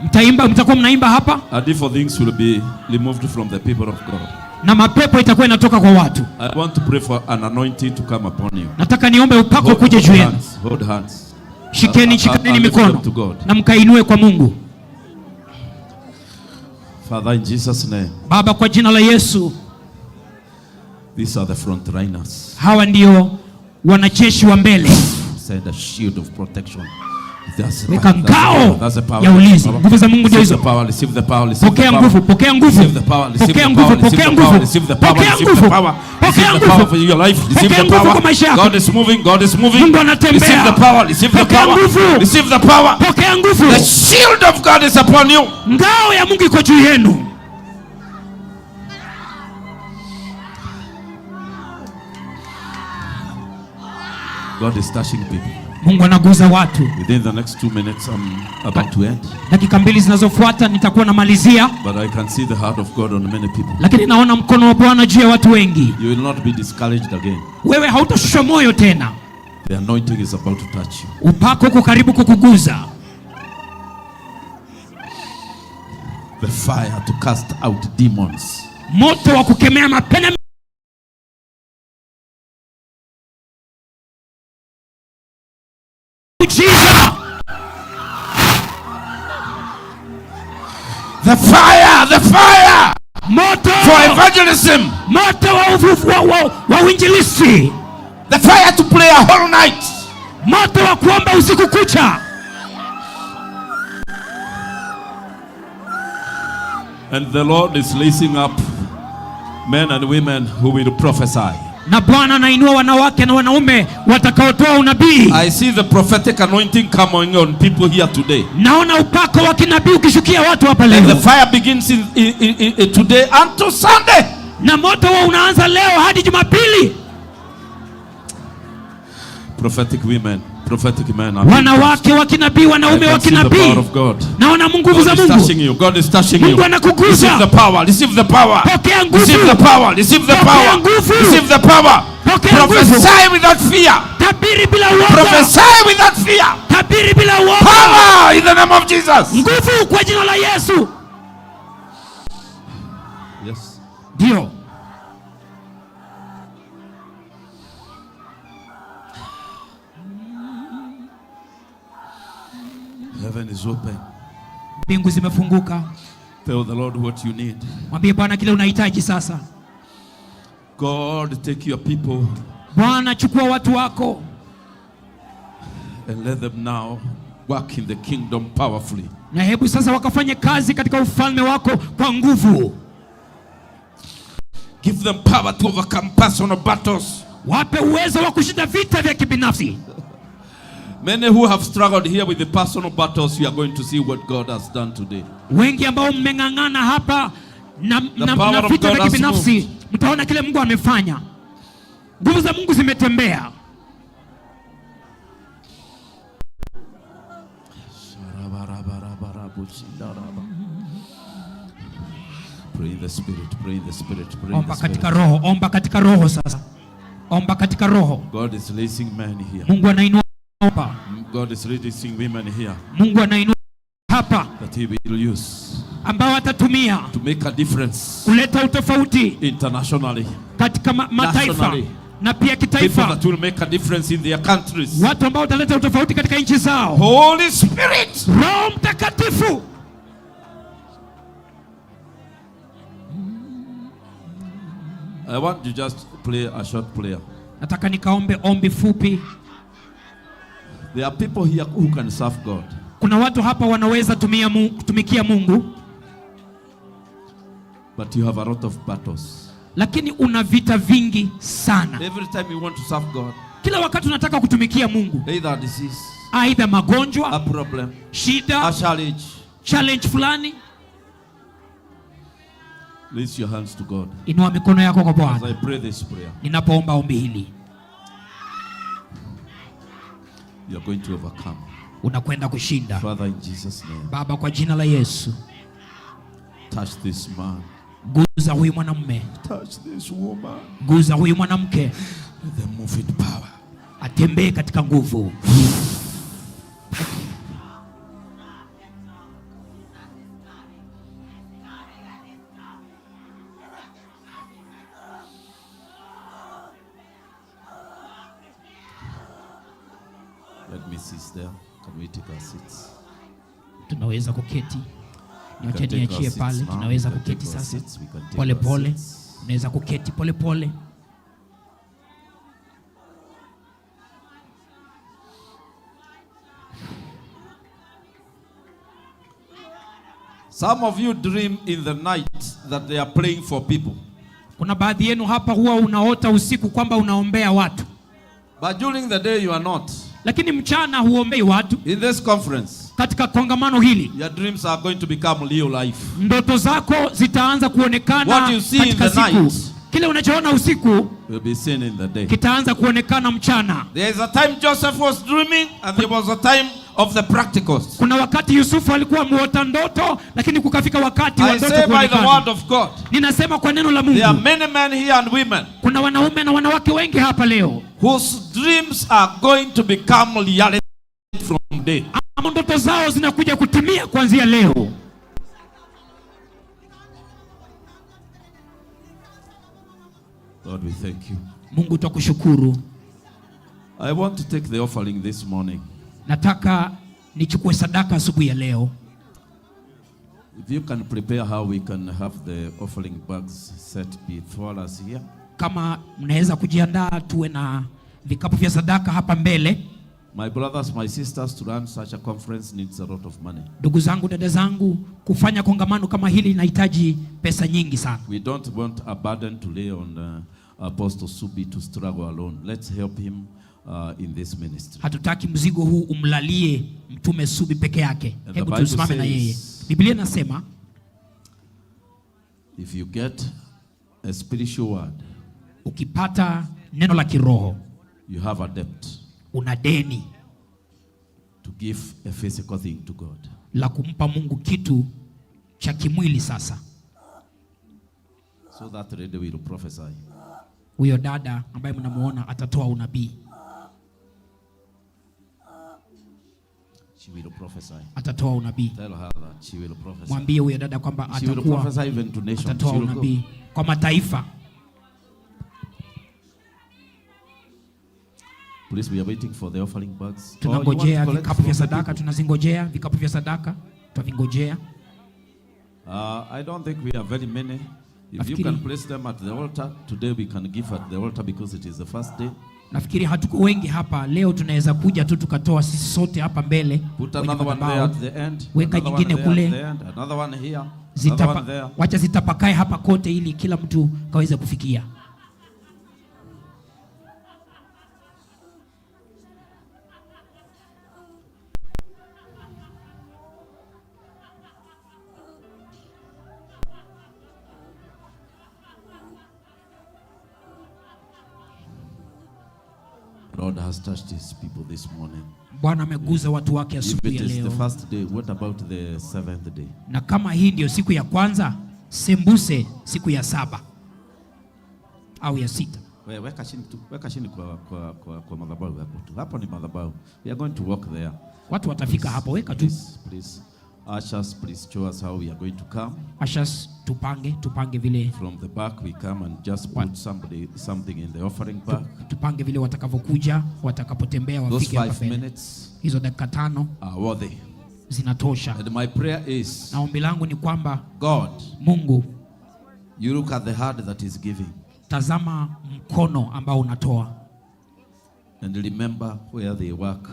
S5: Mtaimba, mtakuwa mnaimba hapa
S4: And evil things will be removed from the people of God.
S5: na mapepo itakuwa inatoka kwa watu.
S4: I want to pray for an anointing to come upon you.
S5: Nataka niombe upako
S4: Hold,
S5: kuje juu
S4: hold
S5: yenu.
S4: hands. Hold hands.
S5: Shikeni, shikaneni
S4: I lift them
S5: mikono
S4: to God.
S5: na mkainue kwa Mungu.
S4: Father, in Jesus' name,
S5: Baba, kwa jina la Yesu,
S4: these are the frontliners.
S5: hawa ndio wanajeshi wa mbele.
S4: Send a shield of protection. That's
S5: Weka
S4: that's the
S5: ngao
S4: power, that's the power,
S5: ya
S4: that's the
S5: ulinzi.
S4: power.
S5: Nguvu za Mungu ndio
S4: Receive
S5: hizo.
S4: the power, receive the power, receive
S5: Pokea
S4: the power.
S5: nguvu, pokea nguvu.
S4: Receive the power, receive
S5: Pokea
S4: the
S5: nguvu,
S4: power, receive
S5: pokea
S4: the power,
S5: nguvu.
S4: receive the power,
S5: Pokea
S4: receive the
S5: nguvu.
S4: power.
S5: Pokea
S4: Receive the power
S5: nguvu.
S4: for your life. Receive
S5: Pokea
S4: the
S5: nguvu
S4: power.
S5: kwa maisha yako.
S4: God is moving, God is moving.
S5: Mungu anatembea.
S4: Receive the power, receive the
S5: Pokea
S4: power.
S5: nguvu.
S4: Receive the power.
S5: Pokea nguvu.
S4: The shield of God is upon you.
S5: Ngao ya Mungu iko juu yenu.
S4: God is touching people.
S5: Mungu anaguza watu.
S4: Within the next 2 minutes, I'm about to end.
S5: Dakika mbili zinazofuata nitakuwa namalizia,
S4: But I can see the heart of God on many people.
S5: lakini naona mkono wa Bwana juu ya watu wengi.
S4: You will not be discouraged again.
S5: Wewe hautashushwa moyo tena.
S4: The anointing is about to touch you.
S5: Upako uko karibu kukuguza.
S4: The fire to cast out demons.
S5: Moto wa kukemea mapena miujiza.
S4: The fire
S5: Moto,
S4: for evangelism.
S5: moto wa, uvuvu, wa uinjilisti,
S4: The fire to pray a whole night.
S5: Moto wa kuomba usiku kucha.
S4: And the Lord is raising up men and women who will prophesy.
S5: Na Bwana anainua wanawake na wanaume watakaotoa unabii.
S4: I see the prophetic anointing coming on people here today.
S5: Naona upako wa kinabii ukishukia watu hapa
S4: And the
S5: leo,
S4: fire begins in today until Sunday.
S5: Na moto huo unaanza leo hadi Jumapili.
S4: Prophetic women, prophetic men are being touched.
S5: Wanawake wa kinabii,
S4: I
S5: wanaume wa
S4: can see the power
S5: kinabii.
S4: of God.
S5: Naona nguvu za
S4: God is
S5: Mungu.
S4: touching you. God is touching you.
S5: Mungu anakugusa.
S4: Receive the power. Receive the power.
S5: Pokea nguvu.
S4: Receive the power. Receive the
S5: Pokea
S4: power.
S5: nguvu.
S4: Receive the power.
S5: Pokea nguvu.
S4: Prophesy without fear.
S5: Tabiri bila uoga.
S4: Prophesy without fear.
S5: Tabiri bila uoga.
S4: Power in the name of Jesus.
S5: Nguvu kwa jina la Yesu.
S4: Yes.
S5: Ndio.
S4: is open.
S5: Mbingu zimefunguka.
S4: Tell the Lord what you need.
S5: Mwambie Bwana kile unahitaji sasa.
S4: God, take your people
S5: Bwana, chukua watu wako
S4: and let them now work in the kingdom powerfully.
S5: Na hebu sasa wakafanye kazi katika ufalme wako kwa nguvu.
S4: Give them power to overcome personal battles.
S5: Wape uwezo wa kushinda vita vya kibinafsi.
S4: Many who have struggled here with the personal battles, you are going to see what God has done today.
S5: Wengi ambao mmeng'ang'ana hapa
S4: The power
S5: na
S4: of
S5: vita
S4: God
S5: vya
S4: has
S5: kibinafsi, mtaona kile Mungu amefanya. Nguvu za Mungu zimetembea.
S4: Pray in the spirit, pray in the spirit, pray in the
S5: Omba katika
S4: spirit.
S5: roho, omba katika roho sasa, omba katika roho.
S4: God is raising men here.
S5: Mungu anainua hapa,
S4: God is raising women here
S5: Mungu anainua hapa
S4: that He will use
S5: ambao atatumia
S4: to make a difference
S5: kuleta utofauti
S4: internationally.
S5: katika mataifa
S4: Nationally.
S5: na pia
S4: People
S5: kitaifa,
S4: that will make a difference in their countries.
S5: watu ambao wataleta utofauti katika nchi zao.
S4: Holy Spirit,
S5: Roho Mtakatifu,
S4: I want to just play a short prayer.
S5: Nataka nikaombe ombi fupi.
S4: There are people here who can serve God,
S5: Kuna watu hapa wanaweza kutumikia Mungu,
S4: but you have a lot of battles.
S5: Lakini una vita vingi sana.
S4: Every time you want to serve God,
S5: Kila wakati unataka kutumikia Mungu,
S4: either a disease,
S5: aidha
S4: a
S5: magonjwa,
S4: problem, a
S5: shida,
S4: challenge,
S5: challenge fulani.
S4: Raise your hands to God
S5: Inua mikono yako kwa
S4: as
S5: Bwana
S4: I pray this prayer.
S5: ninapoomba ombi hili.
S4: You are going to overcome.
S5: Unakwenda kushinda.
S4: Father, in Jesus' name,
S5: Baba, kwa jina la Yesu,
S4: touch this man,
S5: guza huyu mwanamume,
S4: touch this woman.
S5: Guza huyu mwanamke,
S4: Let them move in power.
S5: Atembee katika nguvu.
S4: Let me sit there. Can we take our seats?
S5: Tunaweza kuketi.
S4: We
S5: Niache
S4: can take our
S5: niachie
S4: seats
S5: pale,
S4: now.
S5: tunaweza
S4: We can
S5: kuketi
S4: take our
S5: sasa.
S4: seats. We can take
S5: Pole
S4: our
S5: pole,
S4: seats.
S5: unaweza kuketi pole pole.
S4: Some of you dream in the night that they are praying for people.
S5: Kuna baadhi yenu hapa huwa unaota usiku kwamba unaombea watu,
S4: But during the day you are not.
S5: Lakini mchana huombei watu.
S4: In this conference,
S5: Katika kongamano hili,
S4: your dreams are going to become real life.
S5: Ndoto zako zitaanza kuonekana
S4: What you see in
S5: katika
S4: the
S5: siku.
S4: night
S5: Kile unachoona usiku
S4: will be seen in the day.
S5: Kitaanza kuonekana mchana.
S4: There is a time Joseph was dreaming and there was a time of the practicals.
S5: Kuna wakati Yusufu alikuwa muota ndoto, lakini kukafika wakati wa
S4: I
S5: ndoto
S4: say by the
S5: kuonekana.
S4: word of God,
S5: Ninasema kwa neno la
S4: there are
S5: Mungu,
S4: many men here and women
S5: kuna wanaume na wanawake wengi hapa leo
S4: whose dreams are going to become reality from day.
S5: Ama ndoto zao zinakuja kutimia kuanzia leo.
S4: Lord, we thank you.
S5: Mungu twakushukuru.
S4: I want to take the offering this morning.
S5: Nataka nichukue sadaka asubuhi ya leo.
S4: If you can prepare how we can have the offering bags set before us here.
S5: Kama mnaweza kujiandaa tuwe na vikapu vya sadaka hapa mbele.
S4: My brothers, my sisters, to run such a conference needs a lot of money.
S5: Ndugu zangu, dada zangu, kufanya kongamano kama hili inahitaji pesa nyingi sana.
S4: We don't want a burden to lay on Apostle Subi to struggle alone. Let's help him in this ministry.
S5: Hatutaki mzigo huu umlalie Mtume Subi peke yake.
S4: And the
S5: Hebu
S4: Bible
S5: tusimame na yeye.
S4: says,
S5: Biblia inasema
S4: if you get a spiritual word,
S5: ukipata neno la kiroho,
S4: you have a debt
S5: una deni
S4: to give a physical thing to God.
S5: La kumpa Mungu kitu cha kimwili sasa.
S4: So that lady will prophesy.
S5: Huyo dada ambaye mnamuona atatoa unabii.
S4: She will prophesy.
S5: Atatoa unabii.
S4: Tell her that she will prophesy.
S5: Mwambie huyo dada kwamba
S4: She will prophesy even to nations.
S5: atatoa
S4: She will go.
S5: unabii kwa mataifa.
S4: Please, we are waiting for the offering bags. Or you want to
S5: Tunangojea
S4: collect
S5: vikapu
S4: from
S5: vya
S4: the
S5: sadaka,
S4: people?
S5: tunazingojea vikapu vya sadaka, tutavingojea.
S4: I don't think we are very many. If you
S5: Nafikiri-
S4: can place them at the altar, today we can give at the altar because it is the first day.
S5: Nafikiri hatuko wengi hapa leo, tunaweza kuja tu tukatoa sisi sote hapa mbele
S4: Put
S5: kwenye
S4: another one there
S5: madhabahu.
S4: at the end.
S5: Weka
S4: Another one
S5: nyingine
S4: there
S5: kule.
S4: at the end. Another one here. Another
S5: Zitapa,
S4: one there.
S5: wacha zitapakae hapa kote ili kila mtu kaweze kufikia.
S4: Lord has touched his people this morning.
S5: Bwana ameguza watu wake
S4: If
S5: asubuhi
S4: it
S5: ya
S4: is the
S5: leo,
S4: first day, what about the seventh day?
S5: na kama hii ndio siku ya kwanza, sembuse siku ya saba au ya sita.
S4: Weka chini tu, weka chini kwa madhabahu hapo tu. Hapo ni madhabahu. We are going to walk there.
S5: Watu watafika hapo, weka tu.
S4: Please, please. Ushers, please show us how we are going to come.
S5: Ushers, tupange vile
S4: From the back we come and just put something in the offering bag.
S5: tupange vile watakavyokuja, watakapotembea
S4: Those
S5: wafike hapa
S4: 5
S5: mbele.
S4: minutes
S5: Hizo dakika 5
S4: are worthy.
S5: zinatosha.
S4: And my prayer is,
S5: Na ombi langu ni kwamba
S4: God,
S5: Mungu,
S4: you look at the heart that is giving
S5: tazama mkono ambao unatoa
S4: and remember where they work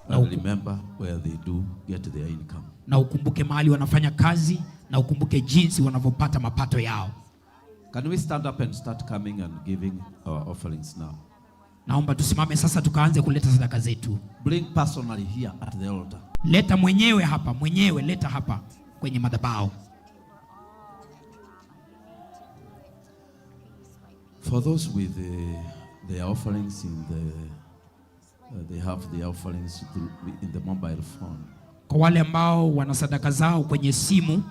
S4: and remember where they do get their income.
S5: na ukumbuke mahali wanafanya kazi na ukumbuke jinsi wanavyopata mapato yao.
S4: Can we stand up and start coming and giving our offerings now?
S5: Naomba tusimame sasa tukaanze kuleta sadaka zetu.
S4: Bring personally here at the altar.
S5: Leta mwenyewe hapa, mwenyewe leta hapa kwenye madhabahu.
S4: For those with their offerings in they have their offerings in the mobile phone.
S5: Kwa wale ambao wana sadaka zao kwenye simu,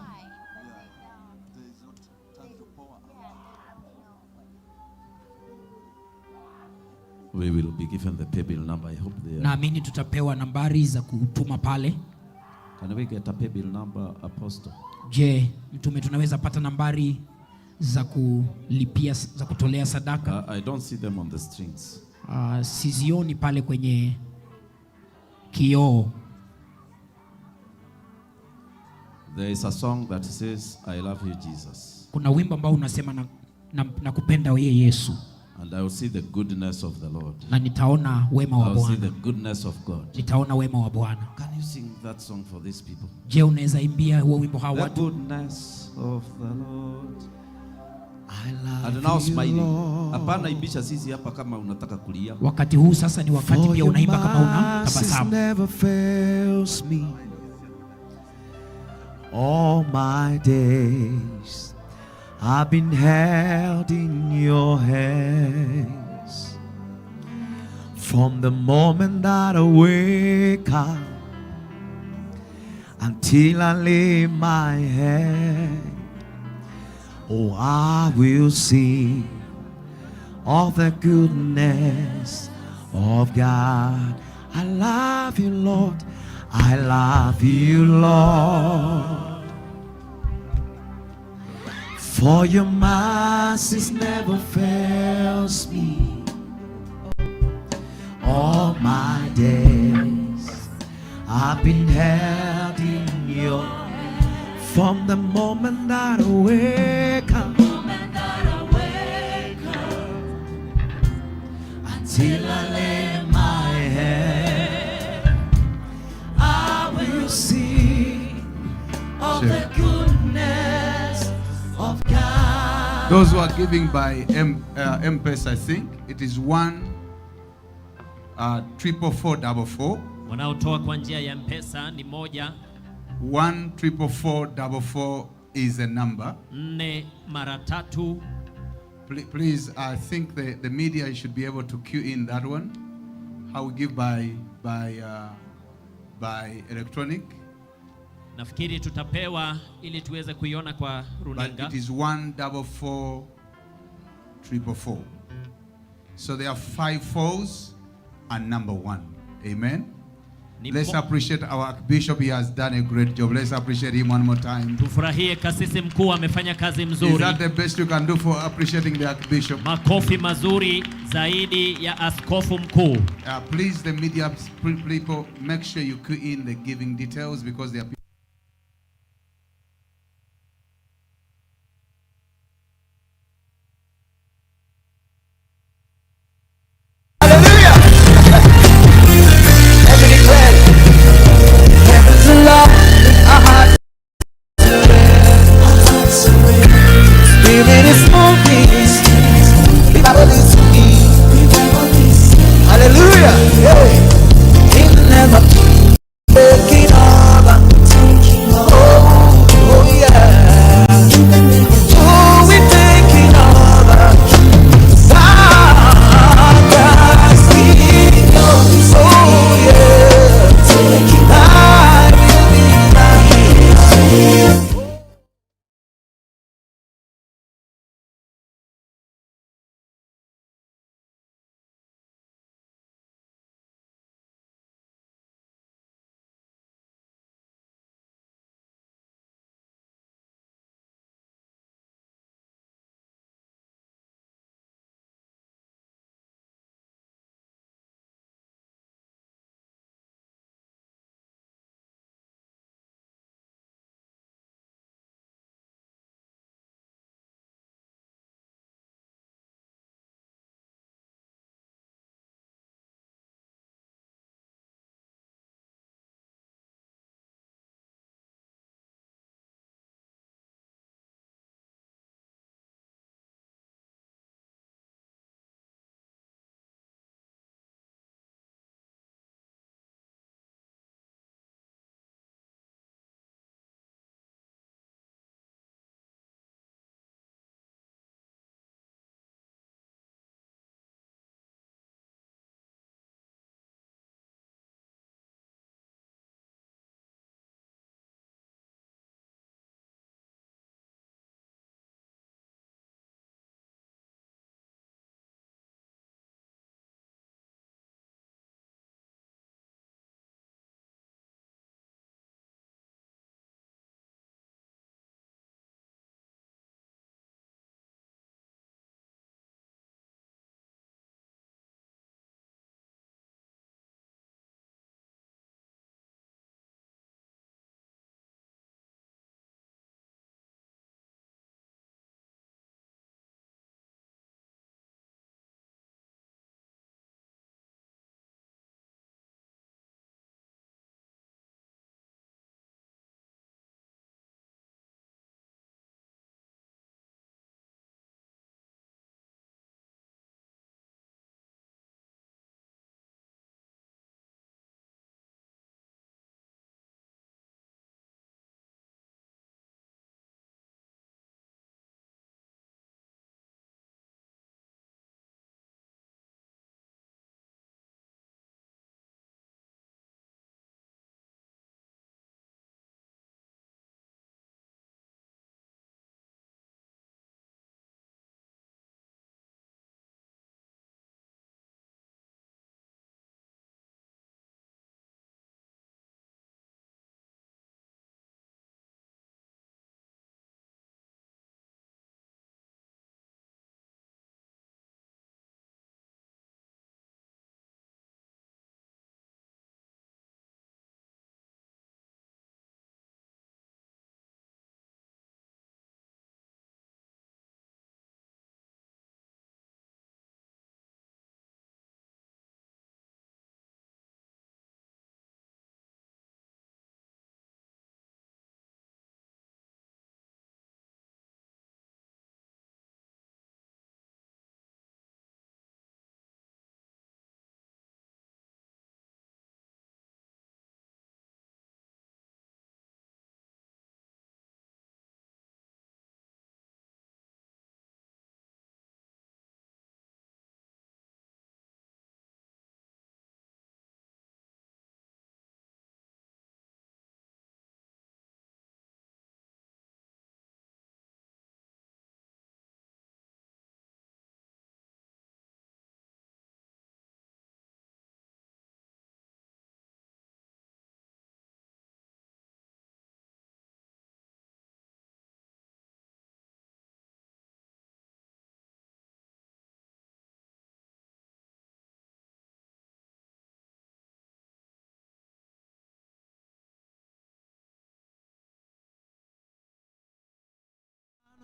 S4: We will be given the paybill number. I hope they are.
S5: naamini tutapewa nambari za kutuma pale.
S4: Can we get a paybill number, Apostle?
S5: Je, mtume, tunaweza pata nambari za kulipia, za kutolea sadaka?
S4: I don't see them on the strings.
S5: Sizioni pale kwenye kioo.
S4: There is a song that says, I love you, Jesus.
S5: Kuna wimbo ambao unasema na kupenda wewe Yesu,
S4: And I will see the goodness of the Lord.
S5: na nitaona wema
S4: I
S5: wa
S4: will see
S5: Bwana,
S4: the goodness of God.
S5: nitaona wema wa Bwana.
S4: Can you sing that song for these people?
S5: Je, unaweza imbia huo wimbo hawa
S4: The
S5: watu?
S4: goodness of the Lord.
S1: I love
S4: And now
S1: you,
S4: smiling.
S1: Lord.
S4: Hapana ibisha sisi hapa kama unataka kulia.
S5: Wakati huu sasa ni wakati
S1: For
S5: pia
S1: your
S5: unaimba kama una
S1: mercies
S5: tabasamu.
S1: never fails me. All my days I've been held in your hands. From the moment that I wake up until I lay my head, oh, I will sing of the goodness of God. I love you, Lord. I love you, Lord. For your mercies never fails me. All my days I've been held in your hand. From the moment that I wake up until I lay my head, I will see of the goodness of God.
S6: Those who are giving by M-Pesa, I think it is 1 44444.
S7: Wanaotoa kwa njia ya M-Pesa ni 1
S6: 1 44444 is a number.
S7: 4 mara 3.
S6: Please, I think the media should be able to cue in that one. How we give by electronic.
S7: Nafikiri tutapewa ili tuweze kuiona kwa
S6: But
S7: runinga.
S6: it is 1 44 444. So there are 5 fours and number 1. Amen.
S7: Ni
S6: Let's
S7: mo-
S6: appreciate our Archbishop. He has done a great job. Let's appreciate him one more time.
S7: Tufurahie kasisi mkuu amefanya kazi
S6: Is
S7: mzuri.
S6: that the best you can do for appreciating the Archbishop?
S7: Makofi mazuri zaidi ya askofu mkuu.
S6: Please, the media people, make sure you key in the giving details because there are
S1: Hallelujah. Let me declare. Heaven's alive. Our hearts Spirit is moving. Revival is here. Hallelujah. Hey. In the name of taking over.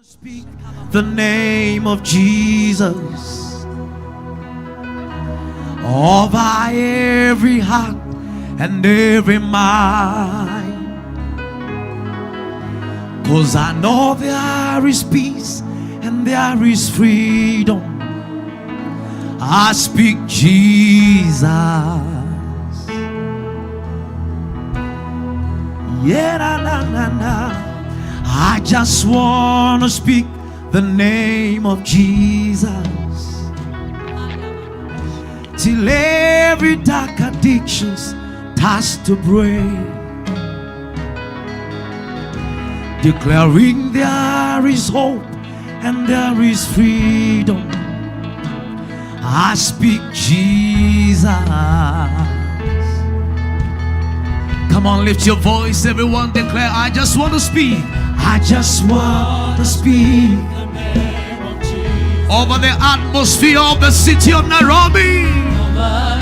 S1: Speak the name of Jesus over every heart and every mind. 'Cause I know there is peace and there is freedom. I speak Jesus. Yeah, na, na, na, na. I just wanna speak the name of Jesus till every dark addiction starts to break, declaring there is hope and there is freedom. I speak Jesus. Come on, lift your voice, everyone. Declare, I just want to speak. I just want to speak
S7: The name of Jesus
S1: over the atmosphere of the city of Nairobi.
S7: over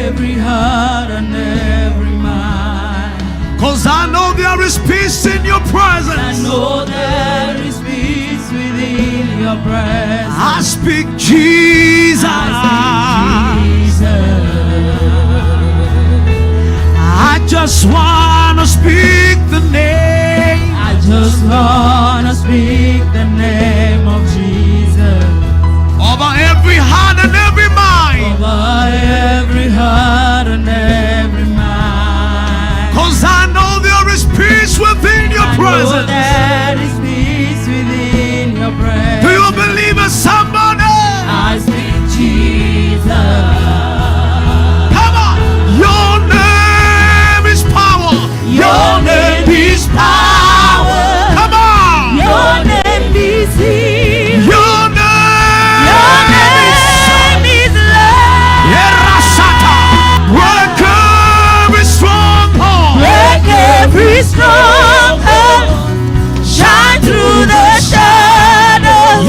S7: every heart and every mind.
S1: 'Cause I know there is peace in your
S7: I
S1: presence.
S7: know there is peace within your presence.
S1: I speak Jesus.
S7: I speak Jesus.
S1: I just want to speak the name.
S7: I just wanna speak the name of Jesus
S1: over every heart and every mind.
S7: over every heart and every mind.
S1: 'Cause I know there is peace within your
S7: I know
S1: presence.
S7: there is peace within your presence.
S1: Do you believe it, somebody?
S7: I speak Jesus.
S1: Come on. Your name is power.
S7: Your name is power.
S1: Come on.
S7: Your name is healing.
S1: Your name.
S7: Your name is love.
S1: Yerasata. Break every stronghold.
S7: Break every stronghold. Shine through the shadows.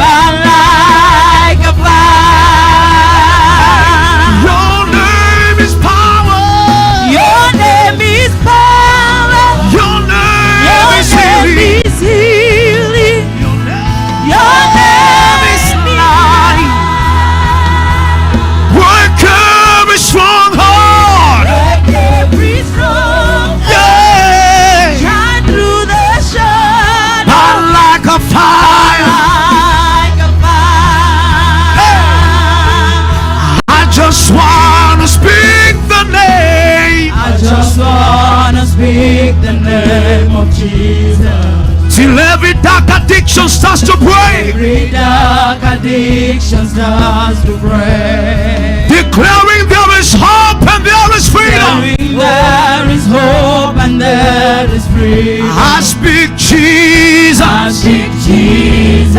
S7: Burn like a fire.
S1: Your name is power.
S7: Your name is power.
S1: Your name
S7: Your
S1: is
S7: name
S1: healing.
S7: is healing.
S1: Your name.
S7: Your name is life.
S1: Break every stronghold.
S7: Break every stronghold.
S1: Yeah.
S7: Shine through the shadows.
S1: Burn like a fire.
S7: Like a fire.
S1: I just wanna speak the name
S7: I just wanna speak the name of Jesus.
S1: till every dark addiction starts to break,
S7: Every dark addiction starts to break.
S1: declaring there is hope and there is freedom.
S7: Declaring there is hope and there is freedom.
S1: I speak Jesus.
S7: I speak Jesus.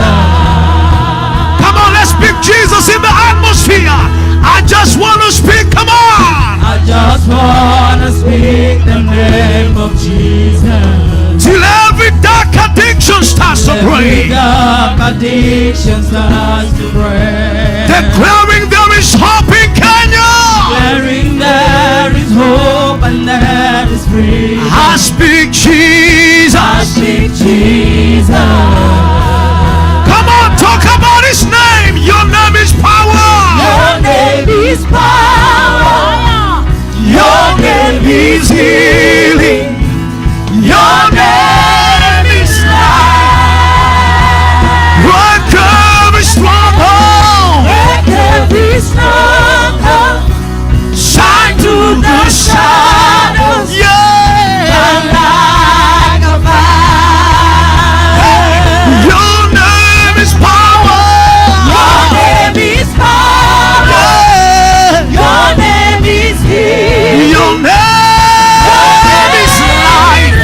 S1: Come on, let's speak Jesus in the atmosphere. I just want to speak. Come on.
S7: I just wanna speak the name of Jesus.
S1: Till every dark addiction starts to
S7: Every
S1: break,
S7: dark addiction starts to break.
S1: declaring there is hope in Kenya.
S7: Declaring there is hope and there is freedom.
S1: I speak Jesus.
S7: I speak Jesus.
S1: Come on, talk about his name. Your name is power.
S7: Your name is power.
S1: Your name is healing. Your name is life. Break every stronghold.
S7: Break every stronghold.
S1: Shine through the shadows. Yeah.
S7: Burn like a fire.
S1: Your name is power.
S7: Your name is power.
S1: Yeah.
S7: Your name is healing.
S1: Your name is life.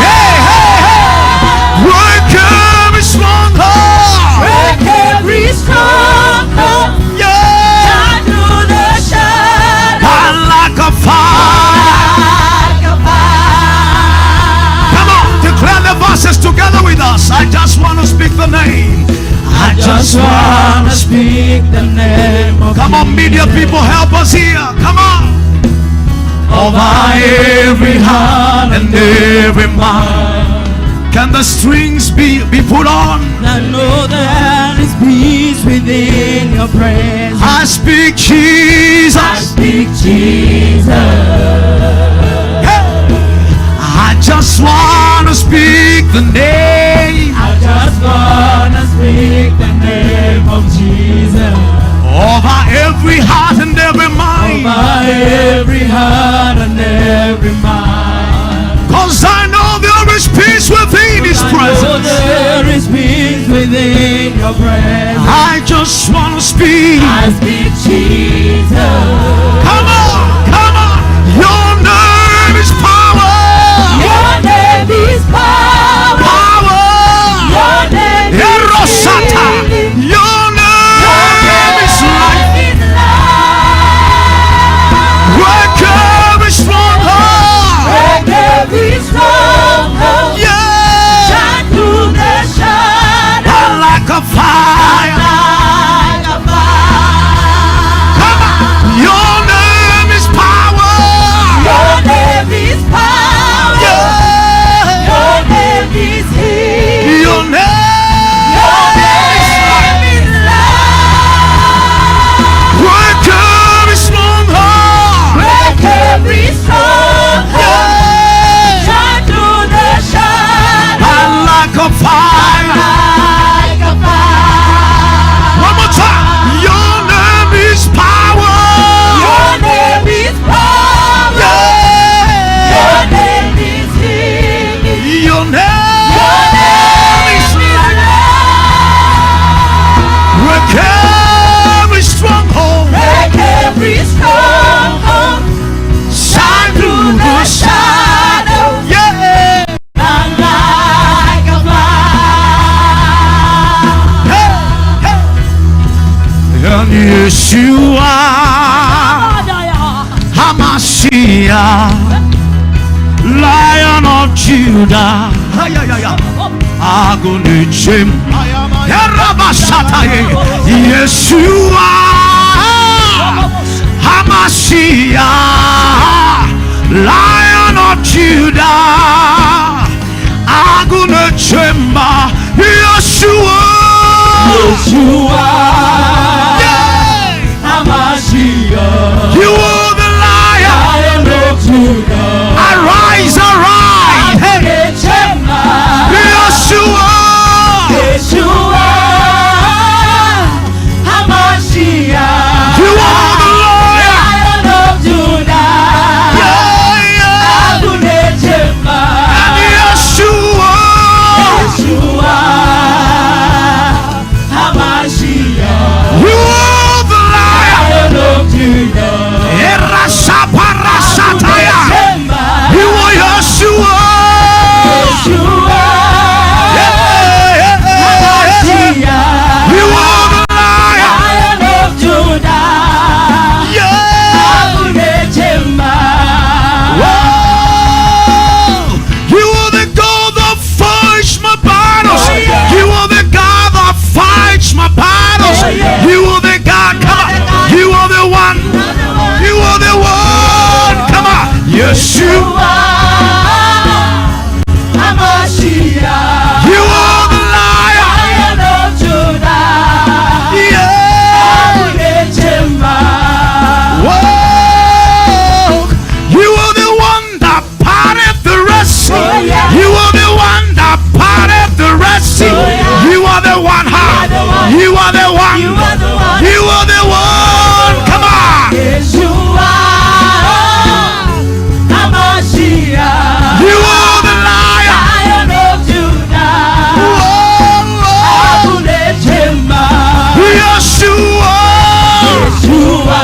S1: Hey, hey, hey. Break every stronghold.
S7: Break every stronghold.
S1: Yeah.
S7: Shine through the shadows.
S1: Burn like a fire.
S7: Like a fire.
S1: Come on, declare the verses together with us. I just want to speak the name. I
S7: Just wanna speak the name of
S1: Come on, media people, help us here. Come on. Over every heart and every mind. Can the strings be put on?
S7: I know there is peace within your presence.
S1: I speak Jesus.
S7: I speak Jesus.
S1: Hey. I just wanna speak the name.
S7: I just wanna speak the name of Jesus.
S1: Over every heart and every mind.
S7: Over every heart and every mind.
S1: 'Cause I know there is peace within His presence.
S7: I know there is peace within your presence.
S1: I just wanna speak.
S7: I speak Jesus.
S1: Come on, come on. Your name is power.
S7: Your name is power.
S1: Power.
S7: Your name is healing.
S1: Your name is life. Break every stronghold.
S7: Break every stronghold.
S1: Yeah.
S7: Shine through the shadows.
S1: Like a fire.
S7: Like a fire.
S1: Come on. Your name is power.
S7: Your name is power.
S1: Yeah.
S7: Your name is healing.
S1: Your name.
S7: Your name is life.
S1: Break every stronghold.
S7: Break every stronghold.
S1: Yeah.
S7: Shine through the shadows.
S1: And like a fire.
S7: Like a fire.
S1: One more time. Your name is power.
S7: Your name is power.
S1: Yeah.
S7: Your name is healing.
S1: Your name.
S7: Your name
S1: is
S7: is
S1: life.
S7: life.
S1: Break every stronghold.
S7: Break every stronghold.
S1: Shine through
S7: The
S1: the
S7: shadows.
S1: Yeah.
S7: And like a fire.
S1: Hey, hey. And Yeshua Hamashiach, Lion of Judah, Agunichem, Yerabasataye, Yeshua Hamashiach, Lion of Judah, Agunechemba, Yeshua.
S7: Yeshua
S1: Yeah.
S7: Hamashiach,
S1: You are the lion.
S7: Lion of Judah,
S1: Arise, arise. Hey.
S7: Agunechemba,
S1: Yeshua.
S7: Yeshua Hamashiach,
S1: You are the lion.
S7: Lion of Judah,
S1: Yeah, yeah.
S7: Agunechemba,
S1: Yeshua.
S7: Yeshua Hamashiach,
S1: You are the lion.
S7: Lion of Judah,
S1: Erasaparasataya.
S7: Agunechemba,
S1: You are Yeshua.
S7: Yeshua
S1: Yeah, yeah, yeah. You are the lion.
S7: Lion of Judah,
S1: Yeah.
S7: Agunechemba,
S1: Whoa! You are the God that fights my battles.
S7: Oh, yeah.
S1: You are the God that fights my battles.
S7: Oh, yeah.
S1: You are the God. Come on. You are the one. You are the one. Come on. Yeshua.
S7: Hamashiach,
S1: You are the lion.
S7: Lion of Judah,
S1: Yeah.
S7: Agunechemba,
S1: Whoa! You are the one that parted the Red Sea.
S7: Oh, yeah.
S1: You are the one that parted the Red Sea.
S7: Oh, yeah.
S1: You are the one, ha.
S7: the one.
S1: You are the one.
S7: You are the one.
S1: You are the one. Come on.
S7: Yeshua Hamashiach,
S1: You are the lion.
S7: Lion of Judah,
S1: Whoa.
S7: Agunechemba,
S1: Yeshua.
S7: Yeshua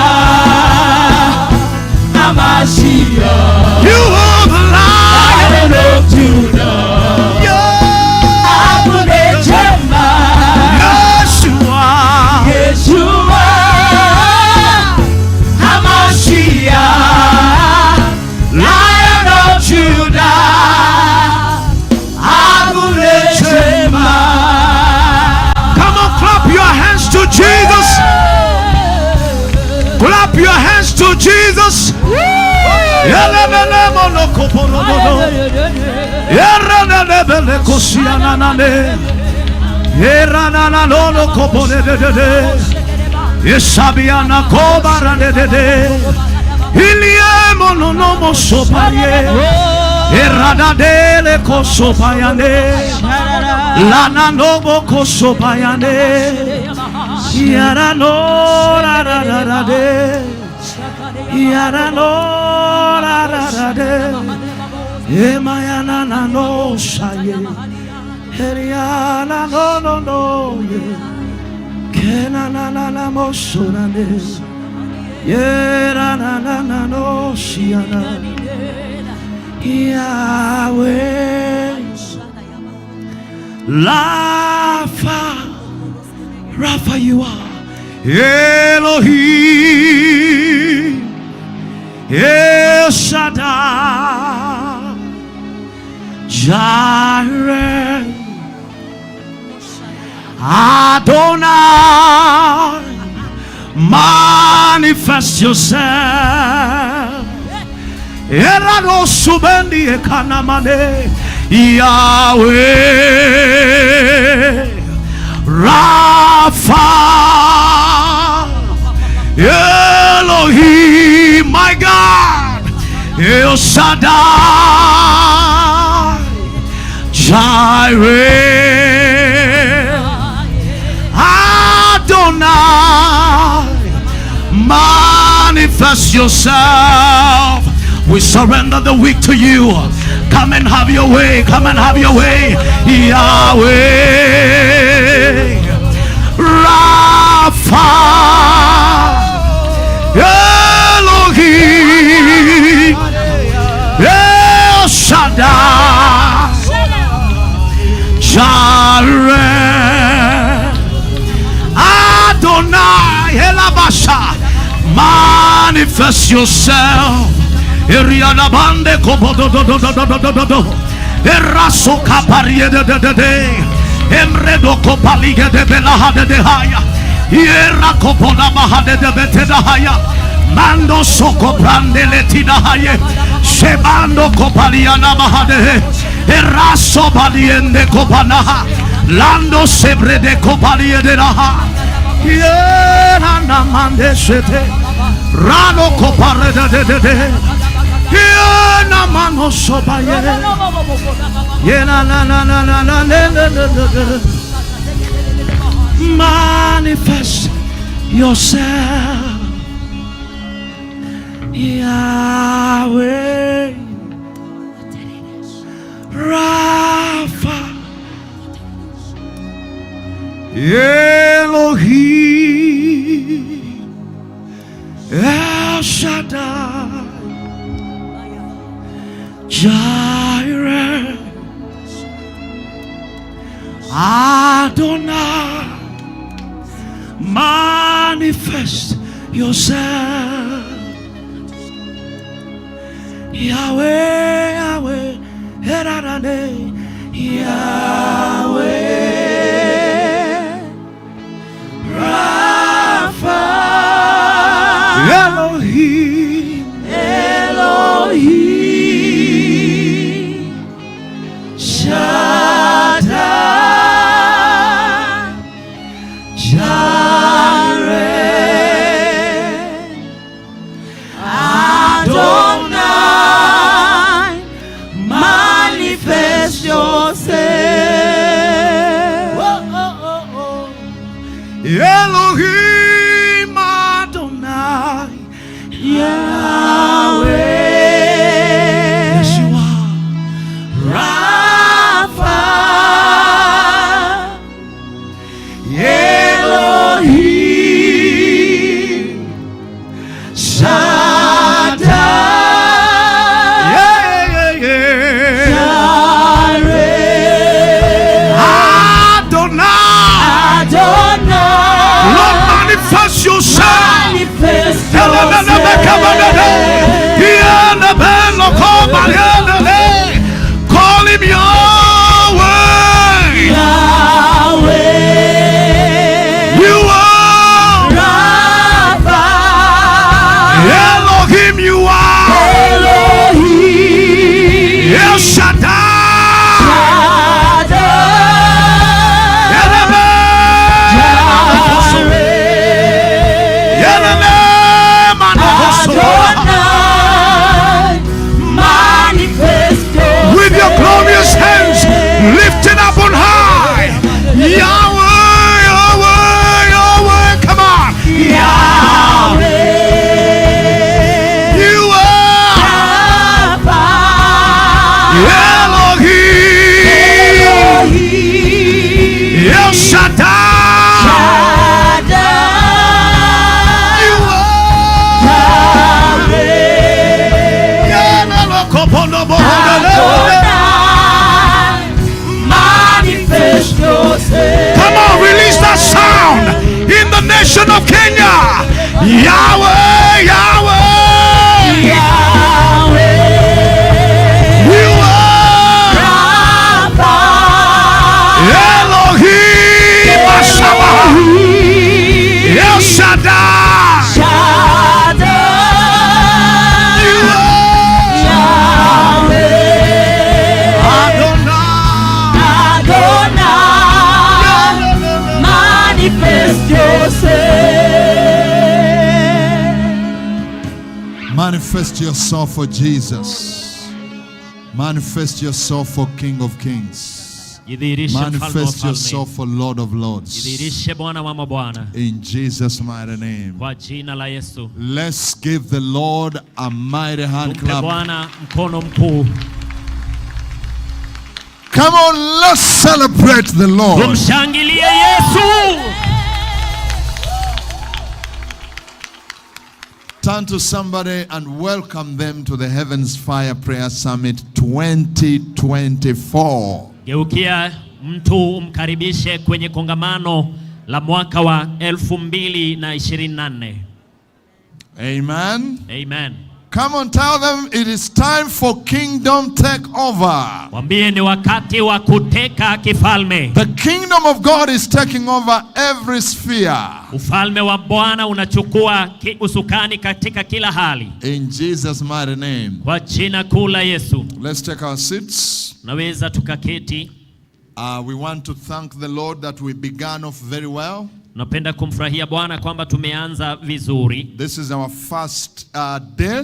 S7: Hamashiach,
S1: You are the lion.
S7: Lion of Judah,
S1: Yeah.
S7: Agunechemba,
S1: Yeshua.
S7: Yeshua Hamashiach, Lion of Judah, Agunechemba.
S1: Come on, clap your hands to Jesus. Clap your hands to Jesus.
S7: Bele kosiana nane. Era na no no kopone de de de. Esabiana kobara de de de. Iliemo no no mo sopaye. Erada dele kosopayane. Lana no mo kosopayane. Yara no ra ra ra ra de. Yara no ra ra ra de. Emayana na no saye. Heriana no no no ye. Kena na na na mo sorane. Yera na na na no siana. Yahweh Rafa, Rafa you are. Elohim El Shaddai Jireh Adonai, manifest yourself. Erano subendi ekanamane. Yahweh Rapha Elohim, my God, El Shaddai Jireh Adonai, manifest yourself. We surrender the weak to you. Come and have your way. Come and have your way. Yahweh Rapha Elohim El Shaddai Jireh Adonai Elabasha, manifest yourself. Eriana bande kobo do do do do do do do do. Eraso kaparie de de de de. Emredo kopalige de belaha de de haya. Iera kopola maha de de bete da haya. Mando soko brande leti da haye. Shebando kopaliana maha de. Eraso baliende kopanaha. Lando sebre de kopalie de raha. Iera na mande sete. Rano kopare de de de de. Yena mano sopaye. Yena na na na na na na na na. Manifest yourself, Yahweh Rapha Elohim El Shaddai Jireh Adonai, manifest yourself. Yahweh, Yahweh, Erarane, Yahweh Rapha Elohim Elohim Shaddai Jireh Adonai, manifest yourself. Oh, oh, oh, oh. Elohim Adonai, Yahweh. Yes, you are. Rapha Elohim Shaddai, yeah, yeah, yeah. Jireh Adonai, Adonai, Lord, manifest yourself. Manifest yourself. Call him Yahweh. Yahweh. You are Rapha. Elohim, you are Elohim. El Shaddai. Yahweh, Yahweh,
S5: Yahweh,
S7: you are
S5: Rapha,
S7: Elohim Ashaba, El Shaddai,
S5: Shaddai,
S7: you are
S5: Yahweh,
S7: Adonai.
S5: Adonai, manifest yourself.
S2: Manifest yourself for Jesus. Manifest yourself for King of Kings.
S8: Jidhihirishe mfalme wa
S2: Manifest
S8: falme.
S2: yourself for Lord of Lords.
S8: Jidhihirishe Bwana wa mabwana
S2: In Jesus' mighty name.
S8: kwa jina la Yesu.
S2: Let's give the Lord a mighty hand
S8: Tumpe
S2: clap.
S8: Bwana mkono mkuu.
S2: Come on, let's celebrate the Lord.
S8: Tumshangilie Yesu.
S2: Turn to somebody and welcome them to the Heavens Fire Prayer Summit 2024.
S8: Geukia mtu umkaribishe kwenye kongamano la mwaka wa 2024.
S2: Amen.
S8: Amen.
S2: Come on, tell them it is time for kingdom takeover.
S8: Mwambie ni wakati wa kuteka kifalme.
S2: The kingdom of God is taking over every sphere.
S8: Ufalme wa Bwana unachukua usukani katika kila hali.
S2: In Jesus' mighty name.
S8: Kwa jina kuu la Yesu.
S2: Let's take our seats.
S8: Naweza tukaketi.
S2: We want to thank the Lord that we began off very well.
S8: Napenda kumfurahia Bwana kwamba tumeanza vizuri.
S2: This is our first day.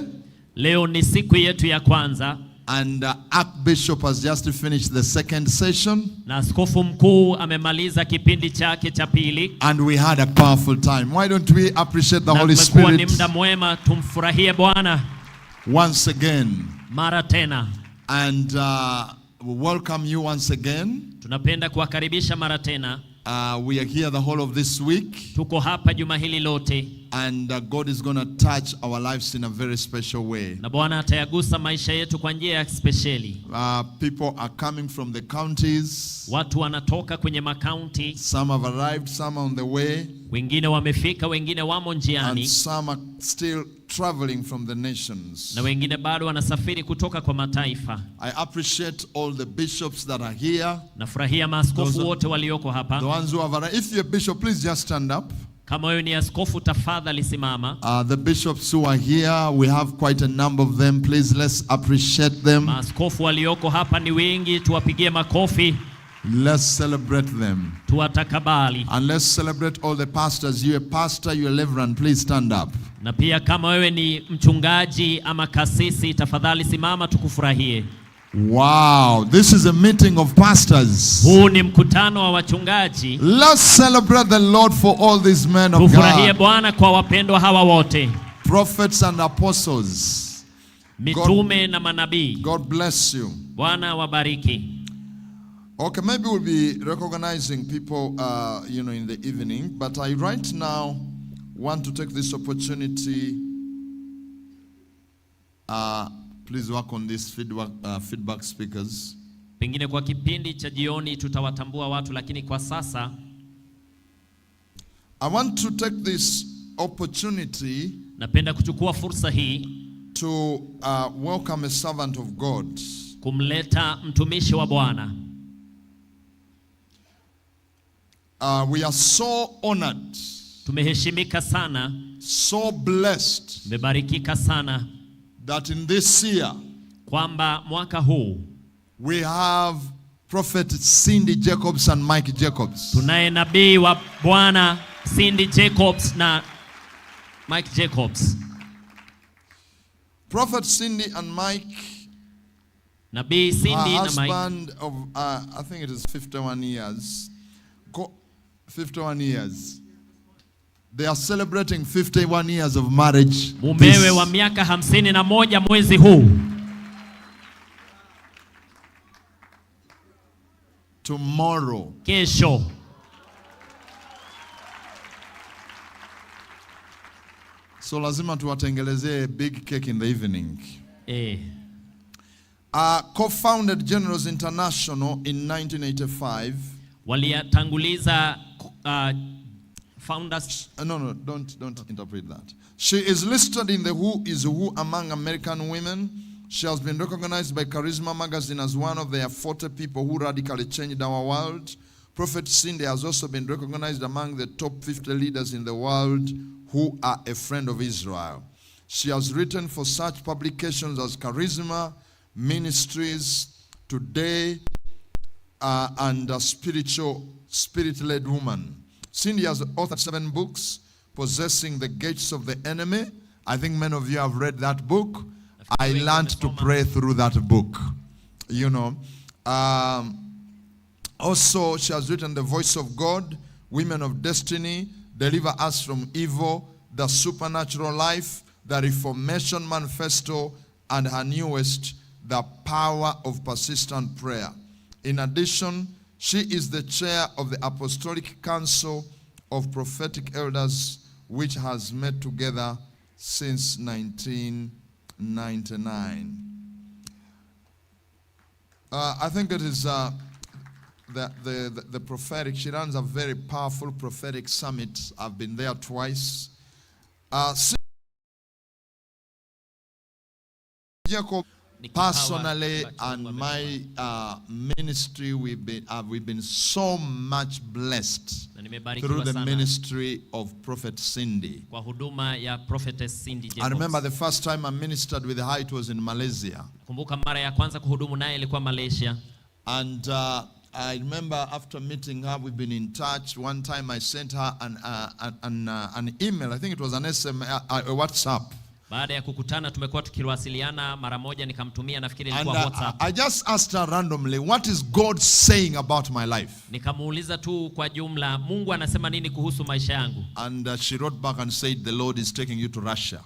S8: Leo ni siku yetu ya kwanza.
S2: And Archbishop has just finished the second session.
S8: Na askofu mkuu amemaliza kipindi chake cha pili.
S2: And we had a powerful time. Why don't we appreciate the
S8: Na
S2: Holy
S8: kumekuwa ni
S2: Spirit
S8: muda mwema, tumfurahie Bwana
S2: once again.
S8: mara tena.
S2: And we welcome you once again.
S8: Tunapenda kuwakaribisha mara tena.
S2: We are here the whole of this week.
S8: Tuko hapa juma hili lote.
S2: And God is going to touch our lives in a very special way.
S8: Na Bwana atayagusa maisha yetu kwa njia ya spesheli.
S2: People are coming from the counties.
S8: Watu wanatoka kwenye makaunti.
S2: Some have arrived, some are on the way.
S8: Wengine wamefika, wengine wamo njiani.
S2: And some are still traveling from the nations.
S8: Na wengine bado wanasafiri kutoka kwa mataifa.
S2: I appreciate all the bishops that are here.
S8: Nafurahia maaskofu wote walioko hapa.
S2: The ones who have arrived. If you're a bishop, please just stand up.
S8: Kama wewe ni askofu tafadhali simama.
S2: The bishops who are here, we have quite a number of them. Please let's appreciate them.
S8: Maaskofu walioko hapa ni wengi, tuwapigie makofi.
S2: Let's celebrate them.
S8: Tuwatakabali.
S2: And let's celebrate all the pastors. You're a pastor, you're a reverend, please stand up.
S8: Na pia kama wewe ni mchungaji ama kasisi tafadhali simama tukufurahie.
S2: Wow, this is a meeting of pastors.
S8: Huu ni mkutano wa wachungaji.
S2: Let's celebrate the Lord for all these men of
S8: Tufurahie
S2: God.
S8: Bwana kwa wapendwa hawa wote.
S2: Prophets and apostles.
S8: Mitume na manabii.
S2: God bless you.
S8: Bwana wabariki.
S2: Okay, maybe we'll be recognizing people, in the evening. But I right now want to take this opportunity. Please work on these feedback speakers.
S8: Pengine kwa kipindi cha jioni tutawatambua watu, lakini kwa sasa
S2: I want to take this opportunity
S8: napenda kuchukua fursa hii
S2: to welcome a servant of God.
S8: kumleta mtumishi wa Bwana.
S2: We are so honored,
S8: Tumeheshimika sana,
S2: so blessed,
S8: tumebarikika sana
S2: that in this year
S8: kwamba mwaka huu
S2: we have Prophet Cindy Jacobs and Mike Jacobs.
S8: tunaye nabii wa Bwana Cindy Jacobs na Mike Jacobs.
S2: Prophet Cindy and Mike,
S8: Nabii Cindy
S2: her
S8: na Mike,
S2: husband of I think it is 51 years. 51 years. They are celebrating 51 years of marriage.
S8: mumewe wa miaka 51 mwezi huu.
S2: Tomorrow.
S8: Kesho.
S2: So lazima tuwatengelezee big cake in the evening. Co-founded Generals International in 1985.
S8: Waliatanguliza Founders.
S2: No, don't interpret that. She is listed in the Who is Who among American women. She has been recognized by Charisma Magazine as one of their 40 people who radically changed our world. Prophet Cindy has also been recognized among the top 50 leaders in the world who are a friend of Israel. She has written for such publications as Charisma, Ministries, Today, and a Spiritual, Spirit-Led Woman. Cindy has authored 7 books, Possessing the Gates of the Enemy. I think many of you have read that book. I learned to pray through that book. You know. Also, she has written The Voice of God, Women of Destiny, Deliver Us from Evil, The Supernatural Life, The Reformation Manifesto, and her newest, The Power of Persistent Prayer. In addition, she is the chair of the Apostolic Council of Prophetic Elders, which has met together since 1999. I think it is the prophetic. She runs a very powerful prophetic summit. I've been there twice. Jacob, personally, and my ministry, we've been so much blessed
S8: Na nimebarikiwa
S2: through the
S8: sana
S2: ministry of Prophet Cindy.
S8: kwa huduma ya Prophetess Cindy
S2: I
S8: Jacobs.
S2: remember the first time I ministered with her, it was in Malaysia.
S8: Kumbuka mara ya kwanza kuhudumu naye ilikuwa Malaysia.
S2: And I remember after meeting her, we've been in touch. One time I sent her an email. I think it was an SMS, a WhatsApp.
S8: Baada ya kukutana tumekuwa tukiwasiliana, mara moja nikamtumia, nafikiri
S2: And
S8: ilikuwa WhatsApp.
S2: I just asked her randomly, what is God saying about my life?
S8: Nikamuuliza tu kwa jumla, Mungu anasema nini kuhusu maisha yangu?
S2: And she wrote back and said, the Lord is taking you to Russia.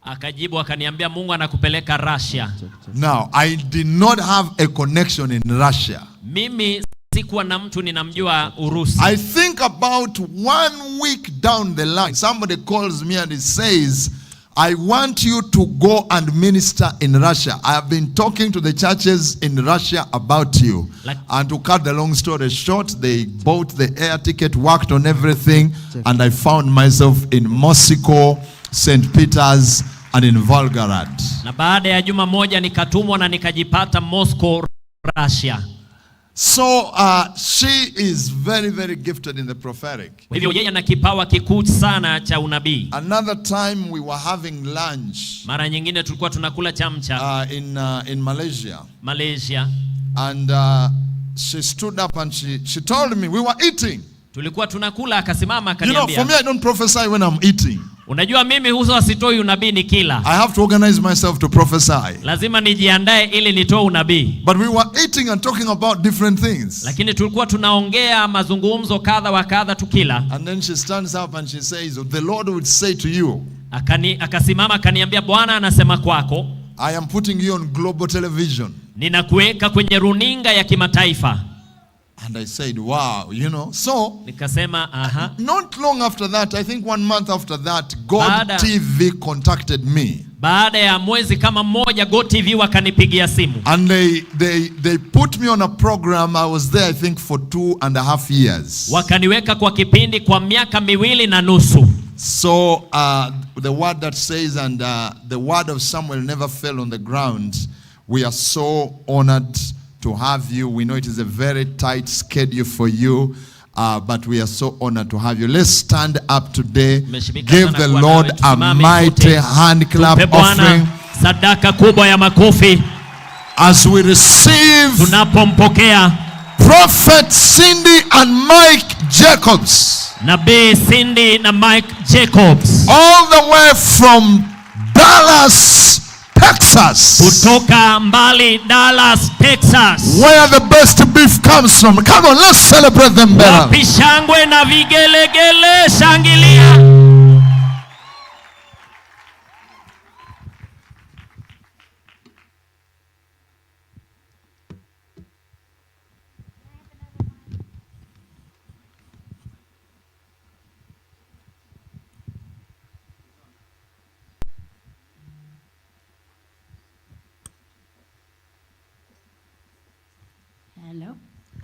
S8: Akajibu akaniambia Mungu anakupeleka Russia.
S2: Now, I did not have a connection in Russia.
S8: Mimi sikuwa na mtu ninamjua Urusi.
S2: I think about 1 week down the line, somebody calls me and he says, I want you to go and minister in Russia. I have been talking to the churches in Russia about you. And to cut the long story short, they bought the air ticket, worked on everything, and I found myself in Moscow, St. Peter's, and in Volgograd.
S8: Na baada ya juma moja nikatumwa na nikajipata Moscow, Russia.
S2: So she is very, very gifted in the prophetic.
S8: Hivyo yeye ana kipawa kikuu sana cha unabii.
S2: Another time we were having lunch.
S8: Mara nyingine tulikuwa tunakula chamcha.
S2: In Malaysia.
S8: Malaysia.
S2: And she stood up and she told me we were eating.
S8: Tulikuwa tunakula akasimama
S2: You know,
S8: akaniambia.
S2: for me I don't prophesy when I'm eating.
S8: Unajua mimi huwa sitoi unabii nikila.
S2: I have to organize myself to prophesy.
S8: Lazima nijiandae ili nitoe unabii.
S2: But we were eating and talking about different things.
S8: Lakini tulikuwa tunaongea mazungumzo kadha wa kadha tukila.
S2: And then she stands up and she says, the Lord would say to you.
S8: Akasimama akaniambia Bwana anasema kwako.
S2: I am putting you on global television.
S8: Ninakuweka kwenye runinga ya kimataifa.
S2: And I said, wow, you know. So,
S8: nikasema, aha.
S2: Not long after that, I think 1 month after that, God TV contacted me.
S8: Baada ya mwezi kama mmoja, God TV wakanipigia simu.
S2: And they put me on a program. I was there, I think, for 2.5 years.
S8: Wakaniweka kwa kipindi kwa miaka 2.5.
S2: So, the word that says, and the word of Samuel never fell on the ground. We are so honored to have you. We know it is a very tight schedule for you, but we are so honored to have you. Let's stand up today. Give the Lord a mighty hand clap offering.
S8: Sadaka kubwa ya makofi.
S2: As we receive
S8: tunapompokea
S2: Prophet Cindy and Mike Jacobs.
S8: Nabii Cindy na Mike Jacobs.
S2: All the way from Dallas, Texas.
S8: Kutoka mbali Dallas, Texas.
S2: Where the best beef comes from. Come on, let's celebrate them better.
S8: Wapi shangwe na vigelegele, shangilia.
S9: Hello.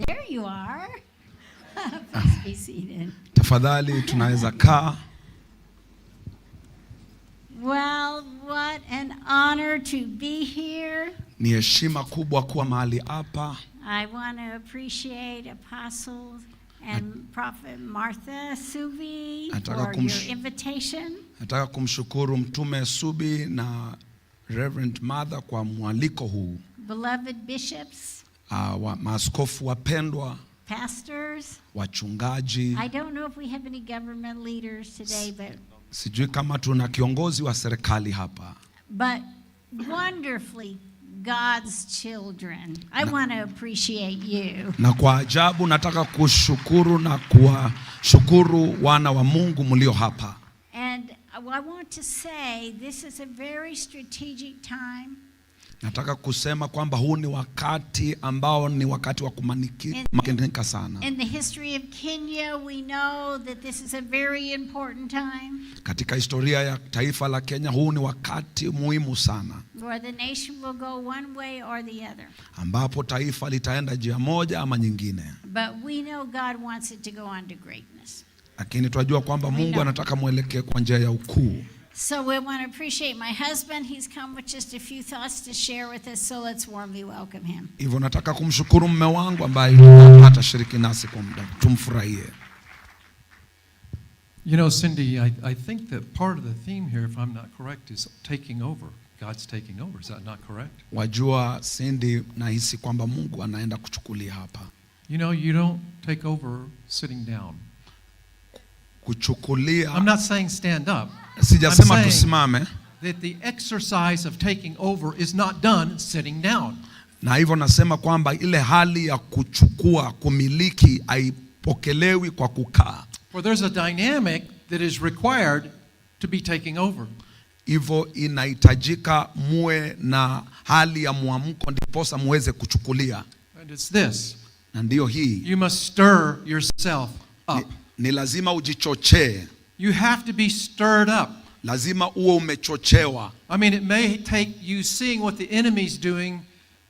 S9: There you are. Please be seated.
S10: Tafadhali tunaweza kaa.
S9: Well, what an honor to be here.
S10: Ni heshima kubwa kuwa mahali hapa.
S9: I want to appreciate Apostle and Prophet Martha Subi
S10: Nataka
S9: for your invitation.
S10: Nataka kumshukuru Mtume Subi na Reverend Mother kwa mwaliko huu.
S9: Beloved bishops,
S10: Maaskofu wapendwa,
S9: pastors.
S10: wachungaji.
S9: I don't know if we have any government leaders today, but
S10: Sijui kama tuna kiongozi wa serikali hapa,
S9: but wonderfully God's children. I want to appreciate you.
S10: na kwa ajabu nataka kushukuru na kuwashukuru wana wa Mungu mlio hapa.
S9: And I want to say this is a very strategic time.
S10: Nataka kusema kwamba huu ni wakati ambao ni wakati wa kumakinika sana.
S9: In the history of Kenya, we know that this is a very important time
S10: Katika historia ya taifa la Kenya, huu ni wakati muhimu sana
S9: where the nation will go one way or the other.
S10: ambapo taifa litaenda njia moja ama nyingine,
S9: But we know God wants it to go on to greatness.
S10: lakini tunajua kwamba Mungu anataka mwelekee kwa njia ya ukuu.
S9: So we want to appreciate my husband. He's come with just a few thoughts to share with us, so let's warmly welcome him.
S10: Hivyo nataka kumshukuru mume wangu ambaye yuko hapa shiriki nasi kwa muda, tumfurahie.
S11: You know, Cindy, I think that part of the theme here, if I'm not correct, is taking over. God's taking over. Is that not correct?
S10: Wajua Cindy, nahisi kwamba Mungu anaenda kuchukulia hapa.
S11: You know, you don't take over sitting down.
S10: Kuchukulia.
S11: I'm not saying stand up.
S10: Sijasema
S11: I'm saying
S10: tusimame.
S11: that the exercise of taking over is not done sitting down.
S10: Na hivyo nasema kwamba ile hali ya kuchukua, kumiliki haipokelewi kwa kukaa.
S11: For there's a dynamic that is required to be taking over.
S10: Hivyo inahitajika muwe na hali ya mwamko ndiposa muweze kuchukulia.
S11: And it's this.
S10: Na ndiyo hii.
S11: You must stir yourself up.
S10: Ni lazima ujichochee.
S11: You have to be stirred up.
S10: Lazima uwe umechochewa.
S11: I mean, it may take you seeing what the enemy's doing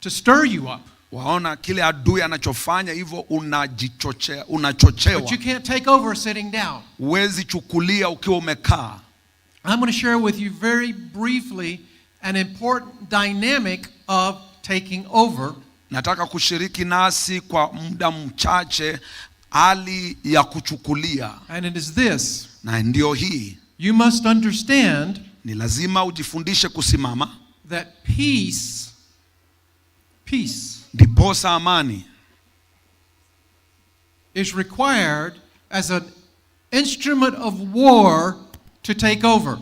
S11: to stir you up.
S10: Waona kile adui anachofanya, hivyo unajichochea, unachochewa.
S11: But you can't take over sitting down.
S10: Huwezi chukulia ukiwa umekaa.
S11: I'm going to share with you very briefly an important dynamic of taking over.
S10: Nataka kushiriki nasi kwa muda mchache hali ya kuchukulia.
S11: And it is this.
S10: Na ndio hii.
S11: You must understand
S10: Ni lazima ujifundishe kusimama.
S11: that peace, peace
S10: Ndiposa amani
S11: is required as an instrument of war to take over.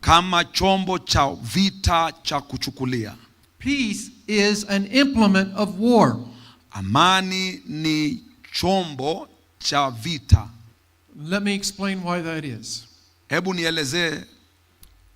S10: Kama chombo cha vita cha kuchukulia.
S11: Peace is an implement of war.
S10: Amani ni chombo cha vita.
S11: Let me explain why that is.
S10: Hebu nielezee.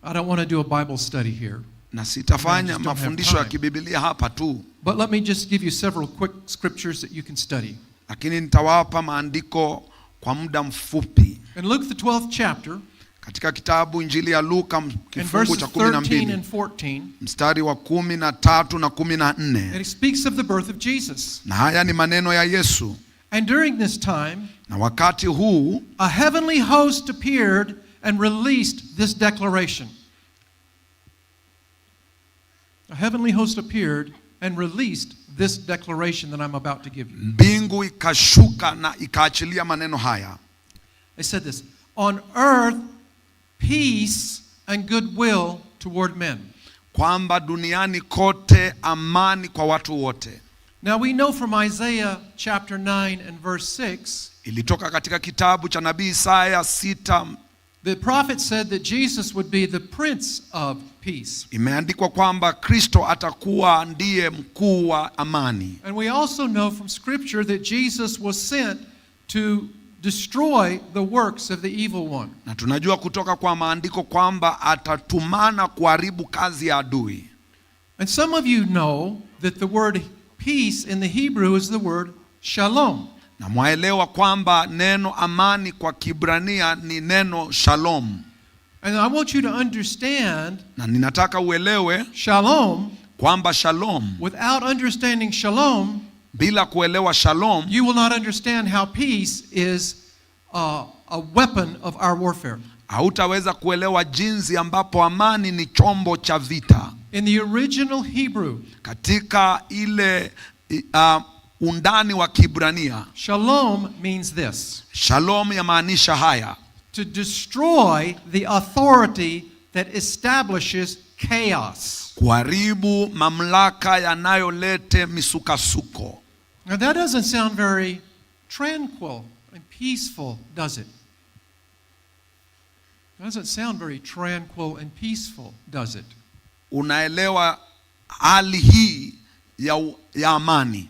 S11: I don't want to do a Bible study here.
S10: Na
S11: I
S10: sitafanya
S11: just don't have
S10: mafundisho ya
S11: time.
S10: kibibilia hapa tu.
S11: But let me just give you several quick scriptures that you can study.
S10: Lakini nitawapa maandiko kwa muda mfupi.
S11: In Luke the 12th chapter,
S10: Katika kitabu Injili ya Luka
S11: in
S10: kifungu
S11: verses
S10: cha kumi na
S11: 13
S10: mbili
S11: and 14,
S10: mstari wa 13 na 14.
S11: and it speaks of the birth of Jesus.
S10: Na haya ni maneno ya Yesu.
S11: And during this time,
S10: Na wakati huu
S11: a heavenly host appeared and released this declaration. A heavenly host appeared and released this declaration that I'm about to give you.
S10: mbingu ikashuka na ikaachilia maneno haya.
S11: They said this, on earth, peace and goodwill toward men.
S10: Kwamba duniani kote amani kwa watu wote.
S11: Now we know from Isaiah chapter 9 and verse 6,
S10: Ilitoka katika kitabu cha nabii Isaya 6.
S11: the prophet said that Jesus would be the Prince of Peace.
S10: Imeandikwa kwamba Kristo atakuwa ndiye mkuu wa amani.
S11: And we also know from Scripture that Jesus was sent to destroy the works of the evil one.
S10: Na tunajua kutoka kwa maandiko kwamba atatumana kuharibu kazi ya adui.
S11: And some of you know that the word peace in the Hebrew is the word shalom.
S10: Na mwaelewa kwamba neno amani kwa Kibrania ni neno shalom.
S11: And I want you to understand
S10: Na ninataka uelewe
S11: shalom
S10: kwamba shalom,
S11: without understanding shalom,
S10: Bila kuelewa shalom,
S11: you will not understand how peace is a weapon of our warfare.
S10: Hautaweza kuelewa jinsi ambapo amani ni chombo cha vita.
S11: In the original Hebrew,
S10: Katika ile undani wa Kibrania,
S11: shalom means this:
S10: shalom yamaanisha haya:
S11: to destroy the authority that establishes chaos.
S10: Kuharibu mamlaka yanayolete misukasuko.
S11: Now, that doesn't sound very tranquil and peaceful, does it? Doesn't sound very tranquil and peaceful, does it?
S10: Unaelewa hali hii ya amani.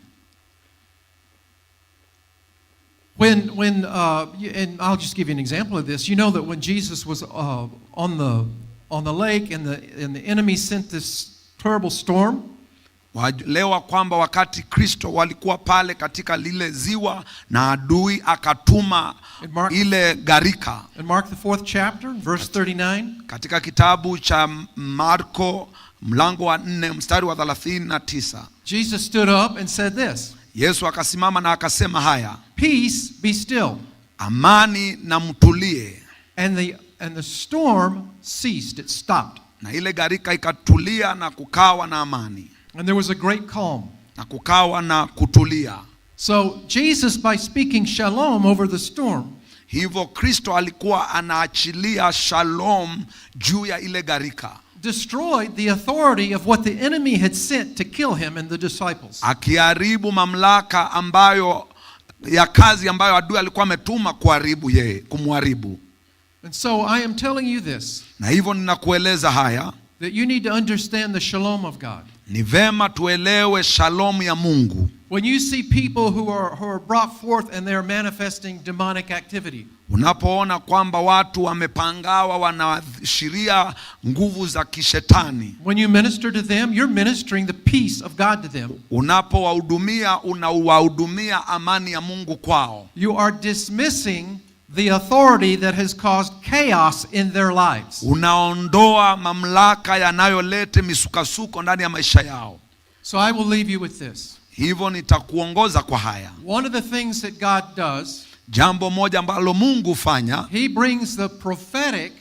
S11: And I'll just give you an example of this. You know that when Jesus was on the lake and the enemy sent this terrible storm,
S10: Waelewa kwamba wakati Kristo walikuwa pale katika lile ziwa na adui akatuma ile gharika.
S11: In Mark the fourth chapter, verse 39,
S10: Katika kitabu cha Marko mlango wa 4 mstari wa 39,
S11: Jesus stood up and said this:
S10: Yesu akasimama na akasema haya:
S11: "Peace, be still."
S10: Amani na mtulie.
S11: And the storm ceased, it stopped.
S10: Na ile gharika ikatulia na kukawa na amani.
S11: And there was a great calm.
S10: Na kukawa na kutulia.
S11: So Jesus, by speaking shalom over the storm,
S10: Hivyo Kristo alikuwa anaachilia shalom juu ya ile gharika,
S11: destroyed the authority of what the enemy had sent to kill him and the disciples.
S10: Akiharibu mamlaka ambayo ya kazi ambayo adui alikuwa ametuma kuharibu yeye, kumharibu.
S11: And so I am telling you this,
S10: Na hivyo ninakueleza haya,
S11: that you need to understand the shalom of God.
S10: Ni vema tuelewe shalom ya Mungu.
S11: When you see people who are brought forth and they are manifesting demonic activity,
S10: Unapoona kwamba watu wamepangawa, wanaashiria nguvu za kishetani,
S11: when you minister to them, you're ministering the peace of God to them.
S10: Unapowahudumia unawahudumia amani ya Mungu kwao.
S11: You are dismissing the authority that has caused chaos in their lives.
S10: Unaondoa mamlaka yanayoleta misukasuko ndani ya maisha yao.
S11: So I will leave you with this.
S10: Hivyo nitakuongoza kwa haya.
S11: One of the things that God does,
S10: Jambo moja ambalo Mungu hufanya,
S11: He brings the prophetic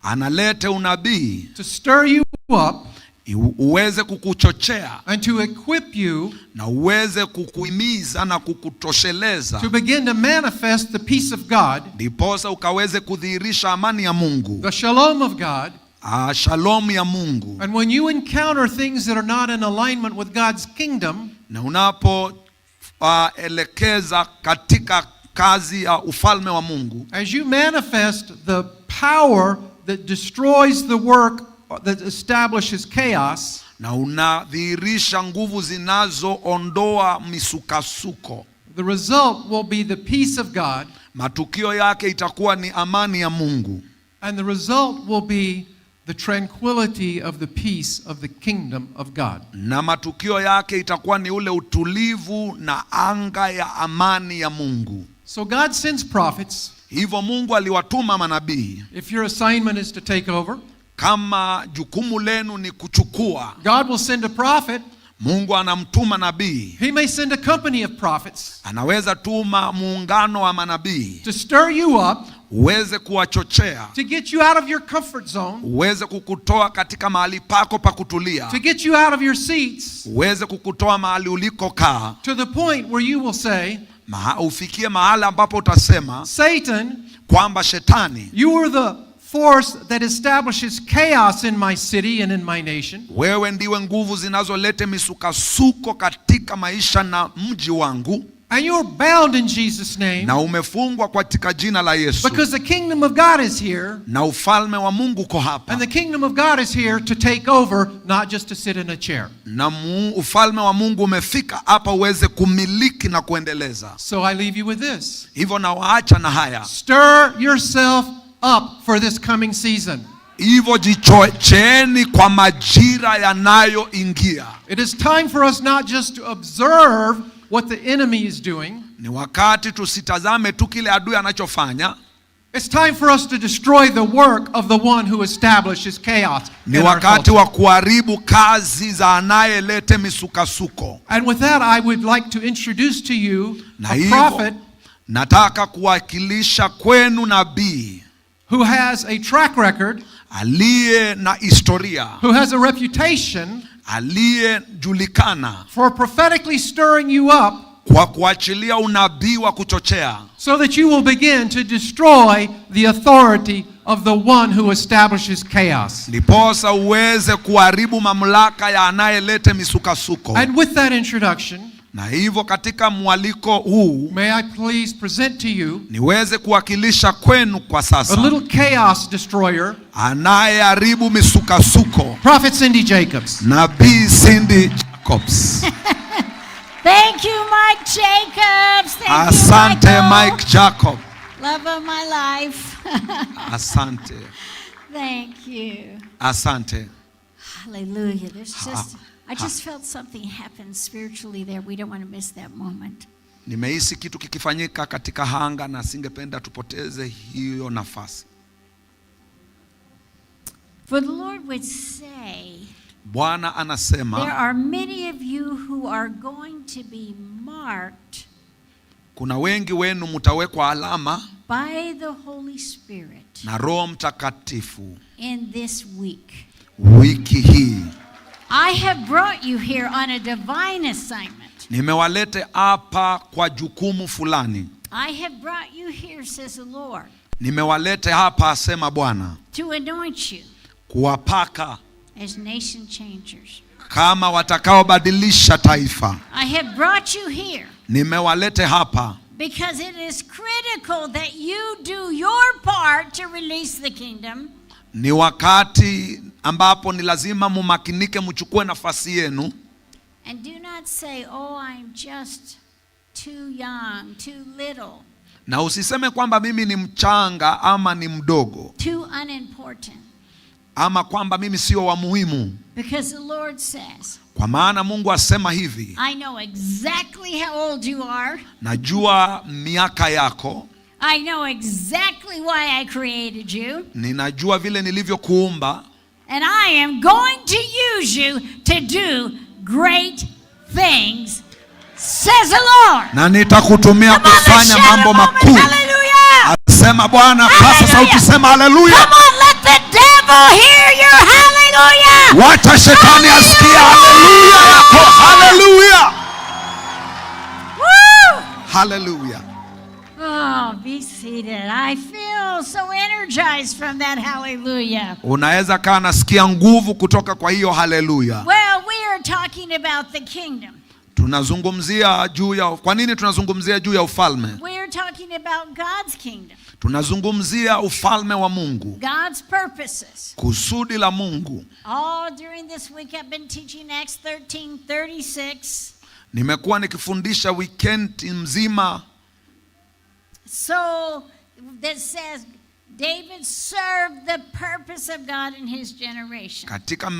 S10: analete unabii
S11: to stir you up
S10: uweze kukuchochea
S11: and to equip you
S10: na uweze kukuhimiza na kukutosheleza,
S11: to begin to manifest the peace of God,
S10: ndiposa ukaweze kudhihirisha amani ya Mungu,
S11: the shalom of God.
S10: Shalom ya Mungu.
S11: And when you encounter things that are not in alignment with God's kingdom,
S10: Na unapo elekeza katika kazi ya ufalme wa Mungu,
S11: as you manifest the power that destroys the work that establishes chaos,
S10: na unadhihirisha nguvu zinazoondoa misukasuko,
S11: the result will be the peace of God,
S10: matukio yake itakuwa ni amani ya Mungu,
S11: and the result will be the tranquility of the peace of the kingdom of God.
S10: Na matukio yake itakuwa ni ule utulivu na anga ya amani ya Mungu.
S11: So God sends prophets.
S10: Hivyo Mungu aliwatuma manabii.
S11: If your assignment is to take over,
S10: Kama jukumu lenu ni kuchukua,
S11: God will send a prophet.
S10: Mungu anamtuma nabii.
S11: He may send a company of prophets
S10: Anaweza tuma muungano wa manabii
S11: to stir you up,
S10: uweze kuwachochea,
S11: to get you out of your comfort zone,
S10: uweze kukutoa katika mahali pako pa kutulia,
S11: to get you out of your seats,
S10: uweze kukutoa mahali ulikokaa,
S11: to the point where you will say,
S10: ufikie mahala ambapo utasema
S11: "Satan,
S10: kwamba shetani,
S11: you are the force that establishes chaos in my city and in my nation.
S10: Wewe ndiwe nguvu zinazoleta misukasuko katika maisha na mji wangu,
S11: And you're bound in Jesus' name
S10: na umefungwa katika jina la Yesu,
S11: because the kingdom of God is here.
S10: Na ufalme wa Mungu uko hapa,
S11: And the kingdom of God is here to take over, not just to sit in a chair."
S10: na ufalme wa Mungu umefika hapa uweze kumiliki na kuendeleza.
S11: So I leave you with this.
S10: Hivyo nawaacha na haya.
S11: Stir yourself up for this coming season.
S10: Hivyo jichocheeni kwa majira yanayoingia.
S11: It is time for us not just to observe what the enemy is doing,
S10: Ni wakati tusitazame tu kile adui anachofanya,
S11: It's time for us to destroy the work of the one who establishes chaos
S10: Ni
S11: in our
S10: wakati
S11: culture.
S10: wa kuharibu kazi za anayelete misukasuko.
S11: And with that, I would like to introduce to you
S10: Na
S11: a
S10: hivyo
S11: prophet
S10: nataka kuwakilisha kwenu nabii
S11: who has a track record,
S10: aliye na historia,
S11: who has a reputation
S10: aliyejulikana
S11: for prophetically stirring you up
S10: kwa kuachilia unabii wa kuchochea,
S11: so that you will begin to destroy the authority of the one who establishes chaos.
S10: Ndiposa uweze kuharibu mamlaka ya anayelete misukasuko.
S11: And with that introduction,
S10: Na hivyo katika mwaliko huu
S11: may I please present to you
S10: niweze kuwakilisha kwenu kwa
S11: a
S10: sasa
S11: little chaos destroyer,
S10: anayeharibu misukasuko,
S11: Prophet Cindy Jacobs.
S10: Nabii Cindy Jacobs.
S9: Thank you, Mike Jacobs. Thank
S10: Asante
S9: you, Michael.
S10: Mike Jacob.
S9: Love of my life.
S10: Asante,
S9: Thank you.
S10: asante.
S9: Hallelujah. There's just I just felt something happen spiritually there. We don't want to miss that moment.
S10: Nimehisi kitu kikifanyika katika hanga na singependa tupoteze hiyo nafasi.
S9: For the Lord would say,
S10: Bwana anasema
S9: there are many of you who are going to be marked
S10: kuna wengi wenu mtawekwa alama
S9: by the Holy Spirit
S10: na Roho Mtakatifu
S9: in this week.
S10: Wiki hii.
S9: I have brought you here on a divine assignment.
S10: Nimewalete hapa kwa jukumu fulani.
S9: I have brought you here, says the Lord,
S10: Nimewalete hapa, asema Bwana,
S9: to anoint you
S10: kuwapaka
S9: as nation changers.
S10: Kama watakaobadilisha taifa.
S9: I have brought you here
S10: Nimewalete hapa
S9: because it is critical that you do your part to release the kingdom.
S10: Ni wakati ambapo ni lazima mumakinike, mchukue nafasi yenu,
S9: And do not say, "Oh, I'm just too young, too little,
S10: na usiseme kwamba mimi ni mchanga ama ni mdogo
S9: too unimportant."
S10: ama kwamba mimi sio wa muhimu,
S9: Because the Lord says,
S10: kwa maana Mungu asema hivi,
S9: "I know exactly how old you are.
S10: Najua miaka yako,
S9: I know exactly why I created you.
S10: Ninajua vile nilivyokuumba,
S9: And I am going to use you to do great things," says the Lord.
S10: Na nitakutumia
S9: Come on, let's
S10: kufanya
S9: shout a
S10: mambo
S9: moment.
S10: makuu.
S9: Hallelujah.
S10: Asema Bwana. Pasa sauti, sema haleluya.
S9: Come on, let the devil hear your hallelujah.
S10: Wacha shetani asikie haleluya yako. Haleluya,
S9: Woo!
S10: Haleluya.
S9: Oh, be seated. I feel so energized from that hallelujah.
S10: Unaweza kaa, nasikia nguvu kutoka kwa hiyo haleluya.
S9: Well, we are talking about the kingdom.
S10: Tunazungumzia juu ya kwa nini tunazungumzia juu ya ufalme?
S9: We are talking about God's kingdom,
S10: Tunazungumzia ufalme wa Mungu,
S9: God's purposes.
S10: Kusudi la Mungu.
S9: All during this week, I've been teaching Acts 13:36.
S10: Nimekuwa nikifundisha weekend mzima.
S9: So that says David served the purpose of God in his generation.
S10: Katika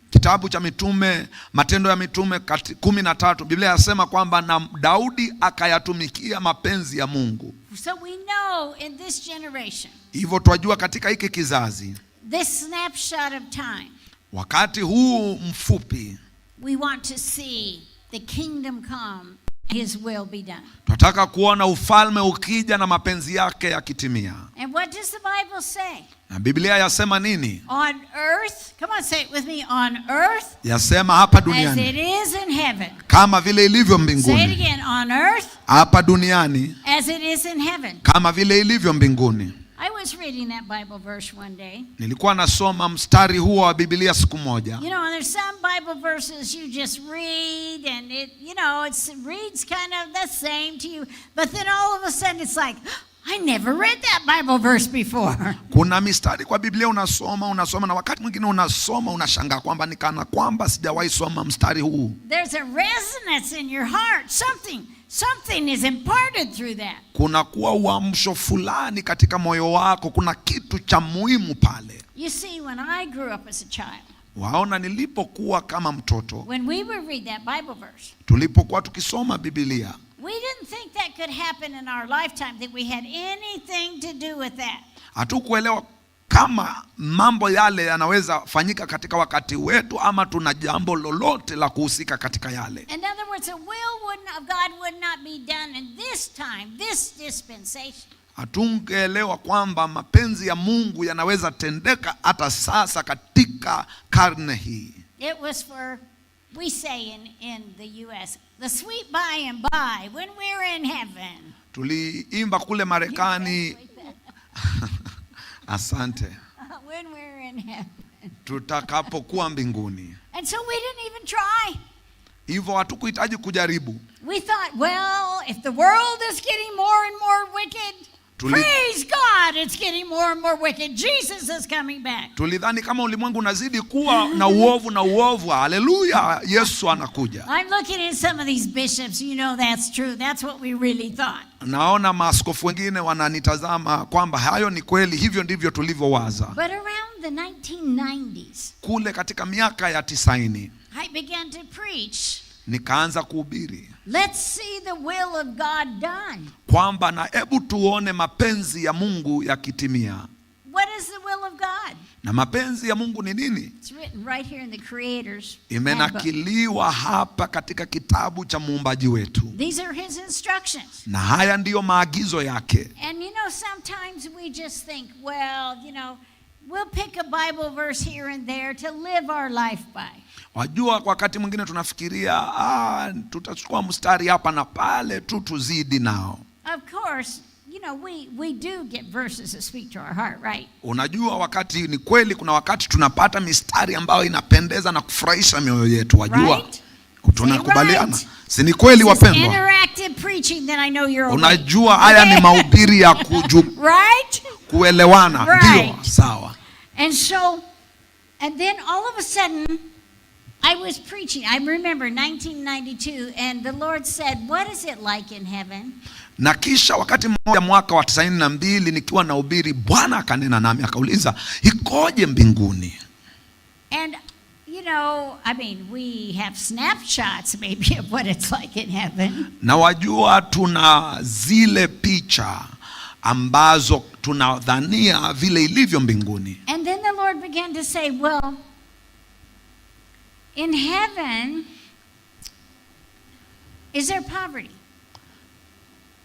S10: kitabu cha mitume, Matendo ya Mitume 13, Biblia yasema kwamba na Daudi akayatumikia mapenzi ya Mungu.
S9: So we know in this generation,
S10: Hivyo twajua katika hiki kizazi,
S9: this snapshot of time,
S10: wakati huu mfupi,
S9: we want to see the kingdom come, his will be done.
S10: Tunataka kuona ufalme ukija na mapenzi yake yakitimia.
S9: And what does the Bible say?
S10: Na Biblia yasema nini?
S9: On earth, come on, say it with me, on earth
S10: Yasema hapa
S9: as it
S10: duniani
S9: is in heaven.
S10: Kama vile ilivyo
S9: Say it
S10: mbinguni.
S9: again, on earth
S10: Hapa duniani
S9: as it is in heaven.
S10: Kama vile ilivyo mbinguni.
S9: I was reading that Bible verse one day.
S10: Nilikuwa nasoma mstari huo wa Biblia siku moja.
S9: You know, and there's some Bible verses you just read and it reads kind of the same to you. But then all of a sudden it's like, I never read that Bible verse before.
S10: Kuna mistari kwa Biblia unasoma, unasoma na wakati mwingine unasoma unashangaa kwamba ni kana kwamba sijawahi soma mstari huu.
S9: There's a resonance in your heart. Something is imparted through that.
S10: Kuna kuwa uamsho fulani katika moyo wako, kuna kitu cha muhimu pale.
S9: You see, when I grew up as a child,
S10: Waona, nilipokuwa kama mtoto,
S9: when we would read that Bible verse,
S10: tulipokuwa tukisoma Biblia,
S9: We didn't think that could happen in our lifetime, that we had anything to do with that.
S10: Hatukuelewa kama mambo yale yanaweza fanyika katika wakati wetu ama tuna jambo lolote la kuhusika katika yale.
S9: In other words, the will of God would not be done in this time, this dispensation.
S10: Hatungeelewa kwamba mapenzi ya Mungu yanaweza tendeka hata sasa katika karne hii.
S9: It was for, we say in the U.S., the sweet by and by when we're in heaven.
S10: Tuliimba kule Marekani. Asante.
S9: When we're in heaven.
S10: Tutakapokuwa mbinguni.
S9: And so we didn't even try.
S10: Hivyo hatukuhitaji kujaribu.
S9: We thought, well, if the world is getting more and more wicked, praise God, it's getting more and more wicked. Jesus is coming back.
S10: Tulidhani kama ulimwengu unazidi kuwa na uovu na uovu, haleluya, Yesu anakuja.
S9: I'm looking at some of these bishops, you know that's true. That's what we really thought.
S10: Naona maaskofu wengine wananitazama kwamba hayo ni kweli, hivyo ndivyo tulivyowaza.
S9: But around the 1990s,
S10: kule katika miaka ya 90,
S9: I began to preach.
S10: Nikaanza kuhubiri.
S9: Let's see the will of God done.
S10: Kwamba na hebu tuone mapenzi ya Mungu yakitimia.
S9: What is the will of God?
S10: Na mapenzi ya Mungu ni nini?
S9: It's written right here in the Creator's
S10: Imenakiliwa hapa katika kitabu cha muumbaji wetu.
S9: These are his instructions.
S10: Na haya ndiyo maagizo yake.
S9: And you know, sometimes we just think, well, you know, we'll pick a Bible verse here and there to live our life by.
S10: Wajua, wakati mwingine tunafikiria, tutachukua mstari hapa na pale tu tuzidi nao.
S9: Of course, you know, we do get verses that speak to our heart, right?
S10: Unajua, wakati ni kweli kuna wakati tunapata mistari ambayo inapendeza na kufurahisha mioyo yetu, wajua.
S9: Right?
S10: Tunakubaliana.
S9: Right.
S10: Si ni kweli wapendwa?
S9: Interactive preaching, then I know you're okay.
S10: Unajua haya ni mahubiri ya
S9: right?
S10: kuelewana.
S9: Right.
S10: Ndio, sawa.
S9: And so, and then all of a sudden, I was preaching. I remember 1992, and the Lord said, what is it like in heaven?
S10: Na kisha wakati mmoja mwaka wa 92 nikiwa nahubiri, Bwana akanena nami akauliza, ikoje mbinguni?
S9: And you know, I mean, we have snapshots maybe of what it's like in heaven.
S10: Na wajua tuna zile picha ambazo tunadhania vile ilivyo mbinguni.
S9: And then the Lord began to say, well, in heaven, is there poverty?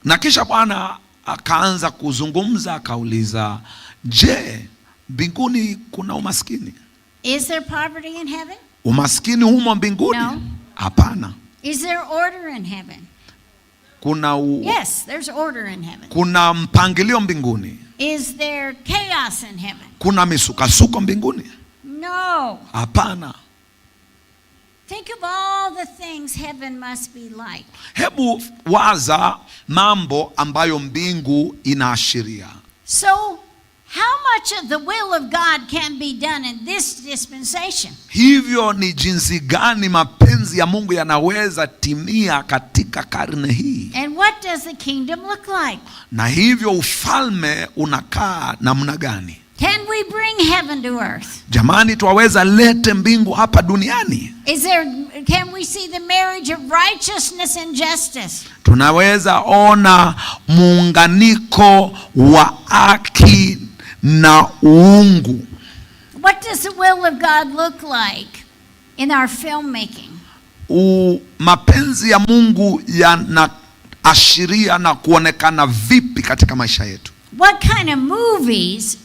S10: Na kisha Bwana akaanza kuzungumza akauliza, je, mbinguni kuna umaskini?
S9: Is there poverty in heaven?
S10: Umaskini humo mbinguni?
S9: No.
S10: Hapana.
S9: Is there order in heaven?
S10: Kuna
S9: Yes, there's order in heaven.
S10: Kuna mpangilio mbinguni.
S9: Is there chaos in heaven?
S10: Kuna misukasuko mbinguni?
S9: No.
S10: Hapana.
S9: Think of all the things heaven must be like.
S10: Hebu waza mambo ambayo mbingu inaashiria.
S9: So, how much of the will of God can be done in this dispensation?
S10: Hivyo ni jinsi gani mapenzi ya Mungu yanaweza timia katika karne hii?
S9: And what does the kingdom look like?
S10: Na hivyo ufalme unakaa namna gani?
S9: Can we bring heaven to earth?
S10: Jamani, twaweza lete mbingu hapa duniani?
S9: Can we see the marriage of righteousness and justice?
S10: Tunaweza ona muunganiko wa haki na uungu.
S9: What does the will of God look like in our filmmaking?
S10: Mapenzi ya Mungu yanaashiria na kuonekana vipi katika maisha yetu?
S9: What kind of movies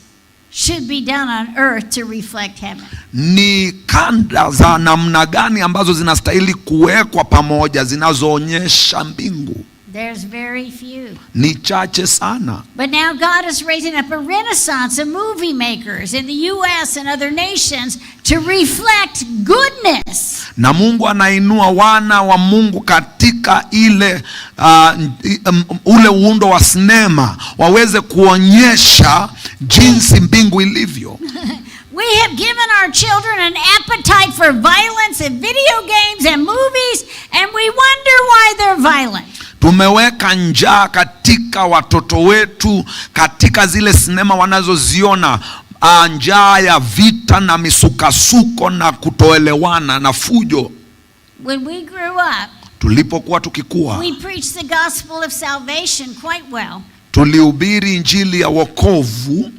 S9: should be done on earth to reflect heaven?
S10: Ni kanda za namna gani ambazo zinastahili kuwekwa pamoja zinazoonyesha mbingu?
S9: There's very few.
S10: Ni chache sana.
S9: But now God is raising up a renaissance of movie makers in the U.S. and other nations to reflect goodness.
S10: Na Mungu anainua wana wa Mungu katika ule uundo wa sinema waweze kuonyesha jinsi mbingu ilivyo.
S9: We have given our children an appetite for violence in video games and movies, and we wonder why they're violent.
S10: Tumeweka njaa katika watoto wetu katika zile sinema wanazoziona, njaa ya vita na misukasuko na kutoelewana na fujo.
S9: When we grew up,
S10: Tulipokuwa tukikua,
S9: we preached the gospel of salvation quite well.
S10: Tulihubiri injili ya wokovu,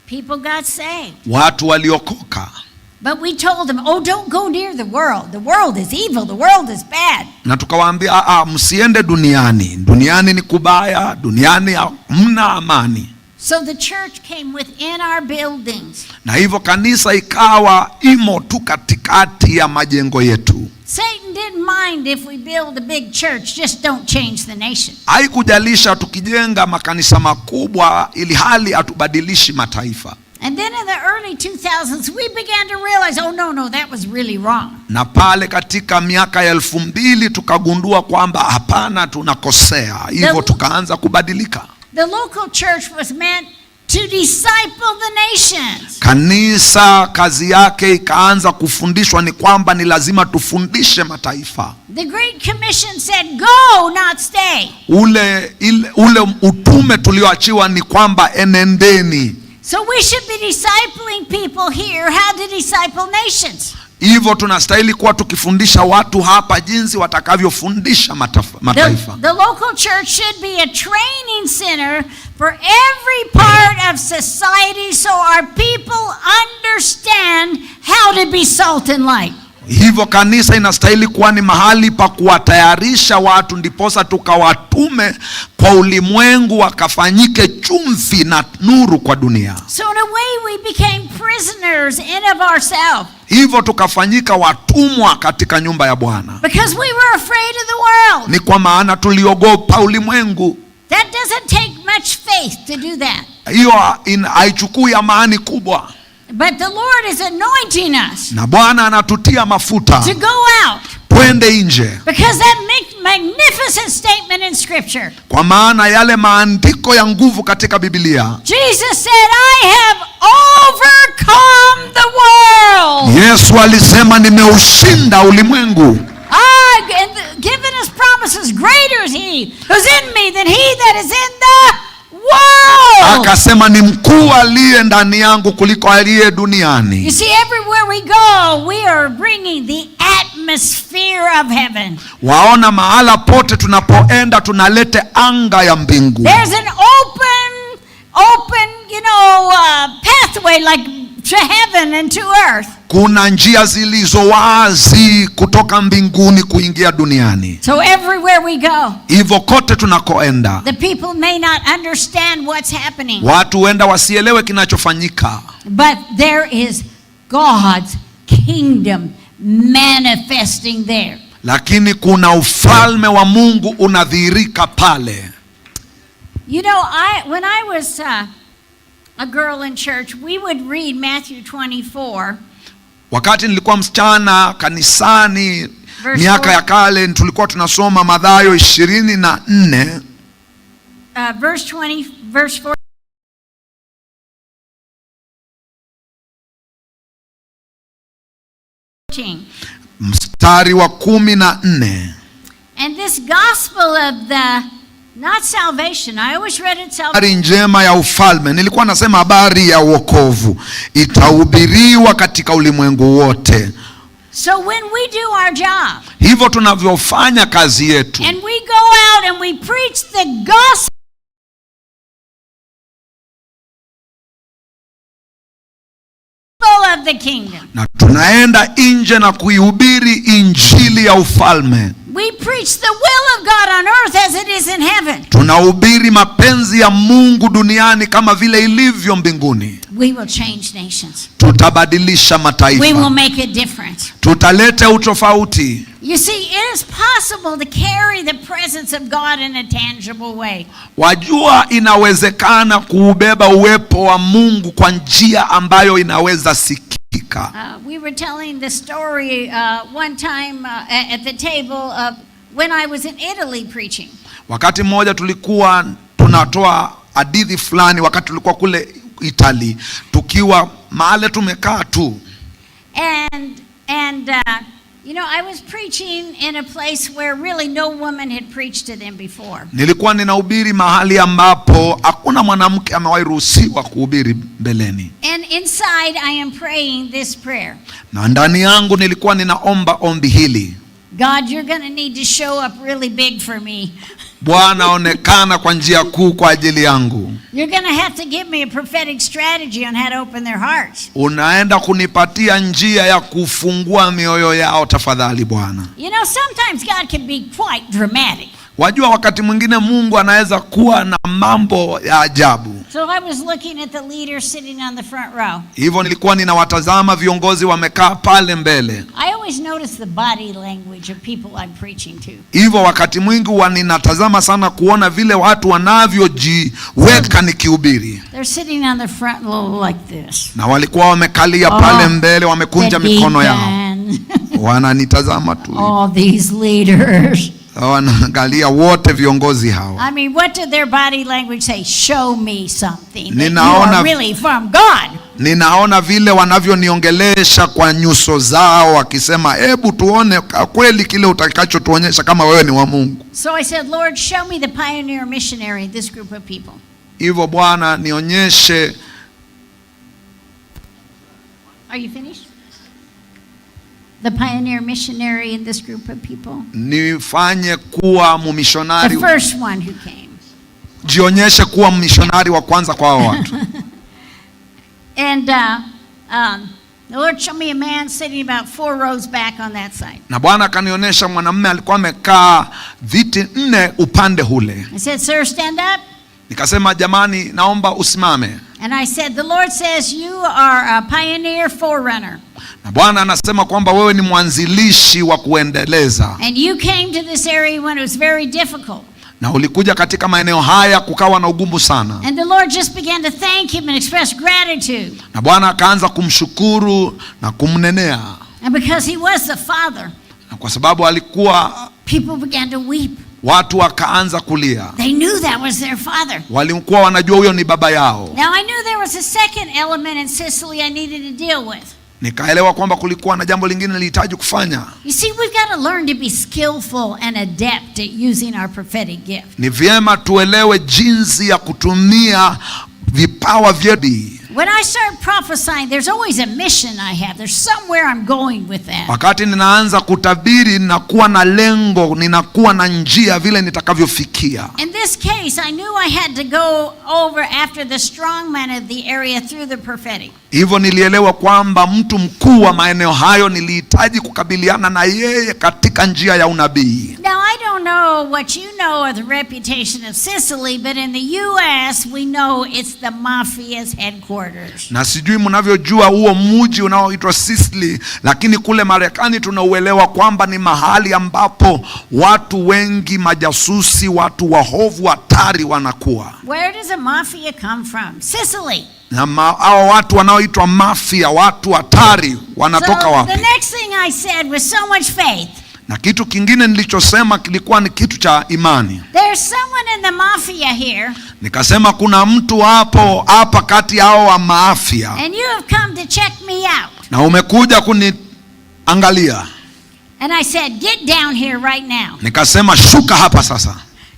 S9: People got saved.
S10: Watu waliokoka.
S9: But we told them, oh, don't go near the world. The world is evil. The world is bad.
S10: Na tukawaambia, "Ah, msiende duniani. Duniani ni kubaya, duniani hamna amani."
S9: So the church came within our buildings.
S10: Na hivyo kanisa ikawa imo tu katikati ya majengo yetu.
S9: Satan didn't mind if we build a big church, just don't change the nation.
S10: Haikujalisha tukijenga makanisa makubwa ili hali hatubadilishi mataifa.
S9: And then in the early 2000s, we began to realize, oh, no, no, that was really wrong.
S10: Na pale katika miaka ya 2000 tukagundua kwamba hapana, tunakosea. Hivyo tukaanza kubadilika.
S9: The local church was meant to disciple the nations.
S10: Kanisa kazi yake ikaanza kufundishwa ni kwamba ni lazima tufundishe mataifa.
S9: The Great Commission said, go, not stay.
S10: Ule utume tulioachiwa ni kwamba enendeni.
S9: So we should be discipling people here how to disciple nations.
S10: Hivyo tunastahili kuwa tukifundisha watu hapa jinsi watakavyofundisha mataifa.
S9: The local church should be a training center for every part of society so our people understand how to be salt and light.
S10: Hivyo kanisa inastahili kuwa ni mahali pa kuwatayarisha watu ndiposa tukawatume kwa ulimwengu wakafanyike chumvi na nuru kwa dunia.
S9: So in a way we became prisoners in of ourselves.
S10: Hivyo tukafanyika watumwa katika nyumba ya Bwana.
S9: Because we were afraid of the world.
S10: Ni kwa maana tuliogopa ulimwengu.
S9: That doesn't take much faith to do that.
S10: Hiyo haichukui amani kubwa.
S9: But the Lord is anointing us.
S10: Na Bwana anatutia mafuta.
S9: To go out.
S10: Twende nje.
S9: Because that magnificent statement in Scripture.
S10: Kwa maana yale maandiko ya nguvu katika Biblia.
S9: Jesus said, I have overcome the world.
S10: Yesu alisema nimeushinda ulimwengu.
S9: And given us promises, greater is he who's in me than he that is in the world.
S10: Akasema ni mkuu aliye ndani yangu kuliko aliye duniani.
S9: You see, everywhere we go, we are bringing the atmosphere of heaven.
S10: Waona mahala pote tunapoenda tunalete anga ya mbingu.
S9: There's an open, you know, pathway like to heaven and to earth.
S10: Kuna njia zilizo wazi kutoka mbinguni kuingia duniani.
S9: So everywhere we go,
S10: hivyo kote tunakoenda,
S9: the people may not understand what's happening.
S10: Watu huenda wasielewe kinachofanyika.
S9: But there is God's kingdom manifesting there.
S10: Lakini kuna ufalme wa Mungu unadhihirika pale.
S9: You know, when I was a girl in church, we would read Matthew 24.
S10: Wakati nilikuwa msichana kanisani miaka ya kale tulikuwa tunasoma Mathayo 24.
S9: Verse 20, verse 14.
S10: Mstari wa 14.
S9: And this gospel of the not salvation. I always read it salvation.
S10: Habari njema ya ufalme. Nilikuwa nasema habari ya wokovu itahubiriwa katika ulimwengu wote.
S9: So when we do our job,
S10: hivyo tunavyofanya kazi yetu,
S9: and we go out and we preach the gospel of the kingdom.
S10: Na tunaenda nje na kuihubiri injili ya ufalme.
S9: We preach the will of God on earth as it is in heaven.
S10: Tunahubiri mapenzi ya Mungu duniani kama vile ilivyo mbinguni.
S9: We will change nations.
S10: Tutabadilisha mataifa.
S9: We will make a difference.
S10: Tutaleta utofauti.
S9: You see, it is possible to carry the presence of God in a tangible way.
S10: Wajua inawezekana kuubeba uwepo wa Mungu kwa njia ambayo inaweza sikika.
S9: We were telling the story one time at the table of when I was in Italy preaching.
S10: Wakati mmoja tulikuwa tunatoa hadithi fulani wakati tulikuwa kule Italy tukiwa mahali tumekaa tu.
S9: And you know, I was preaching in a place where really no woman had preached to them before.
S10: Nilikuwa ninahubiri mahali ambapo hakuna mwanamke amewahi ruhusiwa kuhubiri mbeleni.
S9: And inside I am praying this prayer.
S10: Na ndani yangu nilikuwa ninaomba ombi hili.
S9: God, you're going to need to show up really big for me.
S10: Bwana, onekana kwa njia kuu kwa ajili yangu.
S9: You're going to have to give me a prophetic strategy on how to open their hearts.
S10: Unaenda kunipatia njia ya kufungua mioyo yao, tafadhali Bwana.
S9: Sometimes God can be quite dramatic.
S10: Wajua, wakati mwingine Mungu anaweza kuwa na mambo ya ajabu.
S9: So I was looking at the leader sitting on the front row.
S10: Hivyo nilikuwa ninawatazama viongozi wamekaa pale mbele.
S9: I always notice the body language of people I'm preaching to.
S10: Hivyo wakati mwingi huwa ninatazama sana kuona vile watu wanavyojiweka nikihubiri.
S9: They're sitting on the front row like this.
S10: Na walikuwa wamekalia pale mbele, wamekunja
S9: The
S10: mikono yao.
S9: deacon,
S10: Wananitazama tu.
S9: all these leaders.
S10: Wanaangalia wote viongozi hawa.
S9: I mean, what did their body language say? Show me something that you
S10: Ninaona
S9: are really from God.
S10: Ninaona vile wanavyoniongelesha kwa nyuso zao wakisema, hebu tuone kweli kile utakachotuonyesha kama wewe ni wa Mungu.
S9: So I said, Lord, show me the pioneer missionary in this group of people.
S10: Hivyo Bwana, nionyeshe.
S9: Are you finished? The pioneer missionary in this group of people?
S10: Nifanye kuwa mumishonari.
S9: The first one who came.
S10: Jionyeshe kuwa mishonari wa kwanza kwa hao watu.
S9: And the Lord showed me a man sitting about 4 rows back on that side.
S10: Na Bwana akanionyesha mwanamume alikuwa amekaa viti 4 upande hule.
S9: I said, Sir, stand up.
S10: Nikasema, jamani, naomba usimame.
S9: And I said, the Lord says you are a pioneer forerunner.
S10: Na Bwana anasema kwamba wewe ni mwanzilishi wa kuendeleza.
S9: And you came to this area when it was very difficult.
S10: Na ulikuja katika maeneo haya kukawa na ugumu sana.
S9: And the Lord just began to thank him and express gratitude.
S10: Na Bwana akaanza kumshukuru na kumnenea.
S9: And because he was the father,
S10: Na kwa sababu alikuwa,
S9: people began to weep.
S10: watu wakaanza kulia.
S9: They knew that was their father.
S10: Walikuwa wanajua huyo ni baba yao.
S9: Now I knew there was a second element in Sicily I needed to deal with.
S10: Nikaelewa kwamba kulikuwa na jambo lingine nilihitaji kufanya.
S9: You see, we've got to learn to be skillful and adept at using our prophetic gift.
S10: Ni vyema tuelewe jinsi ya kutumia vipawa vyetu.
S9: When I start prophesying, there's always a mission I have. There's somewhere I'm going with that.
S10: Wakati ninaanza kutabiri, ninakuwa na lengo, ninakuwa na njia vile nitakavyofikia.
S9: In this case, I knew I had to go over after the strong man of the area through the prophetic.
S10: Hivyo nilielewa kwamba mtu mkuu wa maeneo hayo nilihitaji kukabiliana na yeye katika njia ya unabii.
S9: Now, I don't know what you know of the reputation of Sicily, but in the U.S., we know it's the mafia's headquarters.
S10: Na sijui mnavyojua huo mji unaoitwa Sicily, lakini kule Marekani tunauelewa kwamba ni mahali ambapo watu wengi majasusi, watu wahovu hatari wanakuwa.
S9: Where does a mafia come from? Sicily.
S10: Na hao watu wanaoitwa mafia, watu hatari, wanatoka
S9: So
S10: wapi?
S9: the next thing I said was so much faith.
S10: Na kitu kingine nilichosema kilikuwa ni kitu cha imani.
S9: There's someone in the mafia here.
S10: Nikasema kuna mtu hapo hapa kati yao wa maafia.
S9: And you have come to check me out.
S10: Na umekuja kuniangalia.
S9: And I said, get down here right now.
S10: Nikasema shuka hapa sasa.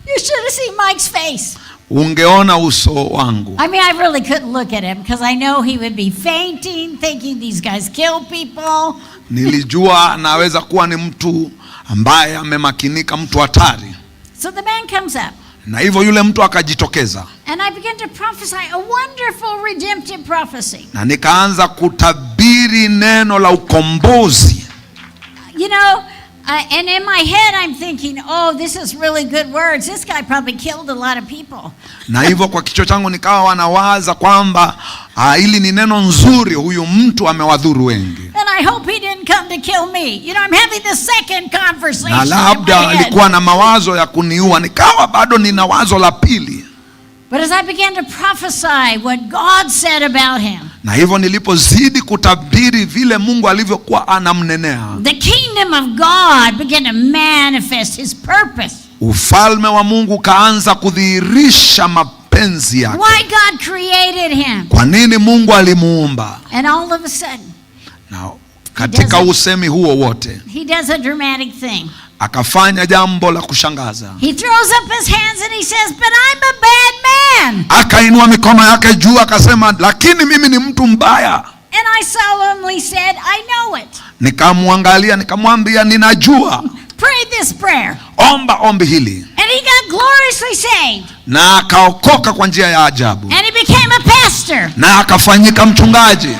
S9: You should have seen Mike's face.
S10: Ungeona uso wangu.
S9: I mean, I really couldn't look at him because I know he would be fainting, thinking these guys kill people.
S10: Nilijua naweza kuwa ni mtu ambaye amemakinika, mtu hatari.
S9: So the man comes up.
S10: Na hivyo yule mtu akajitokeza.
S9: And I began to prophesy a wonderful redemptive prophecy.
S10: Na nikaanza kutabiri neno la ukombozi.
S9: You know, and in my head I'm thinking, oh, this is really good words. This guy probably killed a lot of people.
S10: Na hivyo kwa kichwa changu nikawa wanawaza kwamba hili ni neno nzuri, huyu mtu amewadhuru wengi.
S9: And I hope he didn't come to kill me. You know, I'm having the second conversation.
S10: Na labda
S9: in my head.
S10: alikuwa na mawazo ya kuniua, nikawa bado nina wazo la pili.
S9: But as I began to prophesy what God said about him,
S10: Na hivyo nilipozidi kutabiri vile Mungu alivyokuwa anamnenea,
S9: the kingdom of God began to manifest his purpose.
S10: ufalme wa Mungu kaanza kudhihirisha mapenzi yake.
S9: Why God created him.
S10: Kwa nini Mungu alimuumba?
S9: And all of a sudden,
S10: Na katika usemi huo wote
S9: he does a dramatic thing.
S10: akafanya jambo la kushangaza.
S9: He throws up his hands and he says, but I'm a bad man.
S10: Akainua mikono yake juu akasema, lakini mimi ni mtu mbaya.
S9: And I solemnly said, I know it.
S10: Nikamwangalia nikamwambia, ninajua.
S9: this prayer.
S10: Omba ombi hili.
S9: And he got gloriously saved.
S10: Na akaokoka kwa njia ya ajabu.
S9: And he became a pastor.
S10: Na akafanyika mchungaji.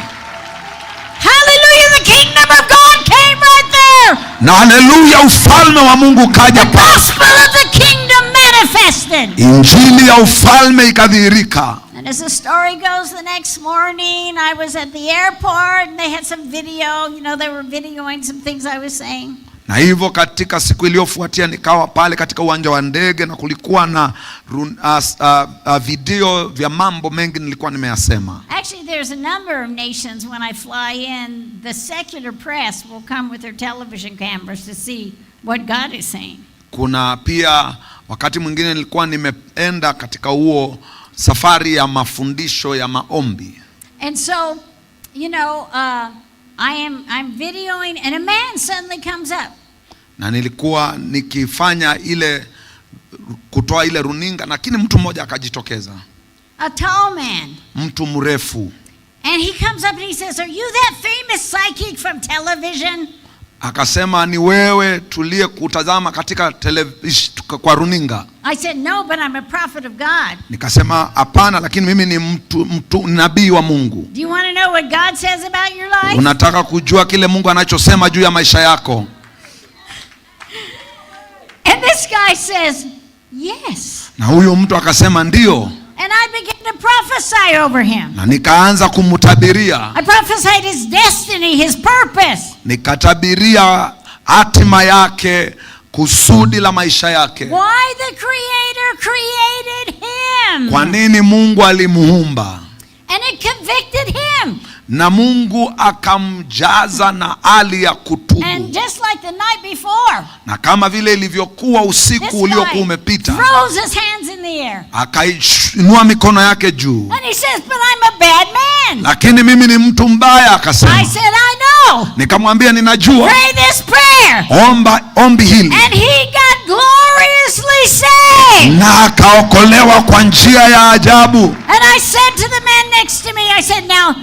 S9: Hallelujah, the kingdom of God came right there.
S10: Na haleluya, ufalme wa Mungu ukaja pale.
S9: Gospel of the kingdom manifested.
S10: Injili ya ufalme ikadhihirika.
S9: And as the story goes, the next morning I was at the airport and they had some video. You know, they were videoing some things I was saying.
S10: Na hivyo katika siku iliyofuatia nikawa pale katika uwanja wa ndege na kulikuwa na video vya mambo mengi nilikuwa nimeyasema.
S9: Actually, there's a number of nations when I fly in, the secular press will come with their television cameras to see what God is saying.
S10: Kuna pia wakati mwingine nilikuwa nimeenda katika huo safari ya mafundisho ya maombi.
S9: And so, I'm videoing and a man suddenly comes up.
S10: Na nilikuwa nikifanya ile kutoa ile runinga, lakini mtu mmoja akajitokeza.
S9: A tall man.
S10: Mtu mrefu.
S9: And he comes up and he says, "Are you that famous psychic from television?"
S10: Akasema, ni wewe tuliye kutazama katika kwa runinga.
S9: I said, "No, but I'm a prophet of God."
S10: Nikasema, hapana, lakini mimi ni mtu nabii wa Mungu.
S9: Do you want to know what God says about your life?
S10: Unataka kujua kile Mungu anachosema juu ya maisha yako?
S9: And this guy says, "Yes."
S10: Na huyu mtu akasema ndio.
S9: And I began to prophesy over him.
S10: Na nikaanza kumtabiria.
S9: I prophesied his destiny, his purpose.
S10: Nikatabiria hatima yake, kusudi la maisha yake.
S9: Why the Creator created him.
S10: Kwa nini Mungu alimuumba?
S9: And it convicted him.
S10: Na Mungu akamjaza na hali ya kutubu.
S9: And just like the night before,
S10: Na kama vile ilivyokuwa usiku uliokuwa umepita,
S9: throws his hands in the air.
S10: Akainua mikono yake juu.
S9: And he says, "But I'm a bad man."
S10: Lakini mimi ni mtu mbaya, akasema.
S9: I said, "I know."
S10: Nikamwambia ninajua.
S9: Pray this prayer.
S10: Omba ombi hili.
S9: And he got gloriously saved.
S10: Na akaokolewa kwa njia ya ajabu.
S9: And I said to the man next to me, I said, "Now,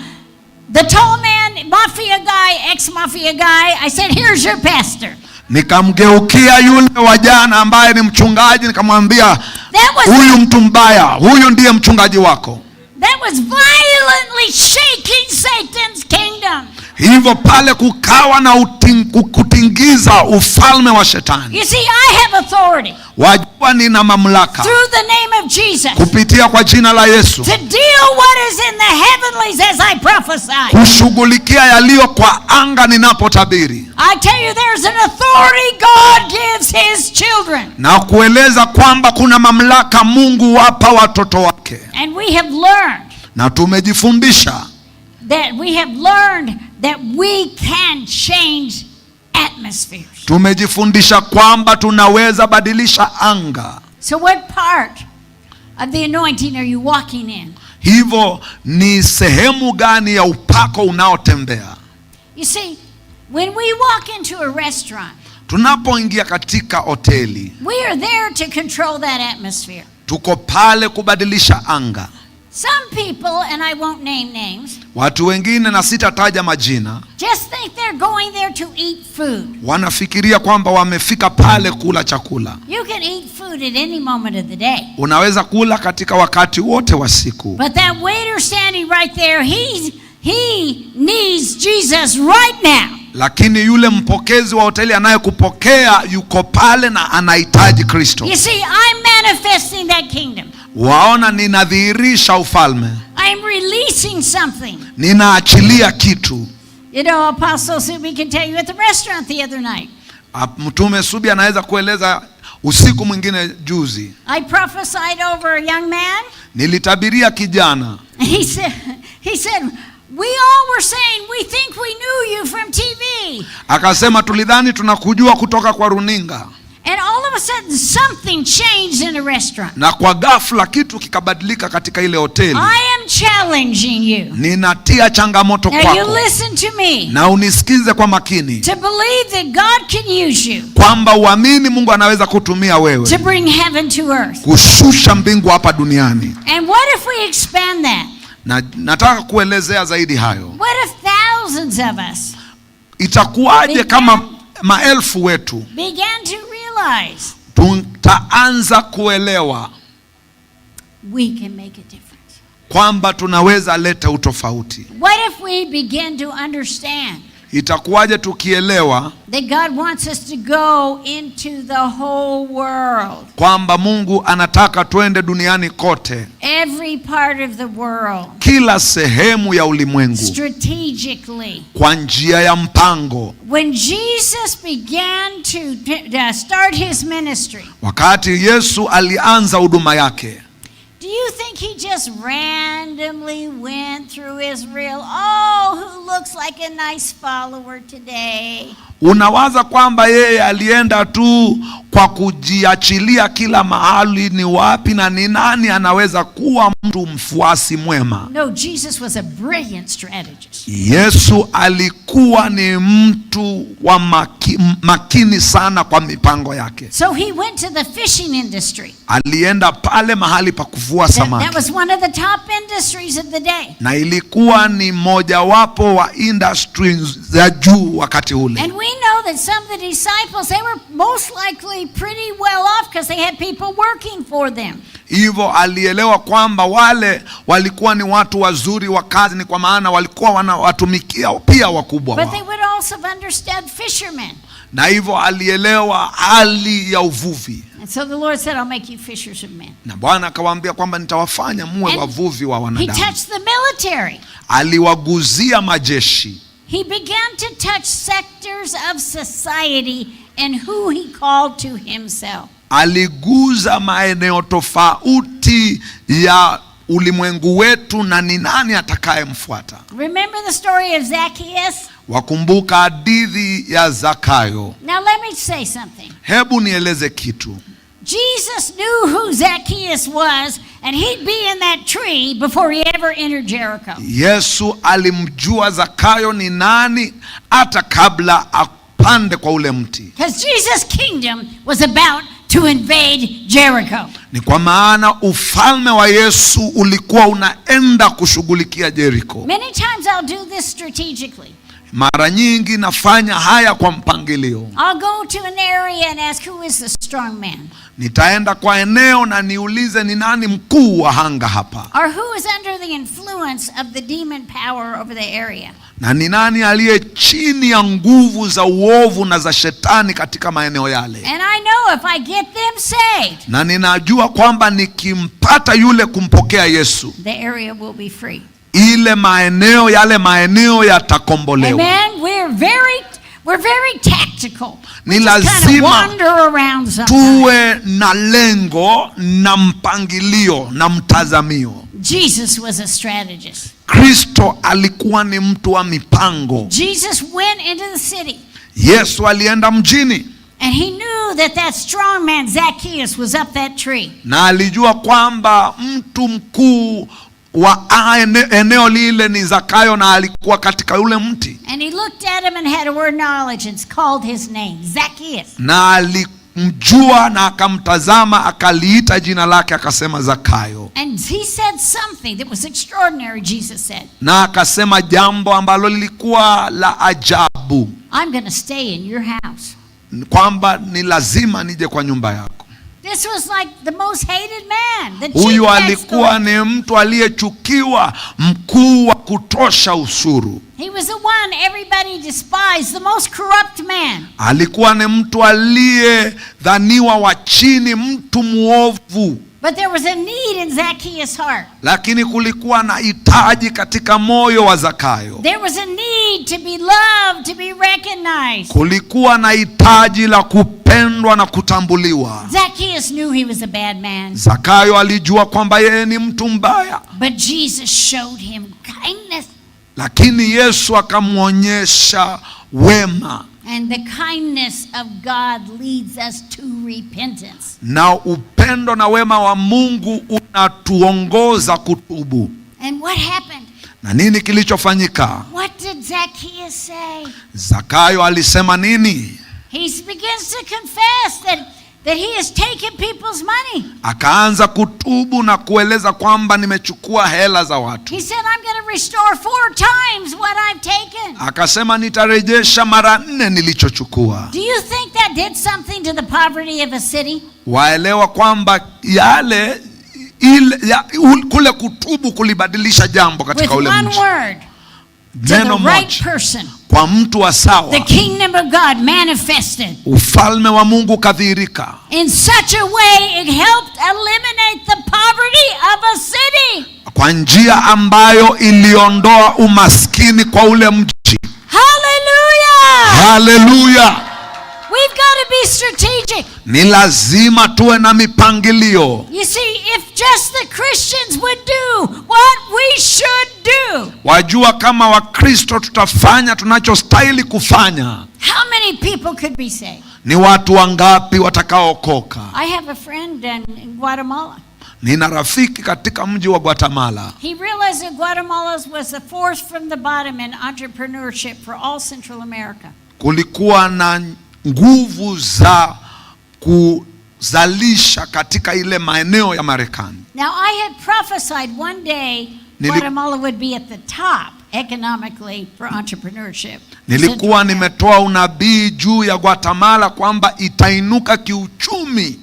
S9: the tall man, mafia guy, ex-mafia guy, I said, here's your pastor."
S10: Nikamgeukia yule wa jana ambaye ni mchungaji, nikamwambia, huyu mtu mbaya, huyu ndiye mchungaji wako.
S9: That was violently shaking Satan's kingdom.
S10: Hivyo pale kukawa na kutingiza ufalme wa shetani.
S9: You see, I have authority.
S10: Wajua nina mamlaka.
S9: Through the name of Jesus.
S10: Kupitia kwa jina la Yesu.
S9: To deal what is in the heavenlies as I prophesy.
S10: Kushughulikia yaliyo kwa anga ninapotabiri.
S9: I tell you, there's an authority God gives his children.
S10: Na kueleza kwamba kuna mamlaka Mungu wapa watoto wake.
S9: And we have learned.
S10: Na tumejifundisha.
S9: That we have learned that we can change atmospheres.
S10: Tumejifundisha kwamba tunaweza badilisha anga.
S9: So what part of the anointing are you walking in?
S10: Hivyo ni sehemu gani ya upako unaotembea?
S9: You see, when we walk into a restaurant,
S10: tunapoingia katika hoteli,
S9: we are there to control that atmosphere.
S10: Tuko pale kubadilisha anga.
S9: Some people, and I won't name names,
S10: watu wengine na sitataja majina,
S9: just think they're going there to eat food.
S10: Wanafikiria kwamba wamefika pale kula chakula.
S9: You can eat food at any moment of the day.
S10: Unaweza kula katika wakati wote wa siku.
S9: But that waiter standing right there, he needs Jesus right now.
S10: Lakini yule mpokezi wa hoteli anayekupokea yuko pale na anahitaji Kristo.
S9: You see, I'm manifesting that kingdom.
S10: Waona, ninadhihirisha ufalme.
S9: I'm releasing something.
S10: Ninaachilia kitu.
S9: You know, Apostle Subi can tell you at the restaurant the other night.
S10: Mtume Subi anaweza kueleza usiku mwingine juzi.
S9: I prophesied over a young man.
S10: Nilitabiria kijana.
S9: He said, we all were saying we think we knew you from TV.
S10: Akasema tulidhani tunakujua kutoka kwa runinga.
S9: And all of a sudden something changed in the restaurant.
S10: Na kwa ghafla kitu kikabadilika katika ile hoteli.
S9: I am challenging you.
S10: Ninatia changamoto
S9: Now
S10: kwako.
S9: you listen to me.
S10: Na unisikize kwa makini.
S9: To believe that God can use you.
S10: Kwamba uamini Mungu anaweza kutumia wewe.
S9: To bring heaven to earth.
S10: Kushusha mbingu hapa duniani.
S9: And what if we expand that?
S10: Na nataka kuelezea zaidi hayo.
S9: What if thousands of us
S10: Itakuwaje kama maelfu wetu
S9: began to realize realize
S10: Tutaanza kuelewa
S9: we can make a difference.
S10: Kwamba tunaweza leta utofauti.
S9: What if we begin to understand
S10: Itakuwaje tukielewa
S9: that God wants us to go into the whole world,
S10: kwamba Mungu anataka twende duniani kote,
S9: every part of the world,
S10: kila sehemu ya ulimwengu,
S9: strategically?
S10: Kwa njia ya mpango.
S9: When Jesus began to start his ministry,
S10: Wakati Yesu alianza huduma yake,
S9: do you think he just randomly went through Israel? Oh, who looks like a nice follower today?
S10: Unawaza kwamba yeye alienda tu kwa kujiachilia kila mahali, ni wapi na ni nani anaweza kuwa mtu mfuasi mwema?
S9: No, Jesus was a brilliant strategist.
S10: Yesu alikuwa ni mtu wa makini sana kwa mipango yake.
S9: So he went to the fishing industry.
S10: Alienda pale mahali pa kuvua
S9: That
S10: samaki,
S9: was one of the top industries of the day.
S10: Na ilikuwa ni mojawapo wa industry za juu wakati ule.
S9: And we know that some of the disciples, they were most likely pretty well off because they had people working for them.
S10: Hivyo alielewa kwamba wale walikuwa ni watu wazuri wa kazi, ni kwa maana walikuwa wanawatumikia pia wakubwa
S9: But
S10: wao.
S9: they would also have understood fishermen.
S10: Na hivyo alielewa hali ya uvuvi.
S9: And so the Lord said, "I'll make you fishers of men."
S10: Na Bwana akawaambia kwamba nitawafanya muwe
S9: And
S10: wavuvi wa
S9: he
S10: wanadamu.
S9: touched the military.
S10: Aliwaguzia majeshi.
S9: He began to touch sectors of society and who he called to himself.
S10: Aliguza maeneo tofauti ya ulimwengu wetu na ni nani atakayemfuata.
S9: Remember the story of Zacchaeus?
S10: Wakumbuka hadithi ya Zakayo.
S9: Now let me say something.
S10: Hebu nieleze kitu.
S9: Jesus knew who Zacchaeus was, and he'd be in that tree before he ever entered Jericho.
S10: Yesu alimjua Zakayo ni nani hata kabla apande kwa ule mti.
S9: Because Jesus' kingdom was about to invade Jericho.
S10: Ni kwa maana ufalme wa Yesu ulikuwa unaenda kushughulikia Jericho.
S9: Many times I'll do this strategically.
S10: Mara nyingi nafanya haya kwa mpangilio.
S9: I'll go to an area and ask, who is the strong man?
S10: Nitaenda kwa eneo na niulize ni nani mkuu wa hanga hapa,
S9: Or who is under the influence of the demon power over the area?
S10: Na ni nani aliye chini ya nguvu za uovu na za shetani katika maeneo yale.
S9: And I know if I get them saved,
S10: Na ninajua kwamba nikimpata yule kumpokea Yesu,
S9: the area will be free.
S10: ile maeneo yale maeneo yatakombolewa.
S9: Amen. We're very tactical.
S10: Ni
S9: We just kind of
S10: lazima
S9: wander around sometimes.
S10: tuwe na lengo na mpangilio na mtazamio.
S9: Jesus was a strategist.
S10: Kristo alikuwa ni mtu wa mipango.
S9: Jesus went into the city.
S10: Yesu alienda mjini.
S9: And he knew that that strong man Zacchaeus was up that tree.
S10: Na alijua kwamba mtu mkuu wa eneo lile ni Zakayo, na alikuwa katika yule mti.
S9: And he looked at him and had a word knowledge and called his name, Zacchaeus.
S10: Na alimjua na akamtazama, akaliita jina lake, akasema Zakayo.
S9: And he said something that was extraordinary, Jesus said.
S10: Na akasema jambo ambalo lilikuwa la ajabu,
S9: I'm going to stay in your house.
S10: kwamba ni lazima nije kwa nyumba yako.
S9: This was like the most hated man, the chief
S10: Huyu
S9: tax
S10: alikuwa
S9: collector.
S10: ni mtu aliyechukiwa, mkuu wa kutosha ushuru.
S9: He was the one everybody despised, the most corrupt man.
S10: Alikuwa ni mtu aliyedhaniwa wa chini, mtu muovu.
S9: But there was a need in Zacchaeus' heart.
S10: Lakini kulikuwa na hitaji katika moyo wa Zakayo.
S9: There was a need to be loved, to be recognized.
S10: Kulikuwa na hitaji la kupendwa na kutambuliwa.
S9: Zacchaeus knew he was a bad man.
S10: Zakayo alijua kwamba yeye ni mtu mbaya,
S9: But Jesus showed him kindness.
S10: lakini Yesu akamwonyesha wema.
S9: And the kindness of God leads us to repentance.
S10: Na upendo na wema wa Mungu unatuongoza kutubu.
S9: And what happened?
S10: Na nini kilichofanyika?
S9: What did Zacchaeus say?
S10: Zakayo alisema nini?
S9: He begins to confess that he has taken people's money.
S10: Akaanza kutubu na kueleza kwamba nimechukua hela za watu.
S9: He said, I'm going to restore 4 times what I've taken.
S10: Akasema nitarejesha mara 4 nilichochukua.
S9: Do you think that that did something to the poverty of a city?
S10: Waelewa kwamba yale ile, ya, kule kutubu kulibadilisha jambo
S9: With
S10: katika ule
S9: one
S10: mji.
S9: word, to
S10: Neno
S9: the right
S10: moja
S9: person,
S10: kwa mtu wa
S9: the
S10: sawa,
S9: kingdom of God manifested
S10: ufalme wa Mungu ukadhihirika
S9: in such a way it helped eliminate the poverty of a city.
S10: Kwa njia ambayo iliondoa umaskini kwa ule mji.
S9: Hallelujah!
S10: Haleluya!
S9: We've got to be strategic.
S10: Ni lazima tuwe na mipangilio.
S9: You see, if just the Christians would do what we should do,
S10: Wajua, kama Wakristo tutafanya tunachostahili kufanya,
S9: how many people could be saved?
S10: Ni watu wangapi watakaookoka?
S9: I have a friend in Guatemala.
S10: Nina rafiki katika mji wa Guatemala.
S9: He realized that Guatemala was the fourth from the bottom in entrepreneurship for all Central America.
S10: Kulikuwa na nguvu za kuzalisha katika ile maeneo ya Marekani.
S9: Now, I had prophesied one day Guatemala would be at the top economically for entrepreneurship.
S10: Nilikuwa nimetoa unabii juu ya Guatemala kwamba itainuka kiuchumi.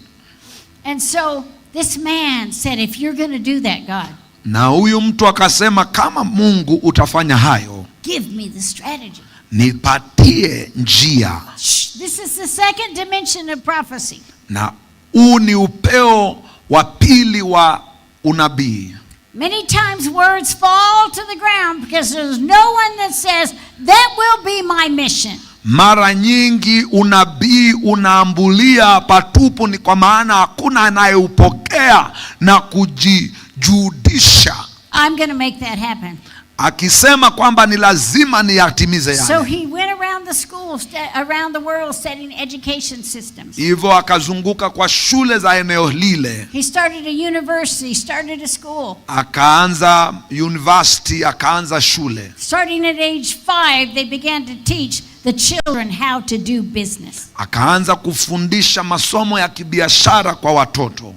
S9: And so this man said, "If you're going to do that, God,
S10: Na huyu mtu akasema, kama Mungu utafanya hayo,
S9: give me the strategy."
S10: Nipatie njia.
S9: Shh, this is the second dimension of prophecy.
S10: Na huu ni upeo wa pili wa unabii.
S9: Many times words fall to the ground because there's no one that says, "That will be my mission."
S10: Mara nyingi unabii unaambulia patupu, ni kwa maana hakuna anayeupokea na kujijuhudisha,
S9: I'm going to make that happen.
S10: Akisema kwamba ni lazima niyatimize
S9: So
S10: yale.
S9: he went around the schools, around the world, setting education systems.
S10: Hivyo akazunguka kwa shule za eneo lile,
S9: He started a university, started a school.
S10: Akaanza university, akaanza shule.
S9: Starting at age 5, they began to teach the children how to do business.
S10: Akaanza kufundisha masomo ya kibiashara kwa watoto.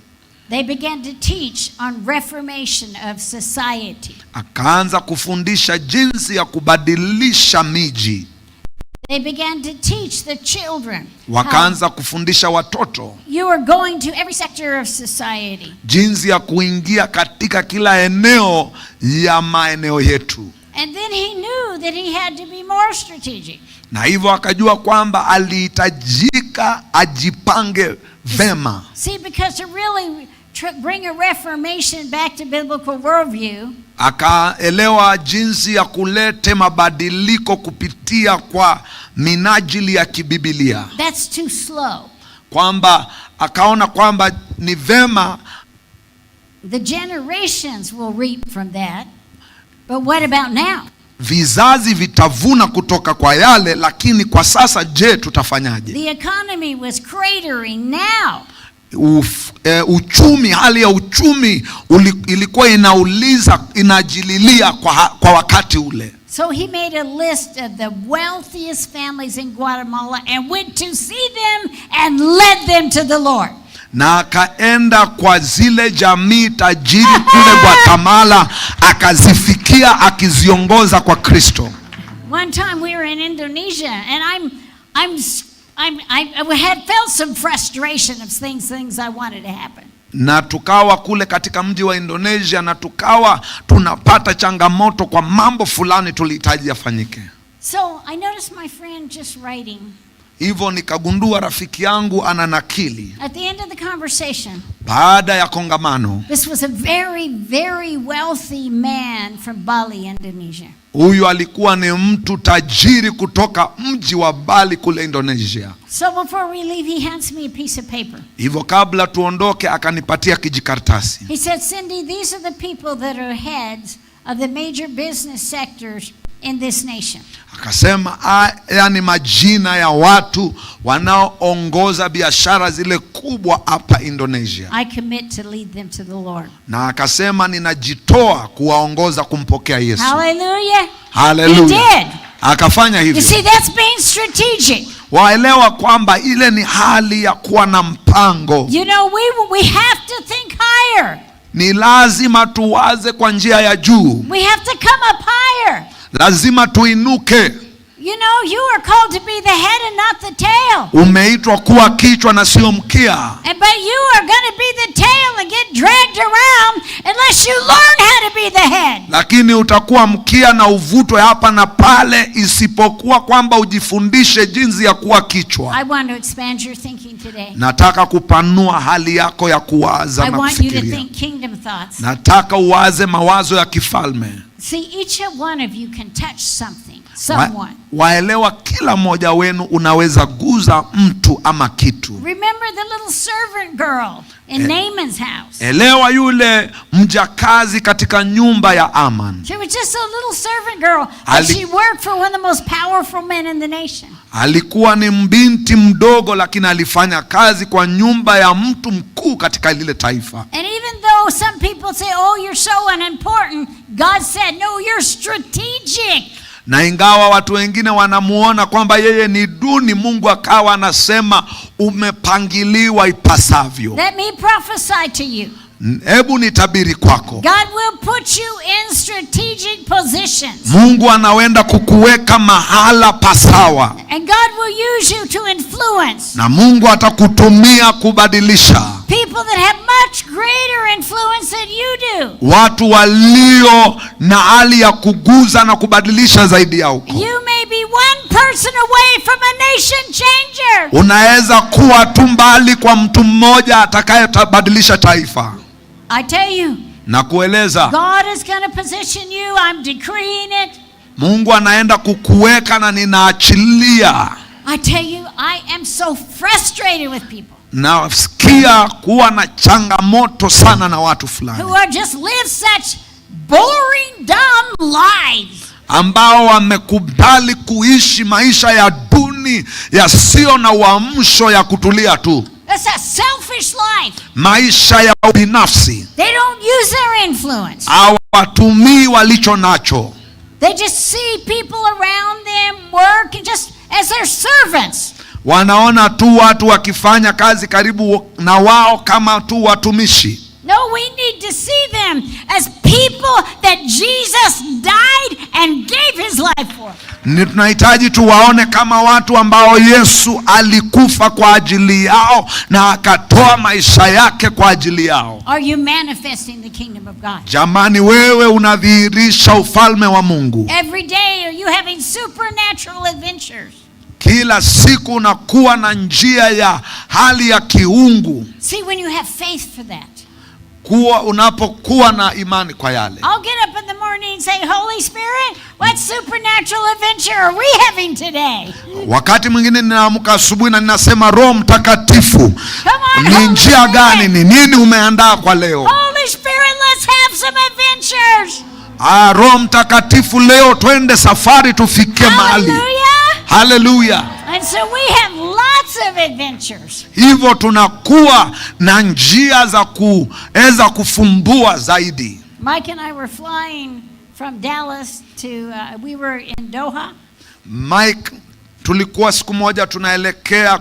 S9: They began to teach on reformation of society.
S10: Akaanza kufundisha jinsi ya kubadilisha miji.
S9: They began to teach the children how
S10: Wakaanza kufundisha watoto
S9: you are going to every sector of society.
S10: Jinsi ya kuingia katika kila eneo ya maeneo yetu.
S9: And then he knew that he had to be more strategic.
S10: Na hivyo akajua kwamba alihitajika ajipange vema.
S9: See, because to really bring a reformation back to biblical worldview,
S10: Akaelewa jinsi ya kulete mabadiliko kupitia kwa minajili ya kibibilia,
S9: that's too slow.
S10: Kwamba akaona kwamba ni vema.
S9: The generations will reap from that. But what about now?
S10: Vizazi vitavuna kutoka kwa yale, lakini kwa sasa je, tutafanyaje?
S9: The economy was cratering now.
S10: Uchumi, hali ya uchumi ilikuwa inauliza, inajililia kwa wakati ule.
S9: So he made a list of the wealthiest families in Guatemala and went to see them and led them to the Lord.
S10: Na akaenda kwa zile jamii tajiri kule Guatemala, akazifikia akiziongoza kwa Kristo.
S9: One time we were in Indonesia and I had felt some frustration of things I wanted to happen.
S10: Na tukawa kule katika mji wa Indonesia na tukawa tunapata changamoto kwa mambo fulani tulihitaji yafanyike.
S9: So I noticed my friend just writing.
S10: Hivyo nikagundua rafiki yangu ananakili.
S9: At the end of the conversation,
S10: Baada ya kongamano,
S9: this was a very, very wealthy man from Bali, Indonesia.
S10: Huyu alikuwa ni mtu tajiri kutoka mji wa Bali kule Indonesia.
S9: So before we leave, he hands me a piece of paper.
S10: Hivyo kabla tuondoke akanipatia kijikaratasi.
S9: He said, "Cindy, these are the people that are heads of the major business sectors in this nation."
S10: Akasema haya ni majina ya watu wanaoongoza biashara zile kubwa hapa Indonesia.
S9: I commit to lead them to the Lord.
S10: Na akasema ninajitoa kuwaongoza kumpokea Yesu.
S9: Hallelujah.
S10: Hallelujah.
S9: He did.
S10: Akafanya
S9: You
S10: hivyo.
S9: see, that's being strategic.
S10: Waelewa kwamba ile ni hali ya kuwa na mpango.
S9: We have to think higher.
S10: Ni lazima tuwaze kwa njia ya juu.
S9: We have to come up higher.
S10: Lazima tuinuke.
S9: You are called to be the head and not the tail.
S10: Umeitwa kuwa kichwa na sio mkia.
S9: And but you are going to be the tail and get dragged around unless you learn how to be the head.
S10: Lakini utakuwa mkia na uvutwe hapa na pale, isipokuwa kwamba ujifundishe jinsi ya kuwa kichwa.
S9: I want to expand your thinking today.
S10: Nataka kupanua hali yako ya kuwaza
S9: I
S10: na
S9: want you to
S10: kufikiria.
S9: think kingdom thoughts.
S10: Nataka uwaze mawazo ya kifalme.
S9: See, each one of you can touch something, someone.
S10: Waelewa, kila mmoja wenu unaweza guza mtu ama kitu.
S9: Remember the little servant girl in Naaman's house.
S10: Elewa yule mjakazi katika nyumba ya Aman.
S9: She was just a little servant girl, but she worked for one of the most powerful men in the nation.
S10: Alikuwa ni mbinti mdogo, lakini alifanya kazi kwa nyumba ya mtu mkuu katika lile taifa.
S9: And even though some people say, "Oh, you're so unimportant," God said, "No, you're strategic."
S10: Na ingawa watu wengine wanamuona kwamba yeye ni duni, Mungu akawa anasema umepangiliwa ipasavyo.
S9: Let me prophesy to you.
S10: Hebu nitabiri kwako.
S9: God will put you in strategic positions.
S10: Mungu anawenda kukuweka mahala pasawa,
S9: And God will use you to influence
S10: na Mungu atakutumia kubadilisha
S9: people that have much greater influence than you do.
S10: watu walio na hali ya kuguza na kubadilisha zaidi ya huko.
S9: You may be one person away from a nation changer.
S10: Unaweza kuwa tu mbali kwa mtu mmoja atakayebadilisha taifa.
S9: I tell you,
S10: Na kueleza,
S9: God is going to position you. I'm decreeing it.
S10: Mungu anaenda kukuweka na ninaachilia.
S9: I tell you, I am so frustrated with people
S10: Nasikia kuwa na changamoto sana na watu fulani
S9: who are just live such boring, dumb lives.
S10: ambao wamekubali kuishi maisha ya duni yasiyo na uamsho, ya kutulia tu,
S9: That's a selfish life.
S10: maisha ya ubinafsi.
S9: They don't use their influence.
S10: Hawatumii walicho nacho,
S9: They just see people around them work and just as their servants.
S10: wanaona tu watu wakifanya kazi karibu na wao kama tu watumishi.
S9: No, we need to see them as people that Jesus died and gave his life for.
S10: Ni tunahitaji tuwaone kama watu ambao Yesu alikufa kwa ajili yao na akatoa maisha yake kwa ajili yao.
S9: Are you manifesting the kingdom of God?
S10: Jamani, wewe unadhihirisha ufalme wa Mungu.
S9: Every day, are you having supernatural adventures?
S10: Kila siku unakuwa na njia ya hali ya kiungu,
S9: See, when you have faith for that,
S10: kuwa unapokuwa na imani kwa yale.
S9: I'll get up in the morning and say, "Holy Spirit, what supernatural adventure are we having today?"
S10: Wakati mwingine ninaamka asubuhi na ninasema, Roho Mtakatifu,
S9: Come on,
S10: ni
S9: Holy
S10: njia
S9: Spirit.
S10: gani, ni nini umeandaa kwa leo?
S9: Holy Spirit, let's have some adventures.
S10: Roho Mtakatifu, leo twende safari tufike mahali.
S9: Hallelujah.
S10: Haleluya!
S9: And so we have lots of adventures.
S10: Hivyo tunakuwa na njia za kuweza kufumbua zaidi.
S9: Mike and I were flying from Dallas to, we were in Doha.
S10: Mike, tulikuwa siku moja tunaelekea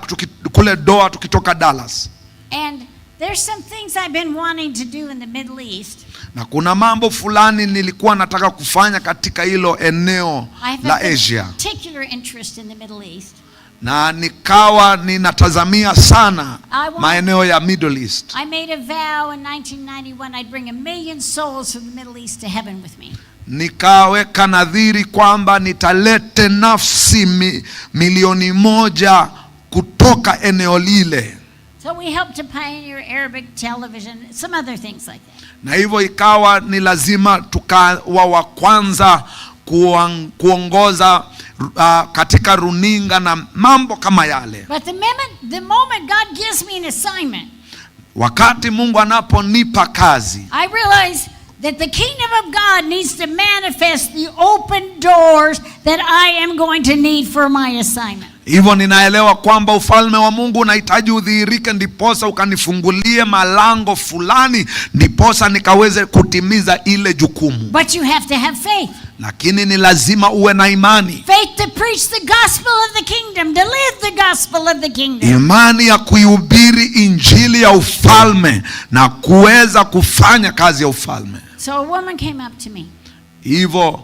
S10: kule Doha tukitoka Dallas,
S9: And there's some things I've been wanting to do in the Middle East.
S10: na kuna mambo fulani nilikuwa nataka kufanya katika hilo eneo
S9: I have
S10: la
S9: a
S10: Asia,
S9: particular interest in the Middle East.
S10: na nikawa ninatazamia sana maeneo ya Middle East.
S9: I made a vow in 1991 I'd bring 1 million souls from the Middle East to heaven with me.
S10: Nikaweka nadhiri kwamba nitalete nafsi 1 milioni kutoka eneo lile,
S9: So we helped to pioneer Arabic television, some other things like that.
S10: Na hivyo ikawa ni lazima tukawa wa kwanza kuongoza katika runinga na mambo kama yale.
S9: But the moment God gives me an assignment,
S10: Wakati Mungu anaponipa kazi,
S9: I realize that the kingdom of God needs to manifest the open doors that I am going to need for my assignment.
S10: Hivyo ninaelewa kwamba ufalme wa Mungu unahitaji udhihirike, ndiposa ukanifungulie malango fulani, ndiposa nikaweze kutimiza ile jukumu.
S9: But you have to have faith.
S10: Lakini ni lazima uwe na imani,
S9: Faith to preach the gospel of the kingdom, to live the gospel of the kingdom.
S10: Imani ya kuihubiri injili ya ufalme na kuweza kufanya kazi ya ufalme.
S9: So a woman came up to me.
S10: Hivyo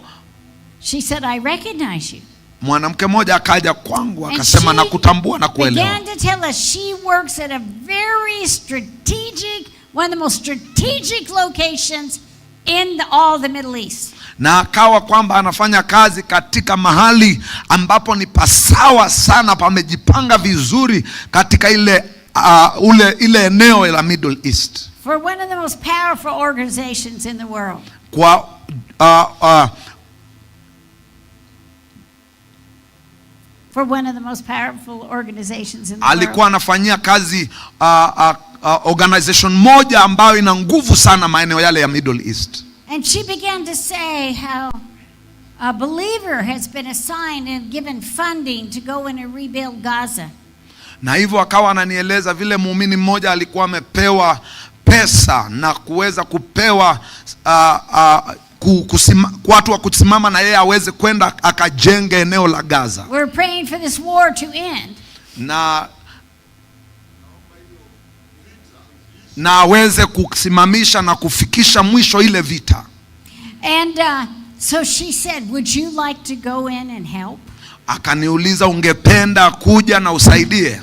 S9: She said, "I recognize you."
S10: Mwanamke mmoja akaja kwangu
S9: And
S10: akasema,
S9: she
S10: nakutambua na kuelewa.
S9: began to tell us she works at a very strategic, one of the most strategic locations in all the Middle East.
S10: Na akawa kwamba anafanya kazi katika mahali ambapo ni pasawa sana, pamejipanga vizuri katika ile eneo la Middle East,
S9: For one of the most powerful organizations in the world.
S10: kwa
S9: For one of the most powerful organizations in the
S10: alikuwa
S9: world.
S10: anafanyia kazi organization moja ambayo ina nguvu sana maeneo yale ya Middle East.
S9: And she began to say how a believer has been assigned and given funding to go in and rebuild Gaza.
S10: Na hivyo akawa ananieleza vile muumini mmoja alikuwa amepewa pesa na kuweza kupewa watu wa kusimama na yeye aweze kwenda akajenge eneo la Gaza.
S9: We're praying for this war to end.
S10: Na aweze kusimamisha na kufikisha mwisho ile vita.
S9: And so she said, would you like to go in and help?
S10: Akaniuliza, ungependa kuja na usaidie?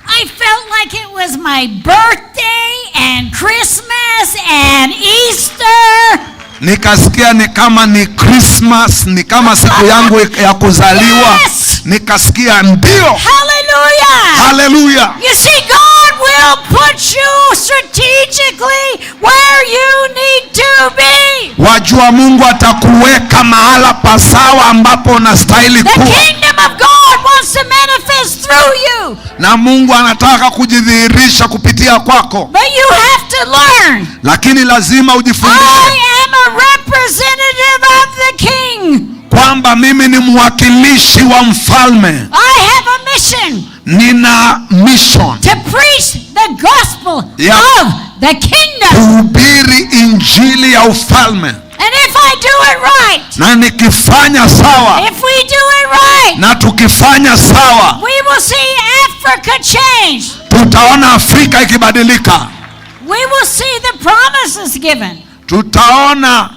S9: I felt like it was my birthday and Christmas and Easter.
S10: Nikasikia ni kama ni Christmas, ni kama siku yangu ya kuzaliwa.
S9: Yes!
S10: Nikasikia ndio.
S9: Hallelujah!
S10: Hallelujah!
S9: You see, God will put you strategically where you need to be.
S10: Wajua Mungu atakuweka mahala pasawa ambapo unastahili
S9: The
S10: kuwa.
S9: kingdom of God wants to manifest through you.
S10: Na Mungu anataka kujidhihirisha kupitia kwako.
S9: But you have to learn.
S10: Lakini lazima ujifundishe.
S9: I am a representative of the King.
S10: Kwamba mimi ni mwakilishi wa mfalme.
S9: I have a mission.
S10: Nina mission.
S9: To preach the gospel of the kingdom.
S10: Kuhubiri injili ya ufalme.
S9: And if I do it right,
S10: Na nikifanya sawa,
S9: if we do it right,
S10: na tukifanya sawa,
S9: we will see Africa change.
S10: tutaona Afrika ikibadilika.
S9: We will see the promises given.
S10: Tutaona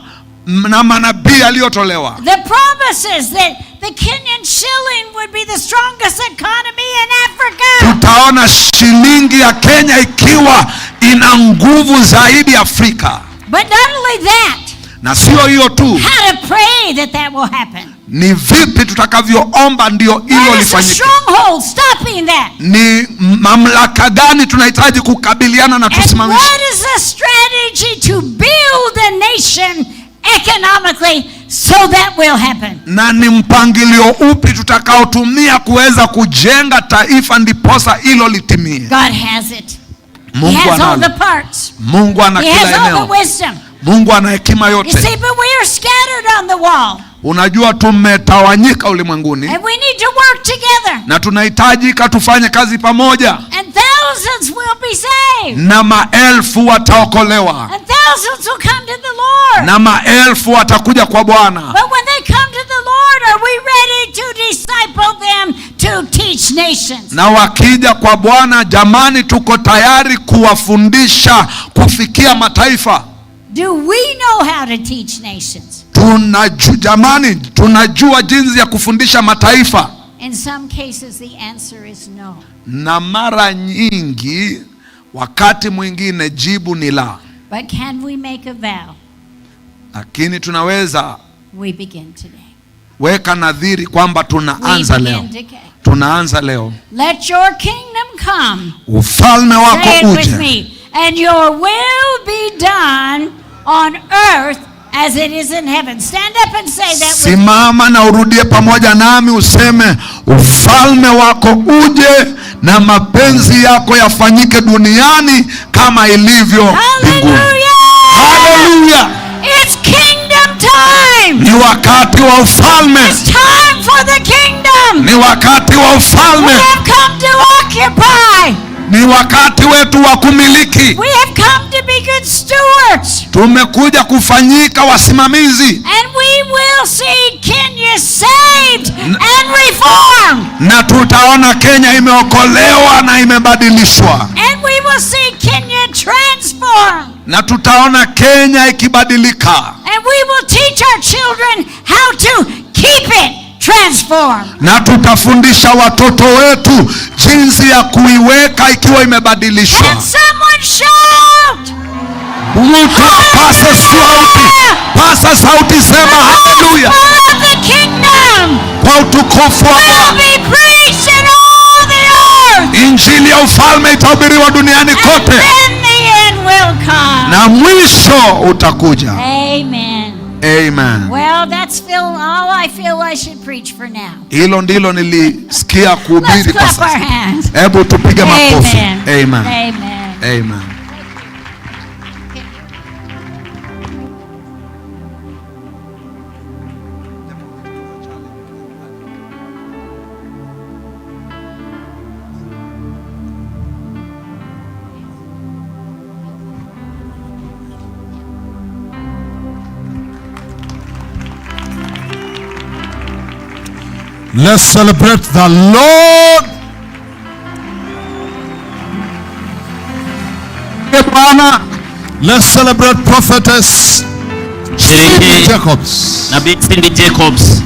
S10: na manabii aliyotolewa.
S9: The promises that the Kenyan shilling would be the strongest economy in Africa.
S10: Tutaona shilingi ya Kenya ikiwa ina nguvu zaidi Afrika.
S9: But not only that,
S10: Na sio hiyo tu,
S9: how to pray that that will happen.
S10: ni vipi tutakavyoomba ndio hilo
S9: What is the
S10: lifanyike.
S9: stronghold stopping that?
S10: Ni mamlaka gani tunahitaji kukabiliana na
S9: And
S10: tusimamishe?
S9: what is the strategy to build a nation economically so that will happen?
S10: Na ni mpangilio upi tutakaotumia kuweza kujenga taifa ndiposa hilo litimie?
S9: God has it. He
S10: Mungu
S9: has all
S10: analo.
S9: the parts.
S10: Mungu ana
S9: He
S10: kila
S9: has all the
S10: eneo.
S9: wisdom.
S10: Mungu ana hekima
S9: You
S10: yote.
S9: see, but we are scattered on the wall.
S10: Unajua tumetawanyika ulimwenguni
S9: And we need to work together.
S10: na tunahitajika tufanye kazi pamoja,
S9: And thousands will be saved.
S10: na maelfu wataokolewa,
S9: And thousands will come to the Lord.
S10: na maelfu watakuja kwa Bwana.
S9: But when they come to the Lord, are we ready to disciple them to teach nations?
S10: Na wakija kwa Bwana, jamani, tuko tayari kuwafundisha kufikia mataifa.
S9: Do we know how to teach nations?
S10: Jamani, tunajua jinsi ya kufundisha mataifa.
S9: In some cases, the answer is no.
S10: Na mara nyingi, wakati mwingine jibu ni la.
S9: But can we make a vow?
S10: Lakini tunaweza
S9: We begin today.
S10: weka nadhiri kwamba tunaanza
S9: We
S10: leo.
S9: begin today.
S10: Tunaanza leo.
S9: Let your kingdom come.
S10: Ufalme wako
S9: Say it with
S10: uje.
S9: me. And your will be done on earth as it is in heaven. Stand up and say that with me.
S10: Simama na urudie pamoja nami useme, ufalme wako uje na mapenzi yako yafanyike duniani kama ilivyo mbinguni. Hallelujah!
S9: It's kingdom time.
S10: Ni wakati wa ufalme.
S9: It's time for the kingdom.
S10: Ni wakati wa ufalme.
S9: We have come to occupy.
S10: Ni wakati wetu wa kumiliki.
S9: We have come to be good stewards.
S10: Tumekuja kufanyika wasimamizi.
S9: And we will see Kenya saved and reformed.
S10: Na tutaona Kenya imeokolewa na imebadilishwa.
S9: And we will see Kenya transformed.
S10: Na tutaona Kenya ikibadilika.
S9: And we will teach our children how to keep it transformed. transformed.
S10: Na tutafundisha watoto wetu jinsi ya kuiweka ikiwa imebadilishwa.
S9: Can someone shout?
S10: Mtu apase sauti, pasa sauti, sema haleluya
S9: Gospel of the kingdom
S10: kwa utukufu wa
S9: will
S10: Bwana.
S9: be preached in all the earth.
S10: Injili ya ufalme itahubiriwa duniani kote,
S9: Then the end will come.
S10: na mwisho utakuja.
S9: Amen.
S10: Amen.
S9: Well, that's feel all I feel I should preach for now.
S10: Hilo ndilo nilisikia
S9: Let's
S10: kuhubiri kwa
S9: clap our
S10: sasa.
S9: hands.
S10: Hebu tupige makofi.
S9: Amen.
S10: Amen.
S9: Amen.
S10: Amen.
S2: Let's celebrate the Lord.
S10: Bwana,
S2: Let's celebrate Prophetess Cindy
S8: Sherehe
S2: Jacobs.
S8: Nabii Cindy Jacobs.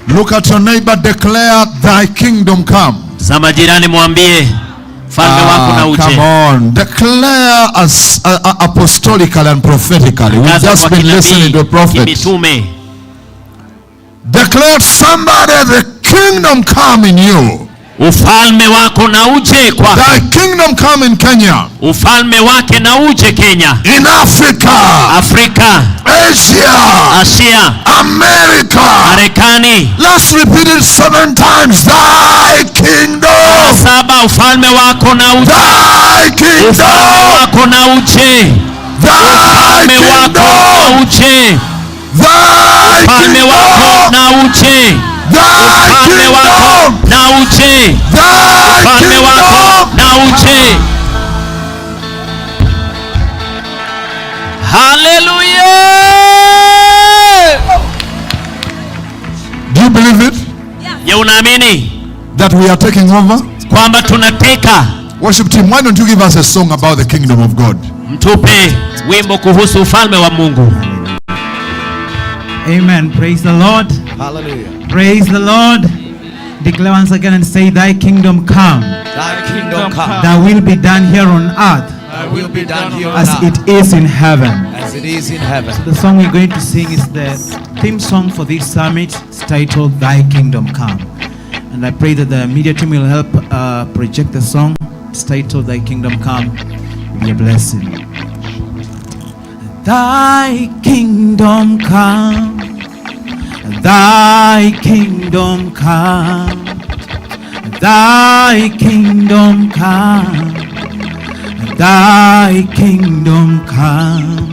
S2: Look at your neighbor, declare thy kingdom come.
S8: Zama jirani mwambie ufalme wako na
S2: Ah,
S8: uje.
S2: come on. Declare as apostolically and prophetically. We've
S8: Tangaza
S2: just
S8: kwa
S2: been listening to a
S8: kinabii,
S2: prophet.
S8: kimitume.
S2: Declare somebody the kingdom come in you.
S8: Ufalme wako na uje kwako.
S2: Thy kingdom come in Kenya,
S8: Ufalme wake na uje Kenya,
S2: in Africa,
S8: Afrika,
S2: Asia,
S8: Asia,
S2: America.
S8: Marekani.
S2: Let's repeat it seven times. Thy kingdom,
S8: Saba, ufalme wako na uje.
S2: thy
S8: Ufalme
S2: kingdom,
S8: wako na uje.
S2: thy
S8: Ufalme wako na
S2: kingdom,
S8: uje.
S2: thy
S8: Ufalme wako
S2: kingdom,
S8: na uje.
S2: thy
S8: Ufalme wako
S2: kingdom,
S8: na uje.
S2: thy
S8: Ufalme wako
S2: kingdom.
S8: na uje. Haleluya!
S2: Do you believe it?
S8: Je, unaamini
S2: That we are taking over?
S8: kwamba tunateka?
S2: Worship team, why don't you give us a song about the kingdom of God?
S8: Mtupe wimbo kuhusu ufalme wa Mungu.
S12: Amen. Praise the Lord.
S1: Hallelujah.
S12: Praise the Lord. Declare once again and say, Thy kingdom come.
S1: Thy kingdom come.
S12: Thy will be done here on earth
S1: Thy will be done here on
S12: as
S1: earth
S12: it is in heaven.
S1: as it is in heaven.
S12: The song we're going to sing is the theme song for this summit. It's titled Thy Kingdom Come. And I pray that the media team will help project the song. It's titled Thy Kingdom Come. Be a blessing. Thy kingdom come, Thy kingdom come, Thy kingdom come, Thy kingdom come,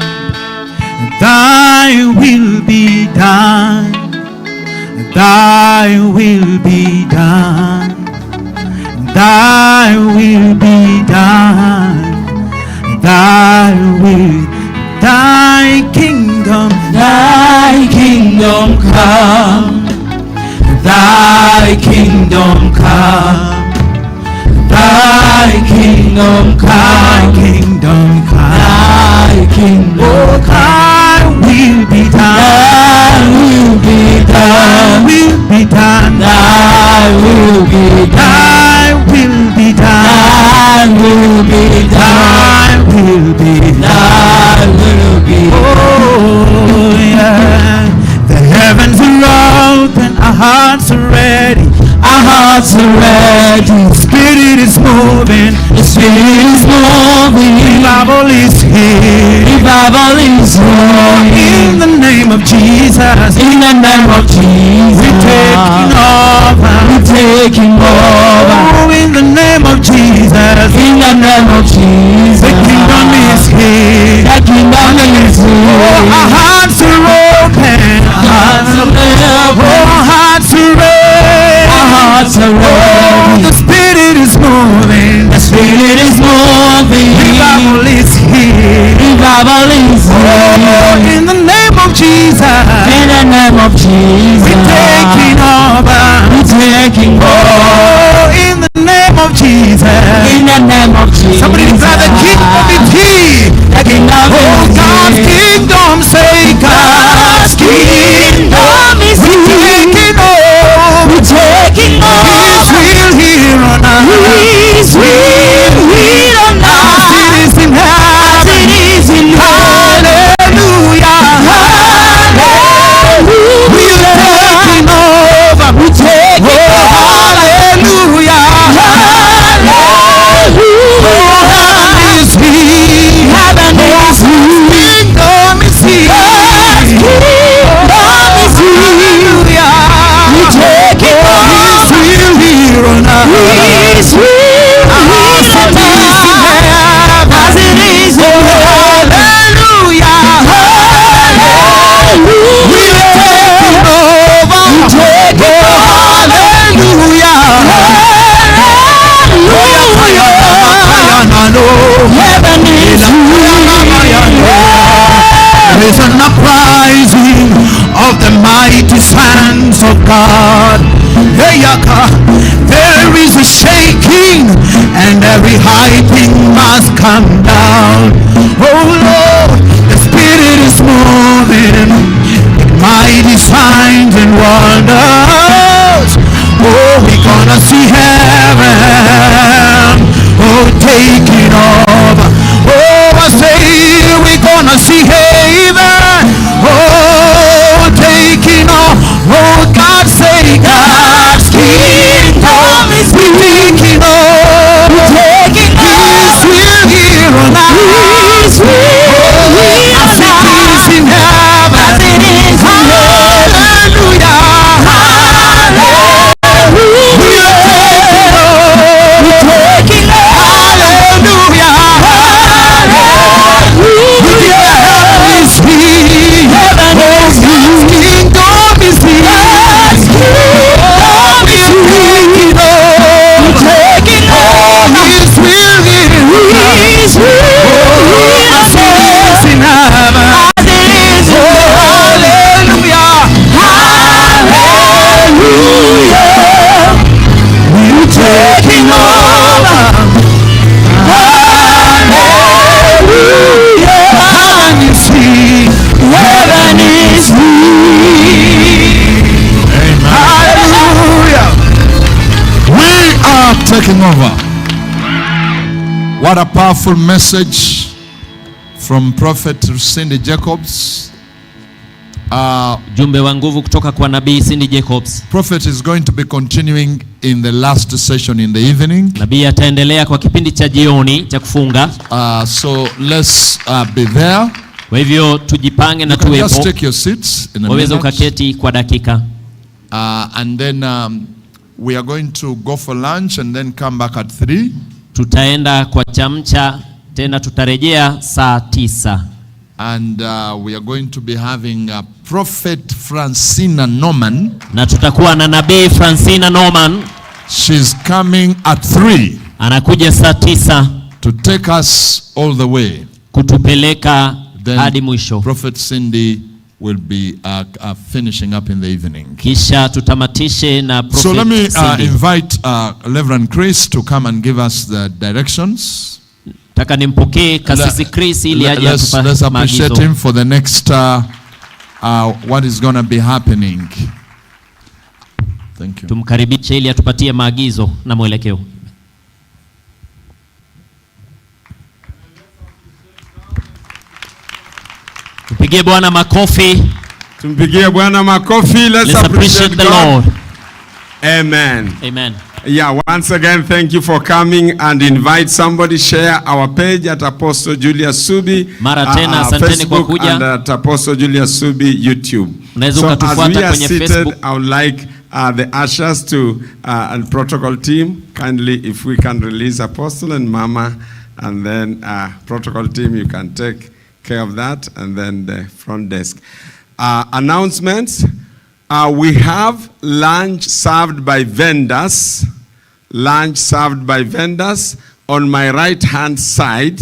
S12: Thy will be done, Thy will be done, Thy will be done, Thy will, Thy kingdom come, Thy kingdom come, Thy kingdom come, kingdom come, Thy kingdom come, Thy will be done, Thy will be done, will be done, Thy will be done, Thy will be done, Thy will be done, Thy will be done, Thy will be Oh yeah. The heavens are open, our hearts are ready, our hearts are ready. The Spirit is moving, the Spirit is moving. Revival is here, revival is here. In the name of Jesus, in the name of Jesus, we're taking over, we're taking over. Oh, in the name of Jesus, in the name of Jesus, the kingdom is here, the kingdom is here. Oh, our hearts are open, our hearts are open. Oh, our hearts are ready, our hearts are ready. Oh, the Spirit is moving, the Spirit is moving. Revival is here, revival is here. Oh, in the name of Jesus, in the name of Jesus, we're taking over, we're taking over. Oh, in the name of Jesus, in the name of Jesus. Somebody declare the kingdom is here. The kingdom oh, is God's kingdom, say God's kingdom is here. hands of God. Hey, Yaka, there is a shaking, and every high thing must come down. Oh Lord, the Spirit is moving in mighty signs and wonders. Oh, we're gonna see heaven. Oh, taking over. Oh, I say we're gonna see heaven. Oh, taking over. Oh, God say God's kingdom is taking over. Taking over. His will here on earth. His will here as it is in heaven. As it is in heaven. Hallelujah. Hallelujah. We are taking over. We're taking over. Hallelujah. Hallelujah. Heaven is here. Heaven is here. Kingdom is here. God's kingdom is here. We're taking over. His will here. His will here. As it is in heaven. As it is in heaven. Hallelujah. Hallelujah. We're taking over. Hallelujah. Heaven is here. Heaven is here. Hallelujah.
S2: We are taking over. What a powerful message from Prophet Cindy Jacobs.
S8: Ujumbe wa nguvu kutoka kwa nabii Cindy Jacobs.
S2: Prophet is going to be continuing in the last session in the evening.
S8: Nabii ataendelea kwa kipindi cha jioni cha kufunga.
S2: So let's be there.
S8: Kwa hivyo tujipange na
S2: You can just
S8: tuwepo.
S2: take your seats in a
S8: Waweza
S2: minute.
S8: ukaketi kwa dakika.
S2: And then we are going to go for lunch and then come back at 3.
S8: Tutaenda kwa chamcha tena tutarejea saa 9.
S2: And we are going to be having Prophet Francina Norman.
S8: Na tutakuwa na nabii Francina Norman.
S2: She's coming at 3.
S8: Anakuja saa 9
S2: to take us all the way.
S8: Kutupeleka
S2: Then
S8: hadi mwisho.
S2: Prophet Cindy will be finishing up in the evening.
S8: Kisha tutamatishe na Prophet
S2: So let me
S8: Cindy.
S2: invite Reverend Chris to come and give us the directions.
S8: Nataka nimpokee Kasisi Chris ili aje atupa
S2: Let's appreciate
S8: maagizo.
S2: him for the next what is going to be happening. Thank you.
S8: Tumkaribishe ili atupatie maagizo na mwelekeo. Tupigie Bwana makofi.
S13: Tumpigie Bwana makofi. Let's
S8: Let's appreciate
S13: appreciate
S8: the
S13: God.
S8: Lord.
S13: Amen.
S8: Amen.
S13: Yeah, once again, thank you for coming and invite somebody. Share our page at Apostle Julius Subi.
S8: Mara tena, asanteni kwa
S13: Facebook
S8: kuja.
S13: and at Apostle Julius Subi YouTube.
S8: Unaweza
S13: So as
S8: ukatufuata
S13: we are
S8: kwenye
S13: seated,
S8: Facebook.
S13: I would like the ushers to and protocol team, kindly, if we can release Apostle and Mama, and then protocol team, you can take care of that, and then the front desk. Announcements. We have lunch served by vendors. Lunch served by vendors. On my right-hand side,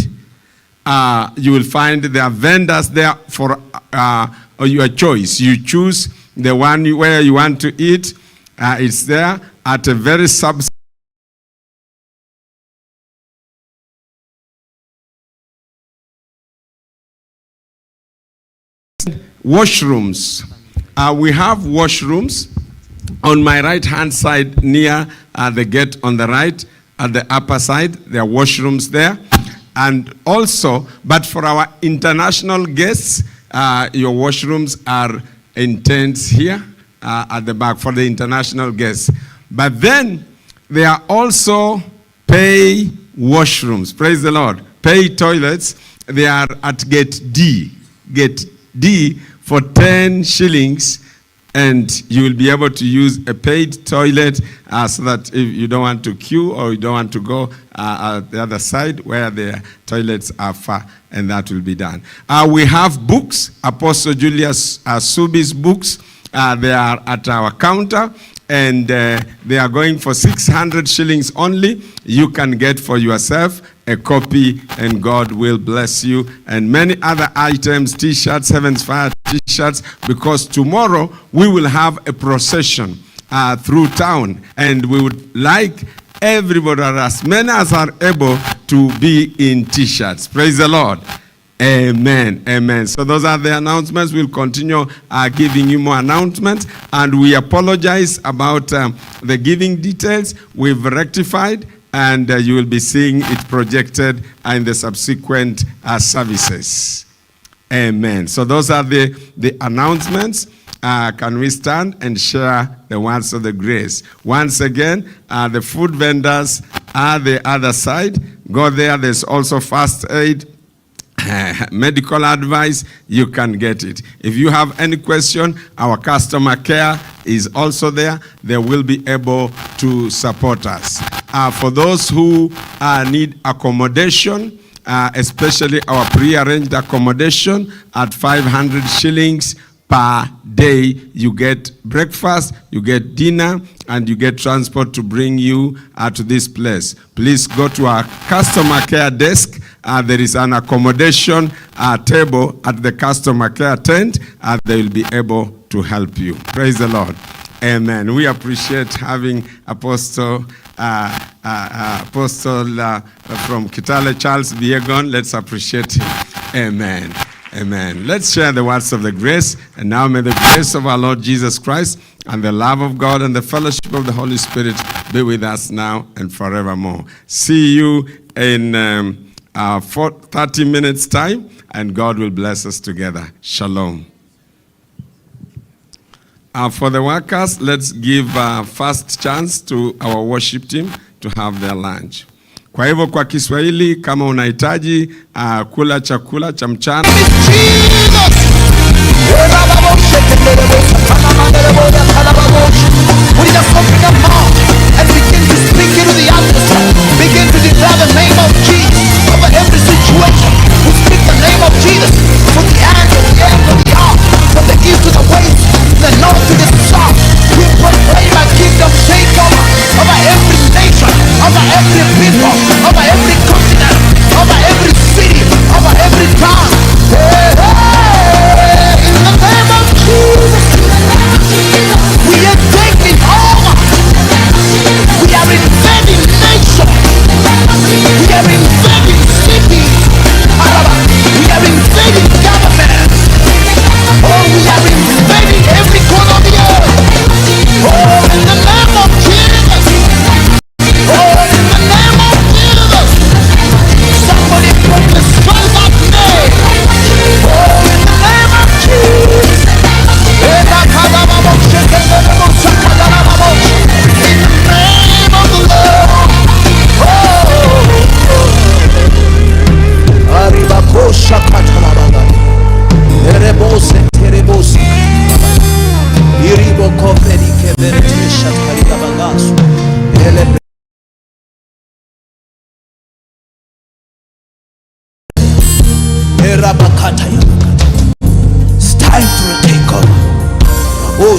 S13: you will find there are vendors there for your choice. You choose the one where you want to eat. It's there at a very substantial. Washrooms. We have washrooms on my right-hand side near the gate on the right, at the upper side, there are washrooms there. And also, but for our international guests, your washrooms are in tents here at the back for the international guests. But then, there are also pay washrooms. Praise the Lord. Pay toilets. They are at gate D. Gate D for 10 shillings, and you will be able to use a paid toilet so that if you don't want to queue or you don't want to go at the other side where the toilets are far, and that will be done. We have books, Apostle Julius Subi's books. They are at our counter, and they are going for 600 shillings only. You can get for yourself a copy, and God will bless you. And many other items, t-shirts, Heaven's Fire t-shirts, because tomorrow we will have a procession through town, and we would like everybody, as many as are able, to be in t-shirts. Praise the Lord. Amen. Amen. So those are the announcements. We'll continue giving you more announcements. And we apologize about the giving details. We've rectified, and you will be seeing it projected in the subsequent services. Amen. So those are the announcements. Can we stand and share the words of the grace? Once again, the food vendors are the other side. Go there. There's also first aid, medical advice. You can get it. If you have any question, our customer care is also there. They will be able to support us. For those who need accommodation, especially our pre-arranged accommodation at 500 shillings per day, you get breakfast, you get dinner, and you get transport to bring you to this place. Please go to our customer care desk. There is an accommodation table at the customer care tent. They will be able to help you. Praise the Lord. Amen. We appreciate having Apostle from Kitale, Charles Biegon. Let's appreciate him. Amen. Amen. Let's share the words of the grace. And now may the grace of our Lord Jesus Christ and the love of God and the fellowship of the Holy Spirit be with us now and forevermore. See you in 30 minutes time, and God will bless us together. Shalom. For the workers, let's give first chance to our worship team to have their lunch. Kwa hivyo kwa Kiswahili, kama unahitaji kula chakula cha mchana.
S1: We just open your mouth and begin to speak into the atmosphere. Begin to declare the name of Jesus over every situation. We speak the name of Jesus from the end to the end of the earth, from the east to the west, the north to the south. We proclaim a kingdom takeover over every nation, over every people, over every continent, over every city, over every town. Hey, hey, in the name of Jesus, we are taking over. We are invading nations. We are invading cities. We are invading governments. Oh, we are invading every corner of the earth. Oh, in the name of Jesus. Oh, in the name of Jesus. Somebody prophesy that name. Oh, in the name of Jesus. In the name of the Lord. Oh. It's time for a takeover. Oh,